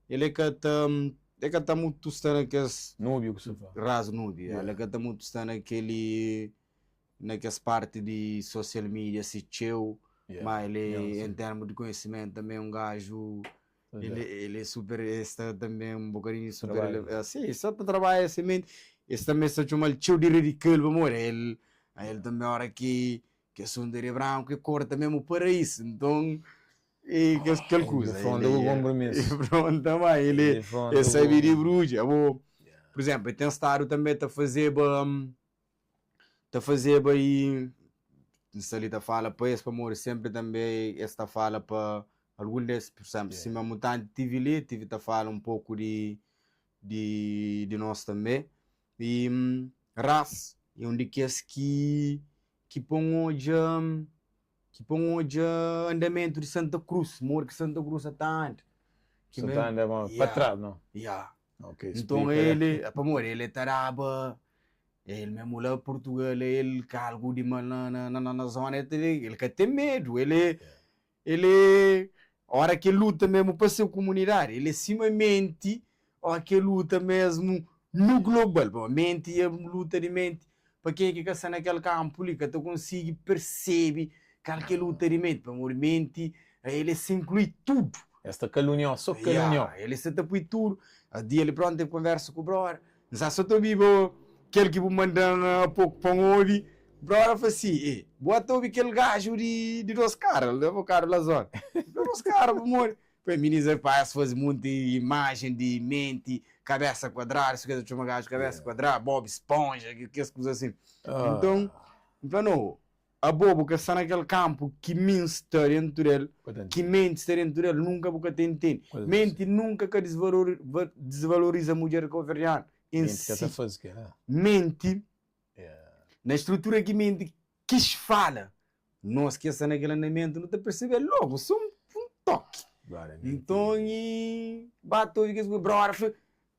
el é ka ta el ka ta mutu sta na kes. Núbio ku sta fla. Ras Núbio, el ka ta mutu sta na keli na kes parti di social media si txeu, ma el é en termu di konhisimentu tanbe é un gaju Ele é super, el sta tanbe un bokadinhu super Trabadja. Si, sta ta trabadja si menti, es tanbe sta txomal txeu di radikal pamodi el, el tanbe ora ki ki asuntu é di branku e korta memu paraísu, nton e kes kel kuza, Difronta ku konpromisu. Difronta ma el é, Difronta el ku sabe di brudja, abo, pur izénplu, el ten stadu tanbe ta fazeba ta fazeba i N sta li ta fala pa es pamodi senpri tanbe es ta fala pa algun des, pur izenplu sima Mutanti tivi li, tivi ta fala un poku di di di nos tanbe i Ras e un di kes ki ki pon odja ki pon odja andamentu di Santa Krus, modi ki Santa Krus sa ta anda. Sa ta anda pa tras no? Ya. Ok, Nton splika. el, pamodi el ta daba El mesmu la Portugal el ka algu di mal na na na na zona el ta el ka ten medu el é el é ora ki el luta mesmu pa se kumunidadi el é sima menti ora ki el luta mesmu no global pamodi menti e luta di menti pa kenha ki ka sta na kel kanpu li ka ta konsigi persebe kal ki é luta di menti pamodi menti el é sa inklui tudu. Es ta kaluniau so kaluniau. Ya el sa ta pui tudu dia li prontu el konversa ku brother. N sa so ta obi bo kel ki bu manda-m a poku pa N obi. Brother fla si, E, bu ata obi kel gaju di di dos kara, el leba karu la zona. N fla, Dos kara pamodi? Fla, Minis es pa es faze monti imajen di menti, kabesa kuadradu, su kes ta txoma gaju kabesa kuadradu, Bob Sponja, kes kuza asin. Nton, N fla, No, Abo bu ka sta na kel kanpu ki mi N sta dentu del, ki menti sta dentu del, nunka bu ka ta intende. Menti nunka ka disvaloriza mudjer kauverdianu en si. Menti, na strutura ki menti kis fala, nos ki sta na kel andamentu nu ta persebe logu, so un toki. Nton, i ba ta obi kes brother fla.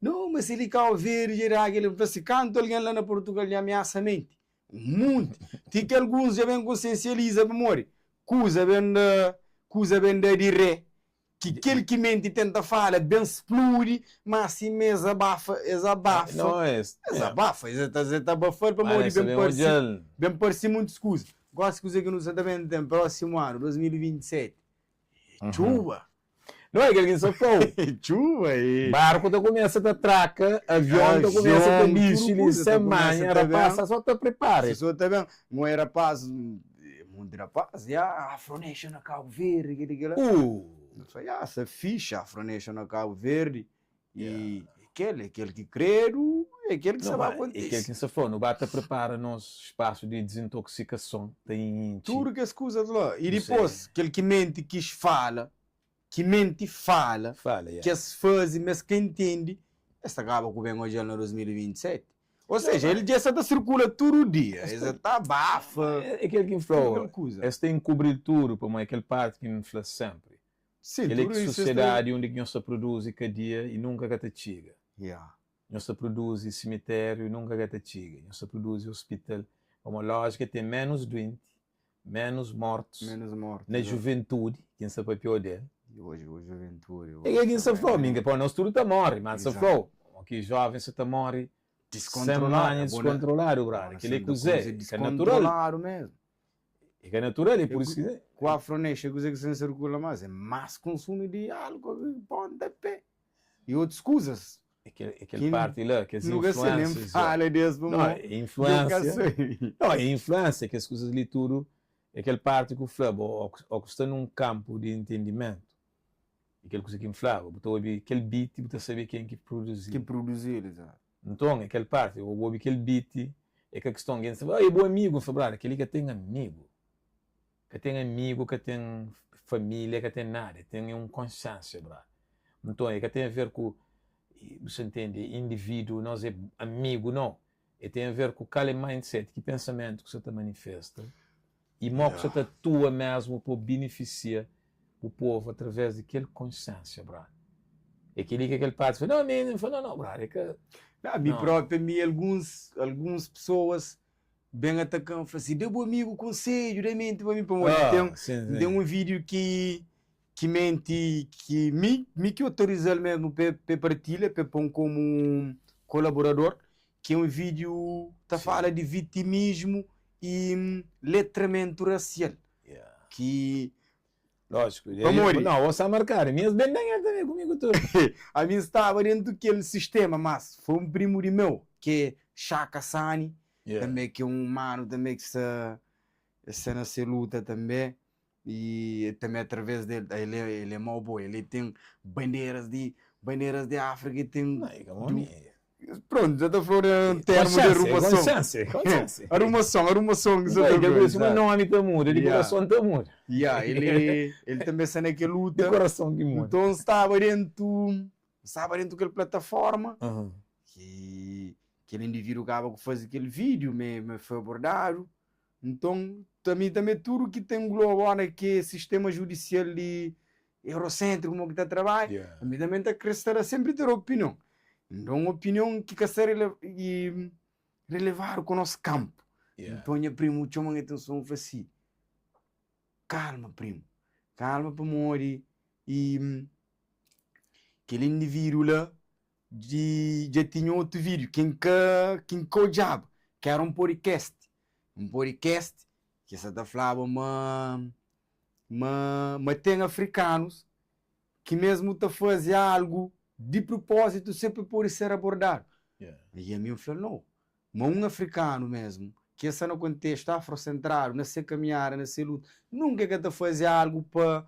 No, ma si li Kau Verdi dja da kel-li. N fla si, kantu algen la na Portugal dja amiasa menti? Un munti. Ti ki alguns dja ben konsensializa pamodi kuza ben da, kuza ben da di ré, ki kel ki menti tenta fala ben spludi, ma simé es abafa, es abafa, No, es, es abafa, es ta, es ta abafal pamodi ben parse, ben parse muntis kuza. Gosi kuze ki nu sa ta ben ten prósimu anu, 2027? Txuba. Não é kel ki N sta fla-u. Txuba e. Barku ta kumesa ta traka, avion ta kumesa ta Avion, dixi tudu li kuza ta sen kumesa manha, ta ben. rapaz só ta prepara. Só ta ben. N oia rapaz, monti rapaz, ya, Afro Nation na Kabu Verdi, kel-li, kel-la. Uh! N fla, ya, sta fixi Afro Nation na Kabu Verdi. E kel, é kel ki kredu, é kel ki Não, sa ba ba, é kel kontise. ki N sta fla-u, nu ba ta prepara nos spasu di dizintoksikason ta intxi. Tudu kes kuzas la. I Nu dipôs, se. kel ki menti kis fala, ki menti fala, Fala, ya. ki es faze ma es ka intende, es ta kaba ku ben odja-l na 2027. Ou Não, seja, ba, el dja sa ta sirkula tudu dia, es es ta, ta abafa, é kel ki N tudu fla-u, kel kuza. es ta enkubri-l tudu, pamodi é kel parti ki N fla sénpri. Sim, Kel-li tudu ki isu es ta. sosiedadi undi ki nhos ta produzi kadia i nunka ka ta txiga. Yeah. Nhos ta produzi simitériu i nunka ka ta txiga. Nhos ta produzi ospital. Pamodi lójika é ten ménus duenti, ménus mortus Ménus mortus, na exato. juventudi, ki N sta papia-u del. E oji, oji juventudi, É oji kel ki N sta sta fla-u, ben. mi, pamodi nos tudu ta móre, má N sta Exato. fla-u, ki jóvens sa ta móre sen Diskontroladu, manha, bo na, diskontroladu, bo brother. na Kel-li é Santa kuzê? Cruz é É ka natural. diskontroladu mesmu. É ka natural, é É pur ku isu ki. ku Afro Nation kuzê ki sta sirkula más é más konsumu di álkol ki ponta pé i otus kuzas É kel, é kel ki parti la, kes nu ka sta nem influências, ya. fala des Não, pamó é nu ka influência. sabe. Não, é influência, kes kuzas li tudu é kel parti ku fla bo, ó ku, ó ku sta num kampu di entendimentu, é kel kuza ki N flaba, bu ta obi kel beat bu ta sabe ken ki Ki produzi-l. produzi-l, exato. Nton, é kel parti, ô bu obi kel beat, é ka kiston gen ta fla, ah, é bu amigu, N fla, brada, kel-li ka ten amigu. Ka ten amigu, ka ten família, ka ten nada, ten é un konsiénsia, brada. Nton, é ka ten a ver ku, bu sa ntende, indivíduo, nos é amigu, nau. É ten a ver ku kal é mindset, ki pensamentu ku sa ta manifesta i mo ku sa ta atua mesmu pa benefisia bu povu através di kel konsiénsia, brada. É kel-li ki é kel parti, fla, nau, mi, N fla, nau, nau, brada, é ka. Nau, mi Nau. própi, mi alguns, alguns pesoas ben ataka-m, fla si, da bu amigu konsedju, da menti pa mi, pamodi Ah, ten, sim, N ten sim. un vídiu ki, ki menti, ki mi, mi ki otoriza-l mesmu pa e partilha, pa e pô-m komu kolaborador, ki é un vídiu ta Sim. fala di vitimismu i letramentu rasial, Yeah. ki Lójiku. E aí, pamodi não, vou sa marcado. Minhas bem danhar também comigo tudo. ami N staba dentu kel sistema, mas foi un primu di meu, ki é Xaka Sani, Yeah. tanbe ki é un manu tanbe ki sta sta na se luta tanbe, i tanbe através del, el é el é mau boi, el ten banderas di banderas di Áfrika, el ten Não, é como du minha. prontu, dja ta fla un termu di Consciência, arumason, consciência, consciência. arumason, arumason ki sa Não, ta é que fla, por isso meu exato. nome tá muda, de Yeah. coração tá muda. Yeah, el é, el tanbe sta na kel De luta, coração que muda. nton staba dentu, staba dentu kel plataforma, Aham. ki kel indivíduo kaba ku faze kel vídiu, me me foi abordadu, nton ami tanbe tudu ki ta engloba ora ki é sistema judisial di euroséntriku mo ki ta trabadja, Yeah. ami tanbe N ta kre sta la senpri ter opinion, N da un opinion ki ka sta rele i relevadu ku nos kanpu, Yeah. nton nha primu txoma-m atenson, fla si, kalma primu, kalma pamodi i kel indivíduo la di dja tinha otu vídiu ki N ka ki N ka odjaba, ki éra un podcast, un podcast ki sa ta flaba ma ma ma ten afrikanus ki mésmu ta faze algu di prupózitu se pa pode ser abordadu. Yeah. I ami N fla, nau, ma un afrikanu mésmu ki sta na kontestu afrosentradu, na se kaminhada, na se luta, nunka el ka ta faze algu pa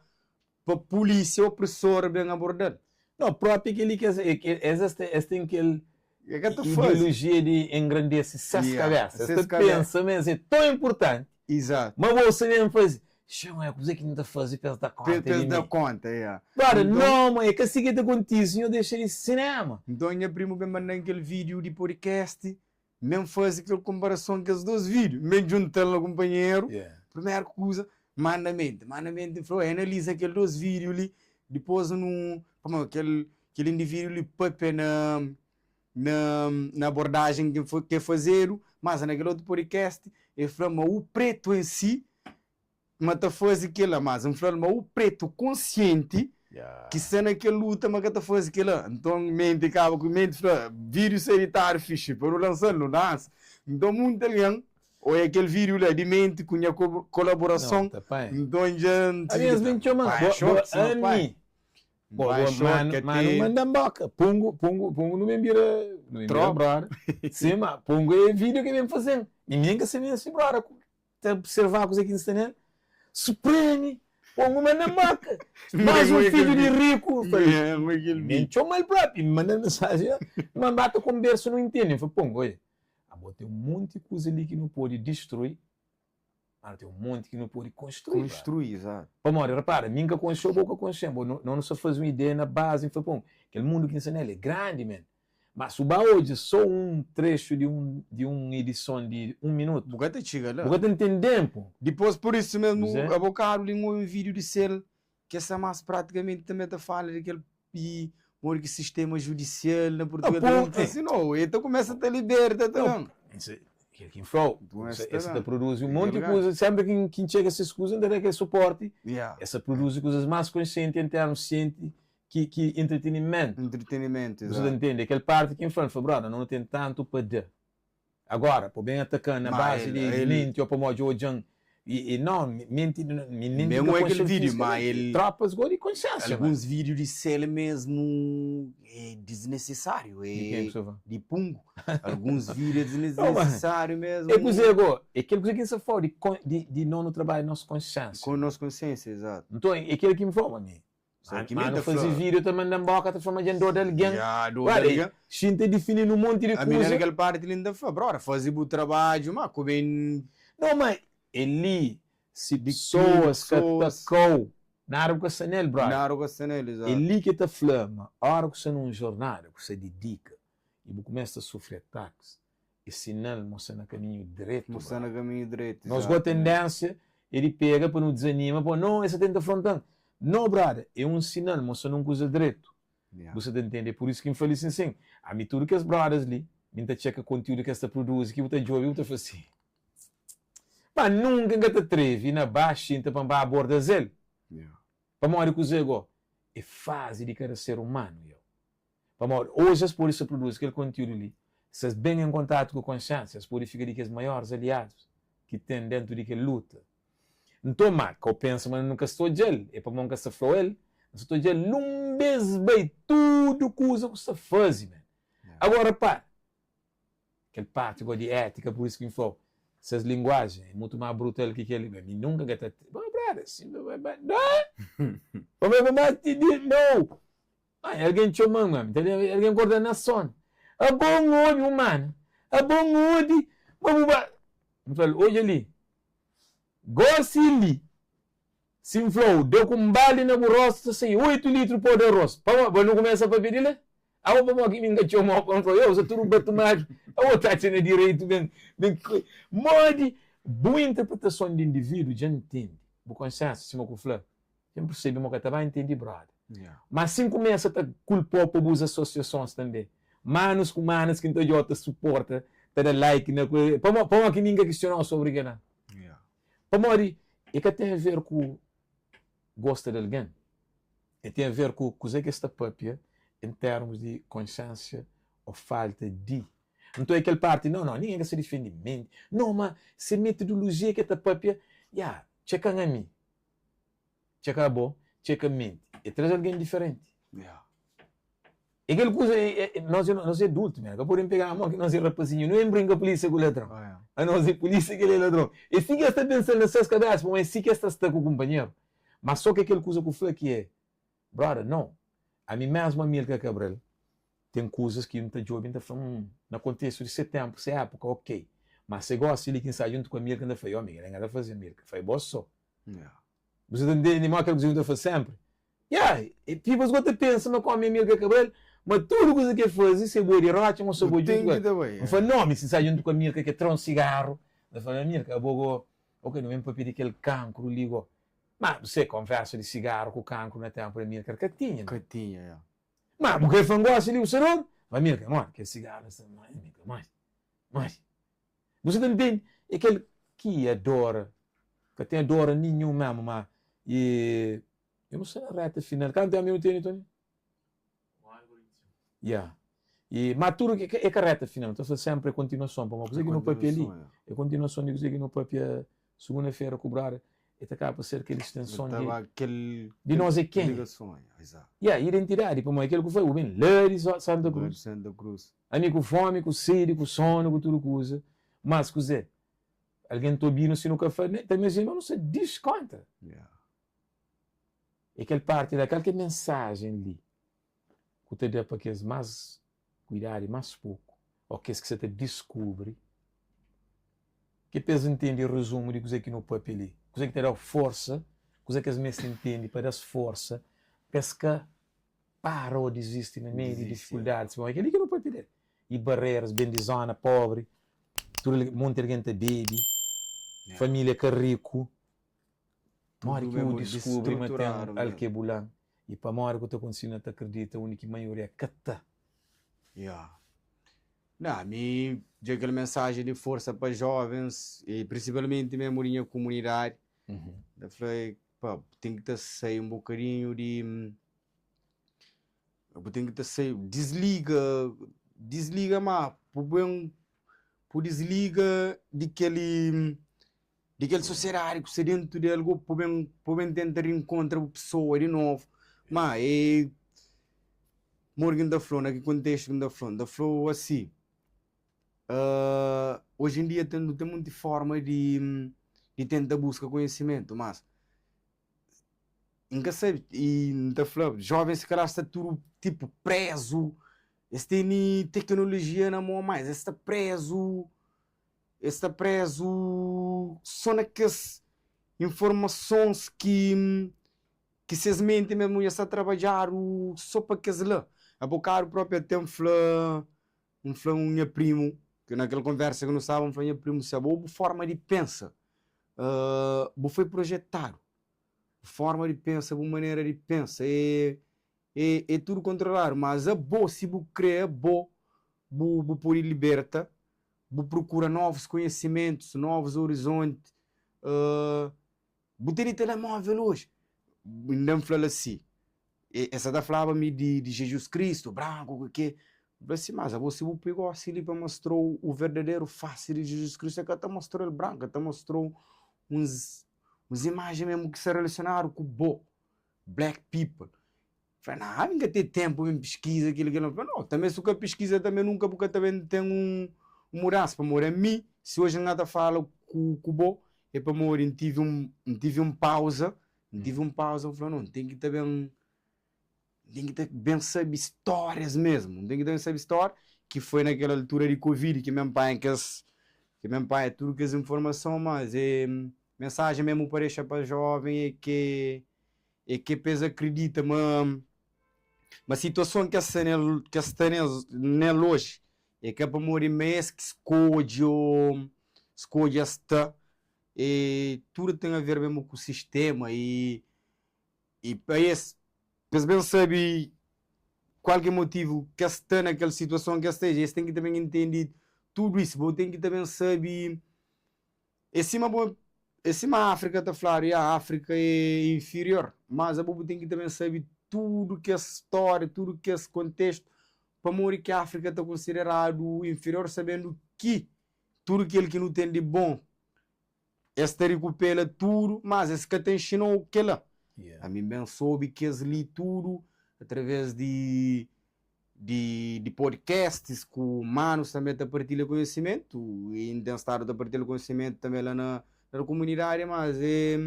pa pulísia opresor ben aborda-l. Não, própi kel-li ki es, es, es, es ten kel El ka ta faze. ideologia di engrandese ses Yeah, kabésa. Es ses ta kabésa. pensa ma es é tão inportanti, Exato. ma bo sa ben faze, Xê, ma kuzê ki N ta faze pa es da Pa konta pa es di da mi? konta, yeah. Brother, Nton, não, ma é ka si ki ta kontise, nho dexa di sinema. nton nha primu ben manda-m kel vídiu di podcast, N ben faze kel konparason kes dos vídiu, N ben djunta-l na kunpanheru. Yeah. Primeru kuza, manda menti, manda menti, N fla, oi, analiza kel dos vídiu li, dipôs nu, pamodi kel. Kel indivíduo li papia na na na abordajen ki fo ke fazedu, mas na kel otu podcast el fla ma u pretu en si ma ta faze kela, mas N fla-l ma u pretu konsienti ki sta na kel luta ma ka ta faze kela. Nton menti kaba ku menti fla vídiu sta editadu fixi pa nu lansa-l nu lansa. Nton munti algen oia kel vídiu la di menti ku nha kolaborason nton dja N Ami es ben txoma bo ami bo manu manu manda-m boka pungu pungu pungu nu ben bira nu ben bira brother sim ma pungu é vídiu ki ben faze-m mi nen ka sabia si brother ta observá kuzê ki N sta nel, Supreme, pô-m uma na boka, más un fidju di riku, N fla-l, mi N txoma-l própi, N manda-l mensajen, ma N ba ta konbersa nu intende, N fla, pô, oia, abo ten un monti kuza li ki nu pode distrui, ma nu ten un monti ki nu pode konstrui, brother. Pamodi, repara, mi N ka konxe-u, bo ka konxe-m, bo, no nu sta faze un ideia na bazi, N fla, pô, kel mundu ki N sta nel é grandi, man. Ma su ba odja so un trexu di un di un edison di un minutu. Bu ka ta txiga la. Bu ka ta ntende-m po. Dipos pur isu mesmu abokadu li N obi un video di sel ke sta mas pratikamenti tanbe ta fala di kel i modi ki sistema judisial na Purtugal ta ben fasi no e ta kumesa ta liberta ta ben. Kel ki N fla-u, es ta produzi un monti kuza, senpri ki N txega ses kuza N ta da kel suporti, es ta produzi kuzas mas konsienti en termus sienti ki ki entretenimentu. Entretenimentu, Bu sa ta exato. ntende? Kel parti ki N fla, N fla, brother, no nu ten tantu pa da. Agora, pa ben ataka-m na Ma bazi el, di el. menti ô pamodi dja odja-m i, i no, menti, mi nen Mesmu ka é kel konxe-l vídeo, ma fizikamenti. el. Tropas go di konsiénsia, man. Alguns vídeo di sel mesmu é desnecessário, Di kenha é ki sta fla? di Pungo. Alguns vídeo é Não, man. desnecessário É kuzê mesmu. go? É kel kuze ki N sta fla-u di kon, di, di no nu trabadja nos konsiénsia. Ku nos konsiénsia, exato. Nton, é kel ki N fla-u, ma mi Só ki Ma mi nu ta faze fla. vídeo ta manda-m boka ta fla ma dja N doda algen. Ya, doda Brother, algen. xinta difini-nu un monti di Ami na kuza. kel parti li N ta fla, brother, faze bu trabadju, ma ku ben. No, ma el li, si Di pesoas ka ta pesoas. kau, nada bu ka sta nel, brother. Nada bu ka sta nel, El exato. li ki ta fla ma ora ku sta na un jornada, ku sta didika i bu kumesa ta sufri atakis, É sinal mo sta na kaminhu dretu, Mo sta na kaminhu dretu, Nos go tendênsia é di pega pa nu dizanima, pa no, es sa tenta fronta-m. No, brada, é un sinal mo sta na un kuza dretu. Bu sa ta ntende? É pur isu ki N fla li sin sin. Ami tudu kes brodas li, mi N ta txeka kontiúdu ki es ta produzi, ki bu ta djobe, bu ta fla si, Ma nunka N ka ta trevi na ba xinta pa N ba aborda-s el. Pamodi kuzê go? É fazi di kada ser umanu, yo. Pamodi oji es pode sta produzi kel kontiúdu li, si es ben en kontatu ku konsiénsia, es pode fika di kes maióris aliadus ki ten déntu di kel luta. Nton, má ka-u pensa ma nu ka sta odja-l, é pamodi N ka sta fla-u el, N sta ta odja-l nun bês bai tudu kuza ku sta faze, man. Agora, repara, Kel parti go di étika, pur isu ki N fla-u, ses linguajen é mutu más brutal ki kel li. Mi nunka N ka ta, Bo brada, si bu bai ba, pa bai pa ba ti di, no! Ai, algen txoma-m, ma mi ta lenbra, algen korda-m na sonu. Abo N obi un mana, abo N obi ma bu ba. N fla-l, odja li, gosi li, si N fla-u, da ku un baldi na bu rostu, ta sai oitu litru pó di aros. Pamodi? Bo nu kumesa papia di la? Abo pamodi ki mi N ka txoma-u pa N fla-u, yo, sta tudu batumadu, abo ta atxa na direitu ben, ben. Modi? Bu interpretason di individu dja N ntende, bu konsiénsia, sima ku fla, Dja N persebe ma ka ta ba intendi broda. Ma si N kumesa ta kulpa-u pa bus asosiasons tanbe, manus ku manas ki N ta odja-u ta suporta, ta da like na kuza, pamodi pamodi ki mi N ka kistiona-u sobri kel-la? Pamodi e ka ten aver ku gosta di algen, e ten aver ku kuze ki es ta papia en termus di konsiensia o falta di. Nton e kel parti, no, no, ningen ka sta difende menti, no, ma se metodolojia ki e ta papia, ya, txeka-m ami. Txeka abo, txeka menti. É 3 algen diferenti. É kel kuza, nos nos é adultu, ka podem pega na mon ki nos é rapazinhu. Nu en brinka polísia ku ladron. Anos é polísia kel é ladron. É si ki es ta pensa na ses kabesa, pamodi é si ki es ta sta ku kunpanheru. Ma so ke kel kuza ku fla ki é, brother, no. Ami mesmu Amilcar Cabral, ten kuzas ki N ta djobe, N ta fla, hum, na kontestu di se tenpu, se épuka, ok. Ma se gosi li ki N sta djuntu ku Amilcar, N ta fla, yo, mi kel-la N ka ta faze, Amilcar, fai bo so. Bu sa ta ntende ma kel kuza ki nu ta fla senpri? Ya, e pibas go ta pensa ma komi Amilcar Cabral, ma tudu kuza ki e faze, se bo é di rotxa, ma so bo djuntu ku el. N fla, no, mi si N sta djuntu ku Amilcar ki e tra un sigaru, N ta fla, Amilcar, abo go, ok, nu ben papia di kel kankru li go. Ma, bu se, konversa di sigaru ku kankru na tenpu di Amilcar ka tinha, Ka tinha, ya. Ma bu krê fla-m gósi li bu sta dodu? Fla, Milka, modi? Kel sigaru la sta modi, Milka, modi? Modi? Bu sa ta ntende? É kel ki adora, ka ten adora ninhun memu, ma e eu nu sta na reta final. Kantu ténpu nu tene, Tony? Ya. E ma tudu ki é ka reta final, nu ta fla sénpri é kontinuason, pamodi kuzê ki nu papia li é kontinuason di kuzê ki nu papia sugunda-fera ku brother, e ta kaba pa ser kel istenson di di nos é kenha. Ya, identidadi, pamodi kel ku fla, bu ben la di Santa Cruz. Ami ku fomi, ku sedi, ku sonu, ku tudu kuza. Mas kuzê? Algen ta obi-nu si nu ka fla, ta imajina ma nu sta diskontra. É kel parti la, kal ki é mensajen li ku ta da pa kes más ku idadi más poku ô kes ki sa ta diskubri ki pa es ntende rezumu di kuzê ki nu papia li? Kuzê ki ta da-u forsa? Kuzê ki es meste ntende pa da-s forsa pa es ka para ô dizisti na meiu di difikuldadis? Pamodi kel-li ki nu papia di el. I bareras ben di zóna pobri, tudu monti algen ta bebe, família ka riku. Modi ki bu diskubri ma ten alkebulan i pamodi ku ta kontinua ta kridita undi ki maioria ka ta? Ya. Na, mi dja kel mensajen di forsa pa jovens i prinsipalmenti memu di nha kumunidadi, N ta fla, pa, bu ten ki ta sai un bokadinhu di, bu ten ki ta sai, disliga, disliga ma bu ben, bu disliga di kel di kel sosiedadi ku sta dentu del go pa ben pa ben tenta rinkontra bu pesoa di novu ma e modi ki N ta fla-u na ki kontestu ki N ta fla-u N ta fla-u asi oji en dia ten nu ten monti forma di di tenta buska konhesimentu mas N ka sabe i N ta fla jovens si kalhar sta tudu tipu prezu es tene teknolojia na mon mas es sta prezu Es sta prézu sô na kes informasons ki ki ses menti mésmu dja sta trabadjadu sô pa kes la. A bokadu própi até N fla, N fla un nha primu, ki na kel konvérsa ki nu staba, N fla nha primu, si abo bu fórma di pensa bu foi projetadu, bu fórma di pensa, bu manera di pensa é é é tudu kontroladu, mas abo si bu krê abo bu bu pode liberta bu prokura novus konhesimentus, novus orizonti. Bu tene telemóvel oji? Inda N fla-l asi, e sa ta flaba mi di di Jezus Kristu, branku ku ke. N fla si, mas abo si bu pui gosi li pa mostrou u verdaderu fasi di Jezus Kristu, e ka ta mostrou el branku, e ta mostrou uns uns imajen mesmu ki sta relasionadu ku bo, black people. Fla, na, ami N ka ten ténpu pa N piskiza kel-li, kel-la. N fla, no, tanbê si bu ka piskiza tanbê nunka bu ka ta ben ten un mudansa. Pamodi ami, si oji N ka ta fala ku ku bo, é pamodi N tive un N tive un pauza, N tive un pauza, N fla, no, N ten ki ta ben, N ten ki ta ben sabe stórias mésmu, N ten ki ta ben sabe stória, ki foi na kel altura di Covid ki mi N panha kes, ki mi N panha tudu kes informason, mas é mensajen mésmu pa dexa pa jóven é ke É ke pa es akredita ma ma situason ke es sta nel ke es sta nes nel oji é ka pamodi ma es ki skodje ô skodje es sta. E tudu ten a ver mesmu ku sistema i i pa es pa es ben sabe kual ki é motivu ke es sta na kel situason ke es sta es ten ki ta ben intende tudu isu. Bo ten ki ta ben sabe É sima bo, é sima Áfrika ta fladu, ya, Áfrika é infirior, mas abo bu ten ki tanbe sabe tudu kes stória, tudu kes kontestu pamodi ki Áfrika ta konsideradu infirior, sabendu ki tudu kel ki nu ten di bon es ta rikupela tudu, mas es ka ta inxina-u kela. Ami N ben sobe kes li tudu através di di di podcasts ku manus tanbe ta partilha konhesimentu i N ten stadu ta partilha konhesimentu tanbe la na na kumunidadi mas é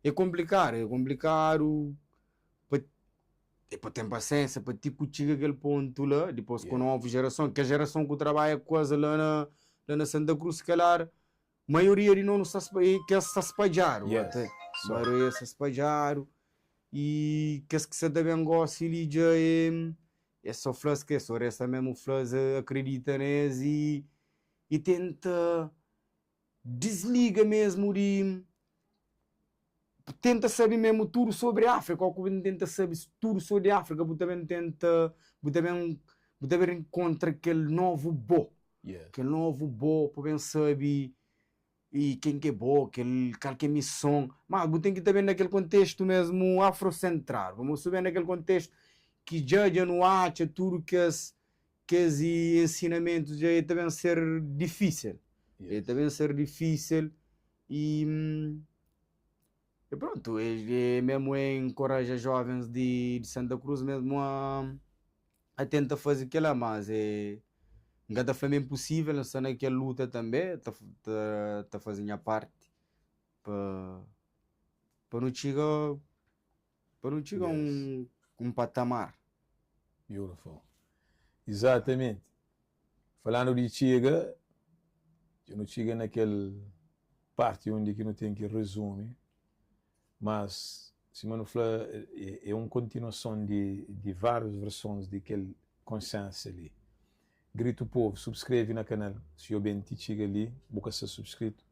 é konplikadu é konplikadu pa é pa ten pasiensia pa ti ku txiga kel pontu la dipos ku novu jerason kel jerason ku trabadja ku es la na la na Santa Cruz si kalar Maioria di nos nu sta kes sta spadjadu Yes. Maioria sta spadjadu i kes ki sa ta ben gosi li dja é é so fla-s ke so resta memu fla-s akredita na es i i tenta disliga mesmu di. Tenta sabe mesmu tudu sobri Áfrika, ó ku bu tenta sabe tudu sobri Áfrika, bu ta ben tenta, bu ta ben, bu ta ben rinkontra kel novu bo. Kel novu bo pa ben sabe i ken ki é bo, kel, kal ki é mison. Mas bu ten ki ta ben na kel kontestu mesmu afrosentradu, pamodi si bu ben na kel kontestu ki dja dja nu atxa tudu kes kes ensinamentus dja e ta ben ser difísil. E ta ben ser difísil i e prontu, e mesmu e enkoraja jovens di Santa Cruz mesmu a a tenta faze kela, mas e N ka ta fla ma é inposível, N sta na kel luta tanbe, ta ta faze nha parti pa pa nu txiga pa nu txiga un un patamar. Beautiful. Exatamente. Falando di txiga, dja nu txiga na kel parti undi ki nu ten ki rezumi Mas, sima nu fla, é un kontinuason di várius versons di kel konsiénsia li. Gritu povu, subskreve na kanal si o ben ti txiga li bu ka sta subskritu.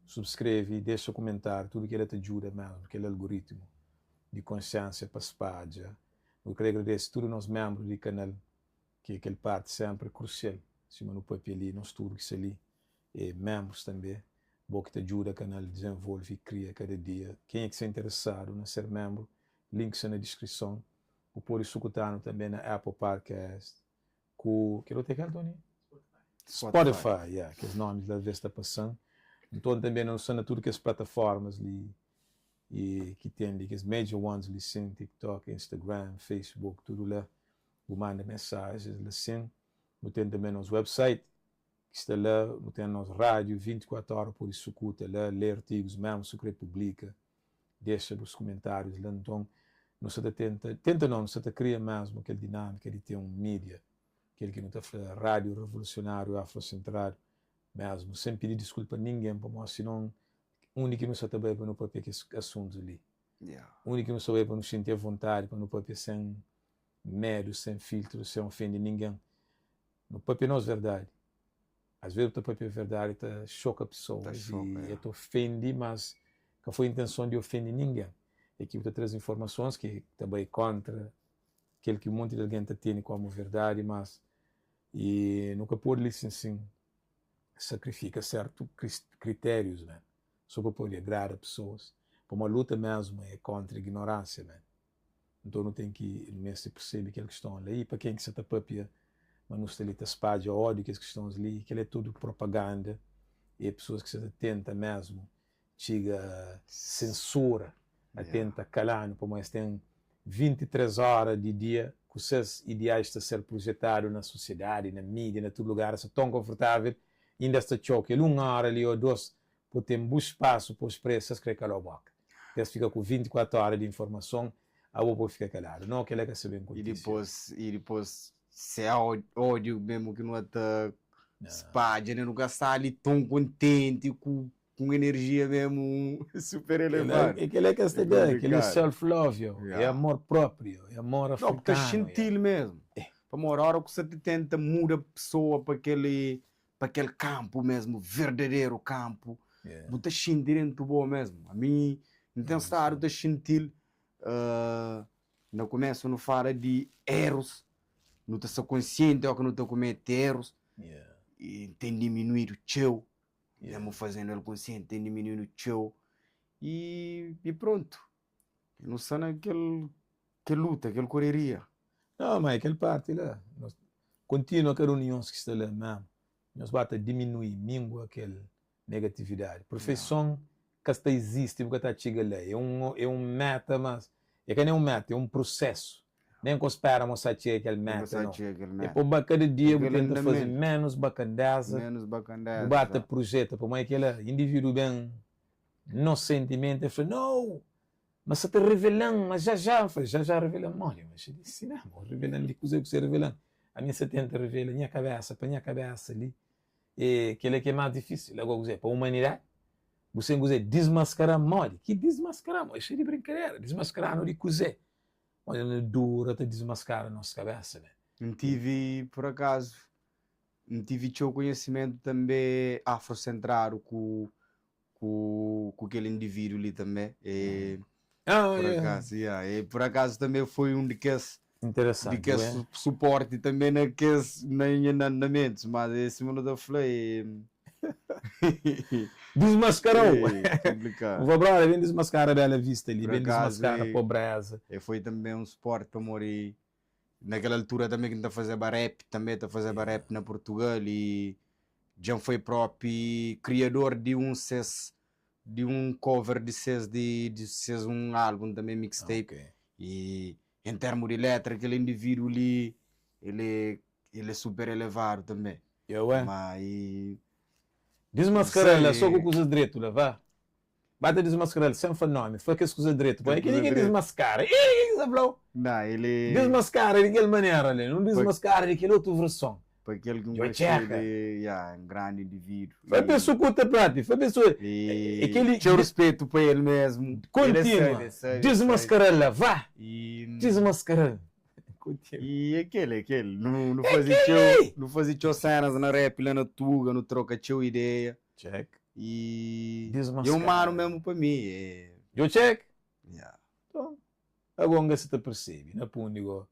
Subskreve, dexa kumentáriu, tudu kela ta djuda mesmu kel algoritmu di konsiénsia pa spadja. Nu kre agradese tudu nos menbru di kanal ki é kel parti senpri krusial, sima nu papia li, nos tudu ki sta li é menbrus tanbe, bo ki ta djuda kanal dizenvolve i kria kada dia. Kenha ki sta interesadu na ser menbru, link sta na diskrison. Bu pode sukuta-nu tanbe na Apple Podcast ku, kel otu é kal, Tony? Spotify, yeah, kes nomis la ves ta pasa-m. Nton tanbe nu sta na tudu kes plataformas li i ki ten li, kes major ones li sin, TikTok, Instagram, Facebook, tudu la. Bu manda mensajens la sin. Nu ten tanbe nos website ki sta la, nu ten nos rádiu 24 óra pode sukuta la, lê artigus mésmu si bu krê publika, dexa bus kumentárius la. Nton, nu sta ta tenta, tenta nau, nu sta ta kria mésmu kel dinámika di ten un mídia, kel ki nu ta fla rádiu revolusionáriu afrosentradu mésmu, sen pidi diskulpa ningen, pamodi sinon undi ki nu sta ta bai pa nu papia kes asuntus li? Undi ki nu sta bai pa nu xinti avontadi pa nu papia sen medu, sen filtru, sen ofende ningen? Nu papia nos verdadi. As vezes bu ta papia verdadi ta xoka pesoas i e ta ofendi, mas ka foi intenson di ofendi ningen. É ki bu ta traze informasons ki ta bai kontra kel ki un monti di algen ta tene komu verdadi, mas i nu ka pode li sin sin sakrifika sertu kritérius man so pa pode agrada pesoas, pamodi luta mesmu é kontra ignoransia man. Nton nu ten ki, nu meste persebe kel kiston la. I pa ken ki sa ta papia ma nu sta li ta spadja ódiu, kes kistons li, kel é tudu propaganda, é pesoas ki sa ta tenta mesmu txiga sensura, a tenta kala-nu, pamodi es ten 23 óra di dia ku ses ideais ta ser projetadu na sosiedadi, na mídia, na tudu lugar, es sta ton konfortável, inda es ta txeu kel un óra li ô dos Bu ten bu spasu pa spresa, es kre kala-u boka. Pa es fika ku 24 ora di informason, abo pa bu fika kaladu. No, kela ka sa ben I kontise. dipôs, i dipôs se ódiu mesmu ki nu ta spadja, ne? Nu ka sta li ton kontenti ku ku un enerjia mesmu super elevadu. É kela ki es ta É da, kel é konplikadu. self love, yo. É Yeah. amor própriu, é amor Não, bu ta afrikanu, yeah. xinti-l mesmu. Pamodi óra ku sa ta tenta muda pesoa pa kel pa kel kanpu mesmu, verdaderu kanpu, bu ta xinti dentu bo mesmu. Ami N ten stadu ta xinti-l. Na kumesu nu fala di erus, nu ta sta konsienti óki nu ta kumete erus, i ten diminuídu txeu, mesmu fazendu el konsienti ten diminuídu txeu, i prontu, nu sta na kel Kel luta, kel koreria. Não, ma é kel parti la. Nhos kontinua kada un di nhos ki sta la mesmu. Nhos ba ta diminui, mingua kel negatividadi. Perfeison ka sta izisti, bu ka ta txiga la. É un é un meta, mas é ka nen un meta, é un prusesu. Nen ka spera ma bu sta txiga kel meta, nau. É pa bu ba kada dia bu tenta faze menus bakandeza, bu ba ta prujeta. Pamodi kela, individu ben inosentimenti el fla, nau! Ma sa ta revela-m, ma já já, N fla, já já revela-m modi? Ma xi di si mésmu, bo revela-m di kuzê ku se revela-m? Ami N sa tenta revela nha kabésa pa nha kabésa li, e kel-la ki é más difísil. Agora kuzê? Pa umanidadi? Bu sen kuzê? Dismaskara-m modi? Ki dismaskara-m? Oxi di brinkadera, dismaskara-nu di kuzê? Modi nu dura ta dismaskara nos kabésa, ben? N tivi, pur akazu, N tivi txeu konhesimentu tanbe afrosentradu ku. Ku ku kel indivíduo li tanbe. E Ah, por yeah. akazu, yeah. E por akazu tanbe foi un di kes di Interesanti, kes ué. suporti tanbe na kes na nha na andamentus. Mas é sima nu ta fla e Dismaskarau! É konplikadu. Un fla, brother, ben dismaskara Bela Vista li, Por ben akazu dismaskara e pobreza. e foi tanbe un suporti pamodi na kel altura tanbe ki N ta fazeba rap tanbe, ta fazeba Yeah. rap na Purtugal y dja N foi propi kriador di un ses di un cover di ses di di ses un album tanbe mixtape Ok. y en termu di letra kel individuo li el é el é super elevadu tanbe Yeah, ué. ma y Dismaskara-l la N so ku sai kuzas dretu la, va. Ba ta dismaskara-l sen fla nomi, fla kes kuza dretu pa Kes el. Kel-li kuza ki é dretu. dismaskara. Ih, ki ki sa fla-u? Nah, el é. Dismaskara di kel manera li, nu Pa dismaskara di kel otu verson. pa kel ki N Djo konxe txeka. el é, ya, un grandi individu. Fla pa el E sukuta propi, fla pa el su é e kel-li. txeu ruspetu pa el mesmu. El é Kontinua. sabe, el sabe, el sabe. Dismaskara-l la, va! E Dismaskara-l. Kontinua. E é kel, é kel. Nu nu É faze txeu, kel-li! nu faze txeu sénas na rap la na Tuga, nu troka txeu ideia. Check. E Dismaskara. é um mano mesmo pa mi. É... Djo check? Yeah. Então, ago nga sa ta percebe, na pundi go.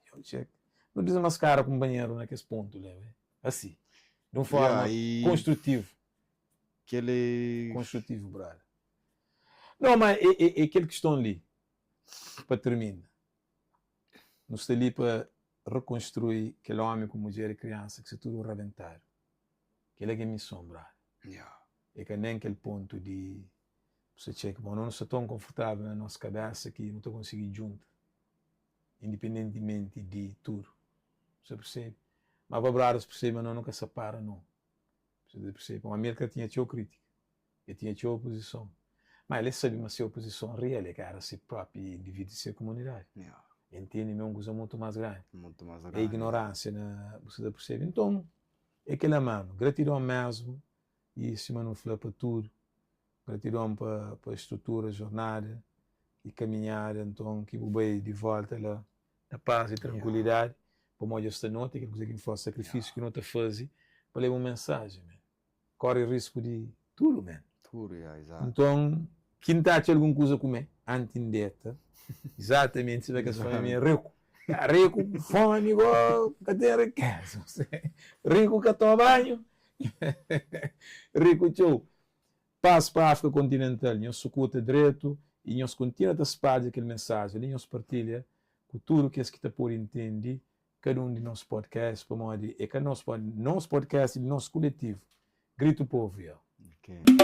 Djo check. Nu dismaskara kumpanheru na kes pontu la, we. Asi. Di un forma Yeah, e konstrutivu. Kel Konstrutivu, brother. Não, mas é, é, é kel kiston li, pa termina. Nu sta li pa rekonstrui kel omi ku mudjer i kriansa ki sta tudu rabentadu. Kel-la ki é mison, brother. Yeah. É ka nen kel pontu di bu sta txeka, bon, no nu sta ton konfortável na nos kabésa ki nu ta konsigi djunta, indipendentimenti di tudu. Bu sta persebe? Ma pa brothers persebe ma no nu ka sa para, no. Bu sta persebe? Pamodi Amilcar tinha txeu krítika, el tinha txeu opozison, ma el sabe ma se opozison real é ka éra se própi indivídu di se komunidadi. Yeah. El ntende ma é un kuza mutu más grandi. Mutu más É grandi. ignoránsia na, bu sta ta persebe? Nton, É kela mano, gratidon mesmu i sima nu fla pa tudu, gratidon pa pa strutura, jornada i kaminhada, nton ki bu bai di volta la na paz i trankuilidadi, pamodi dja sta noti, kel kuza ki N fla, sakrifisiu ki no ta fazi pa leba un mensajen man, kori risku di tudu man. Tudu, ya, izatu. Nton, ki N ta atxa algun kuza kume anti N deta, izatamenti sima kes fla mi é riku. Riku ku fómi go ka ten rikeza. Riku ka toma banhu, riku txeu. Pas pa Áfrika kontinental. Nhos sukuta dretu i nhos kontinua ta spadja kel mensajen li. Nhos partilha ku tudu kes ki ta pode intende kada un di nos podcast, pamodi é ka nos, nos podcast é di nos kuletivu. Gritu povu, yo. Ok.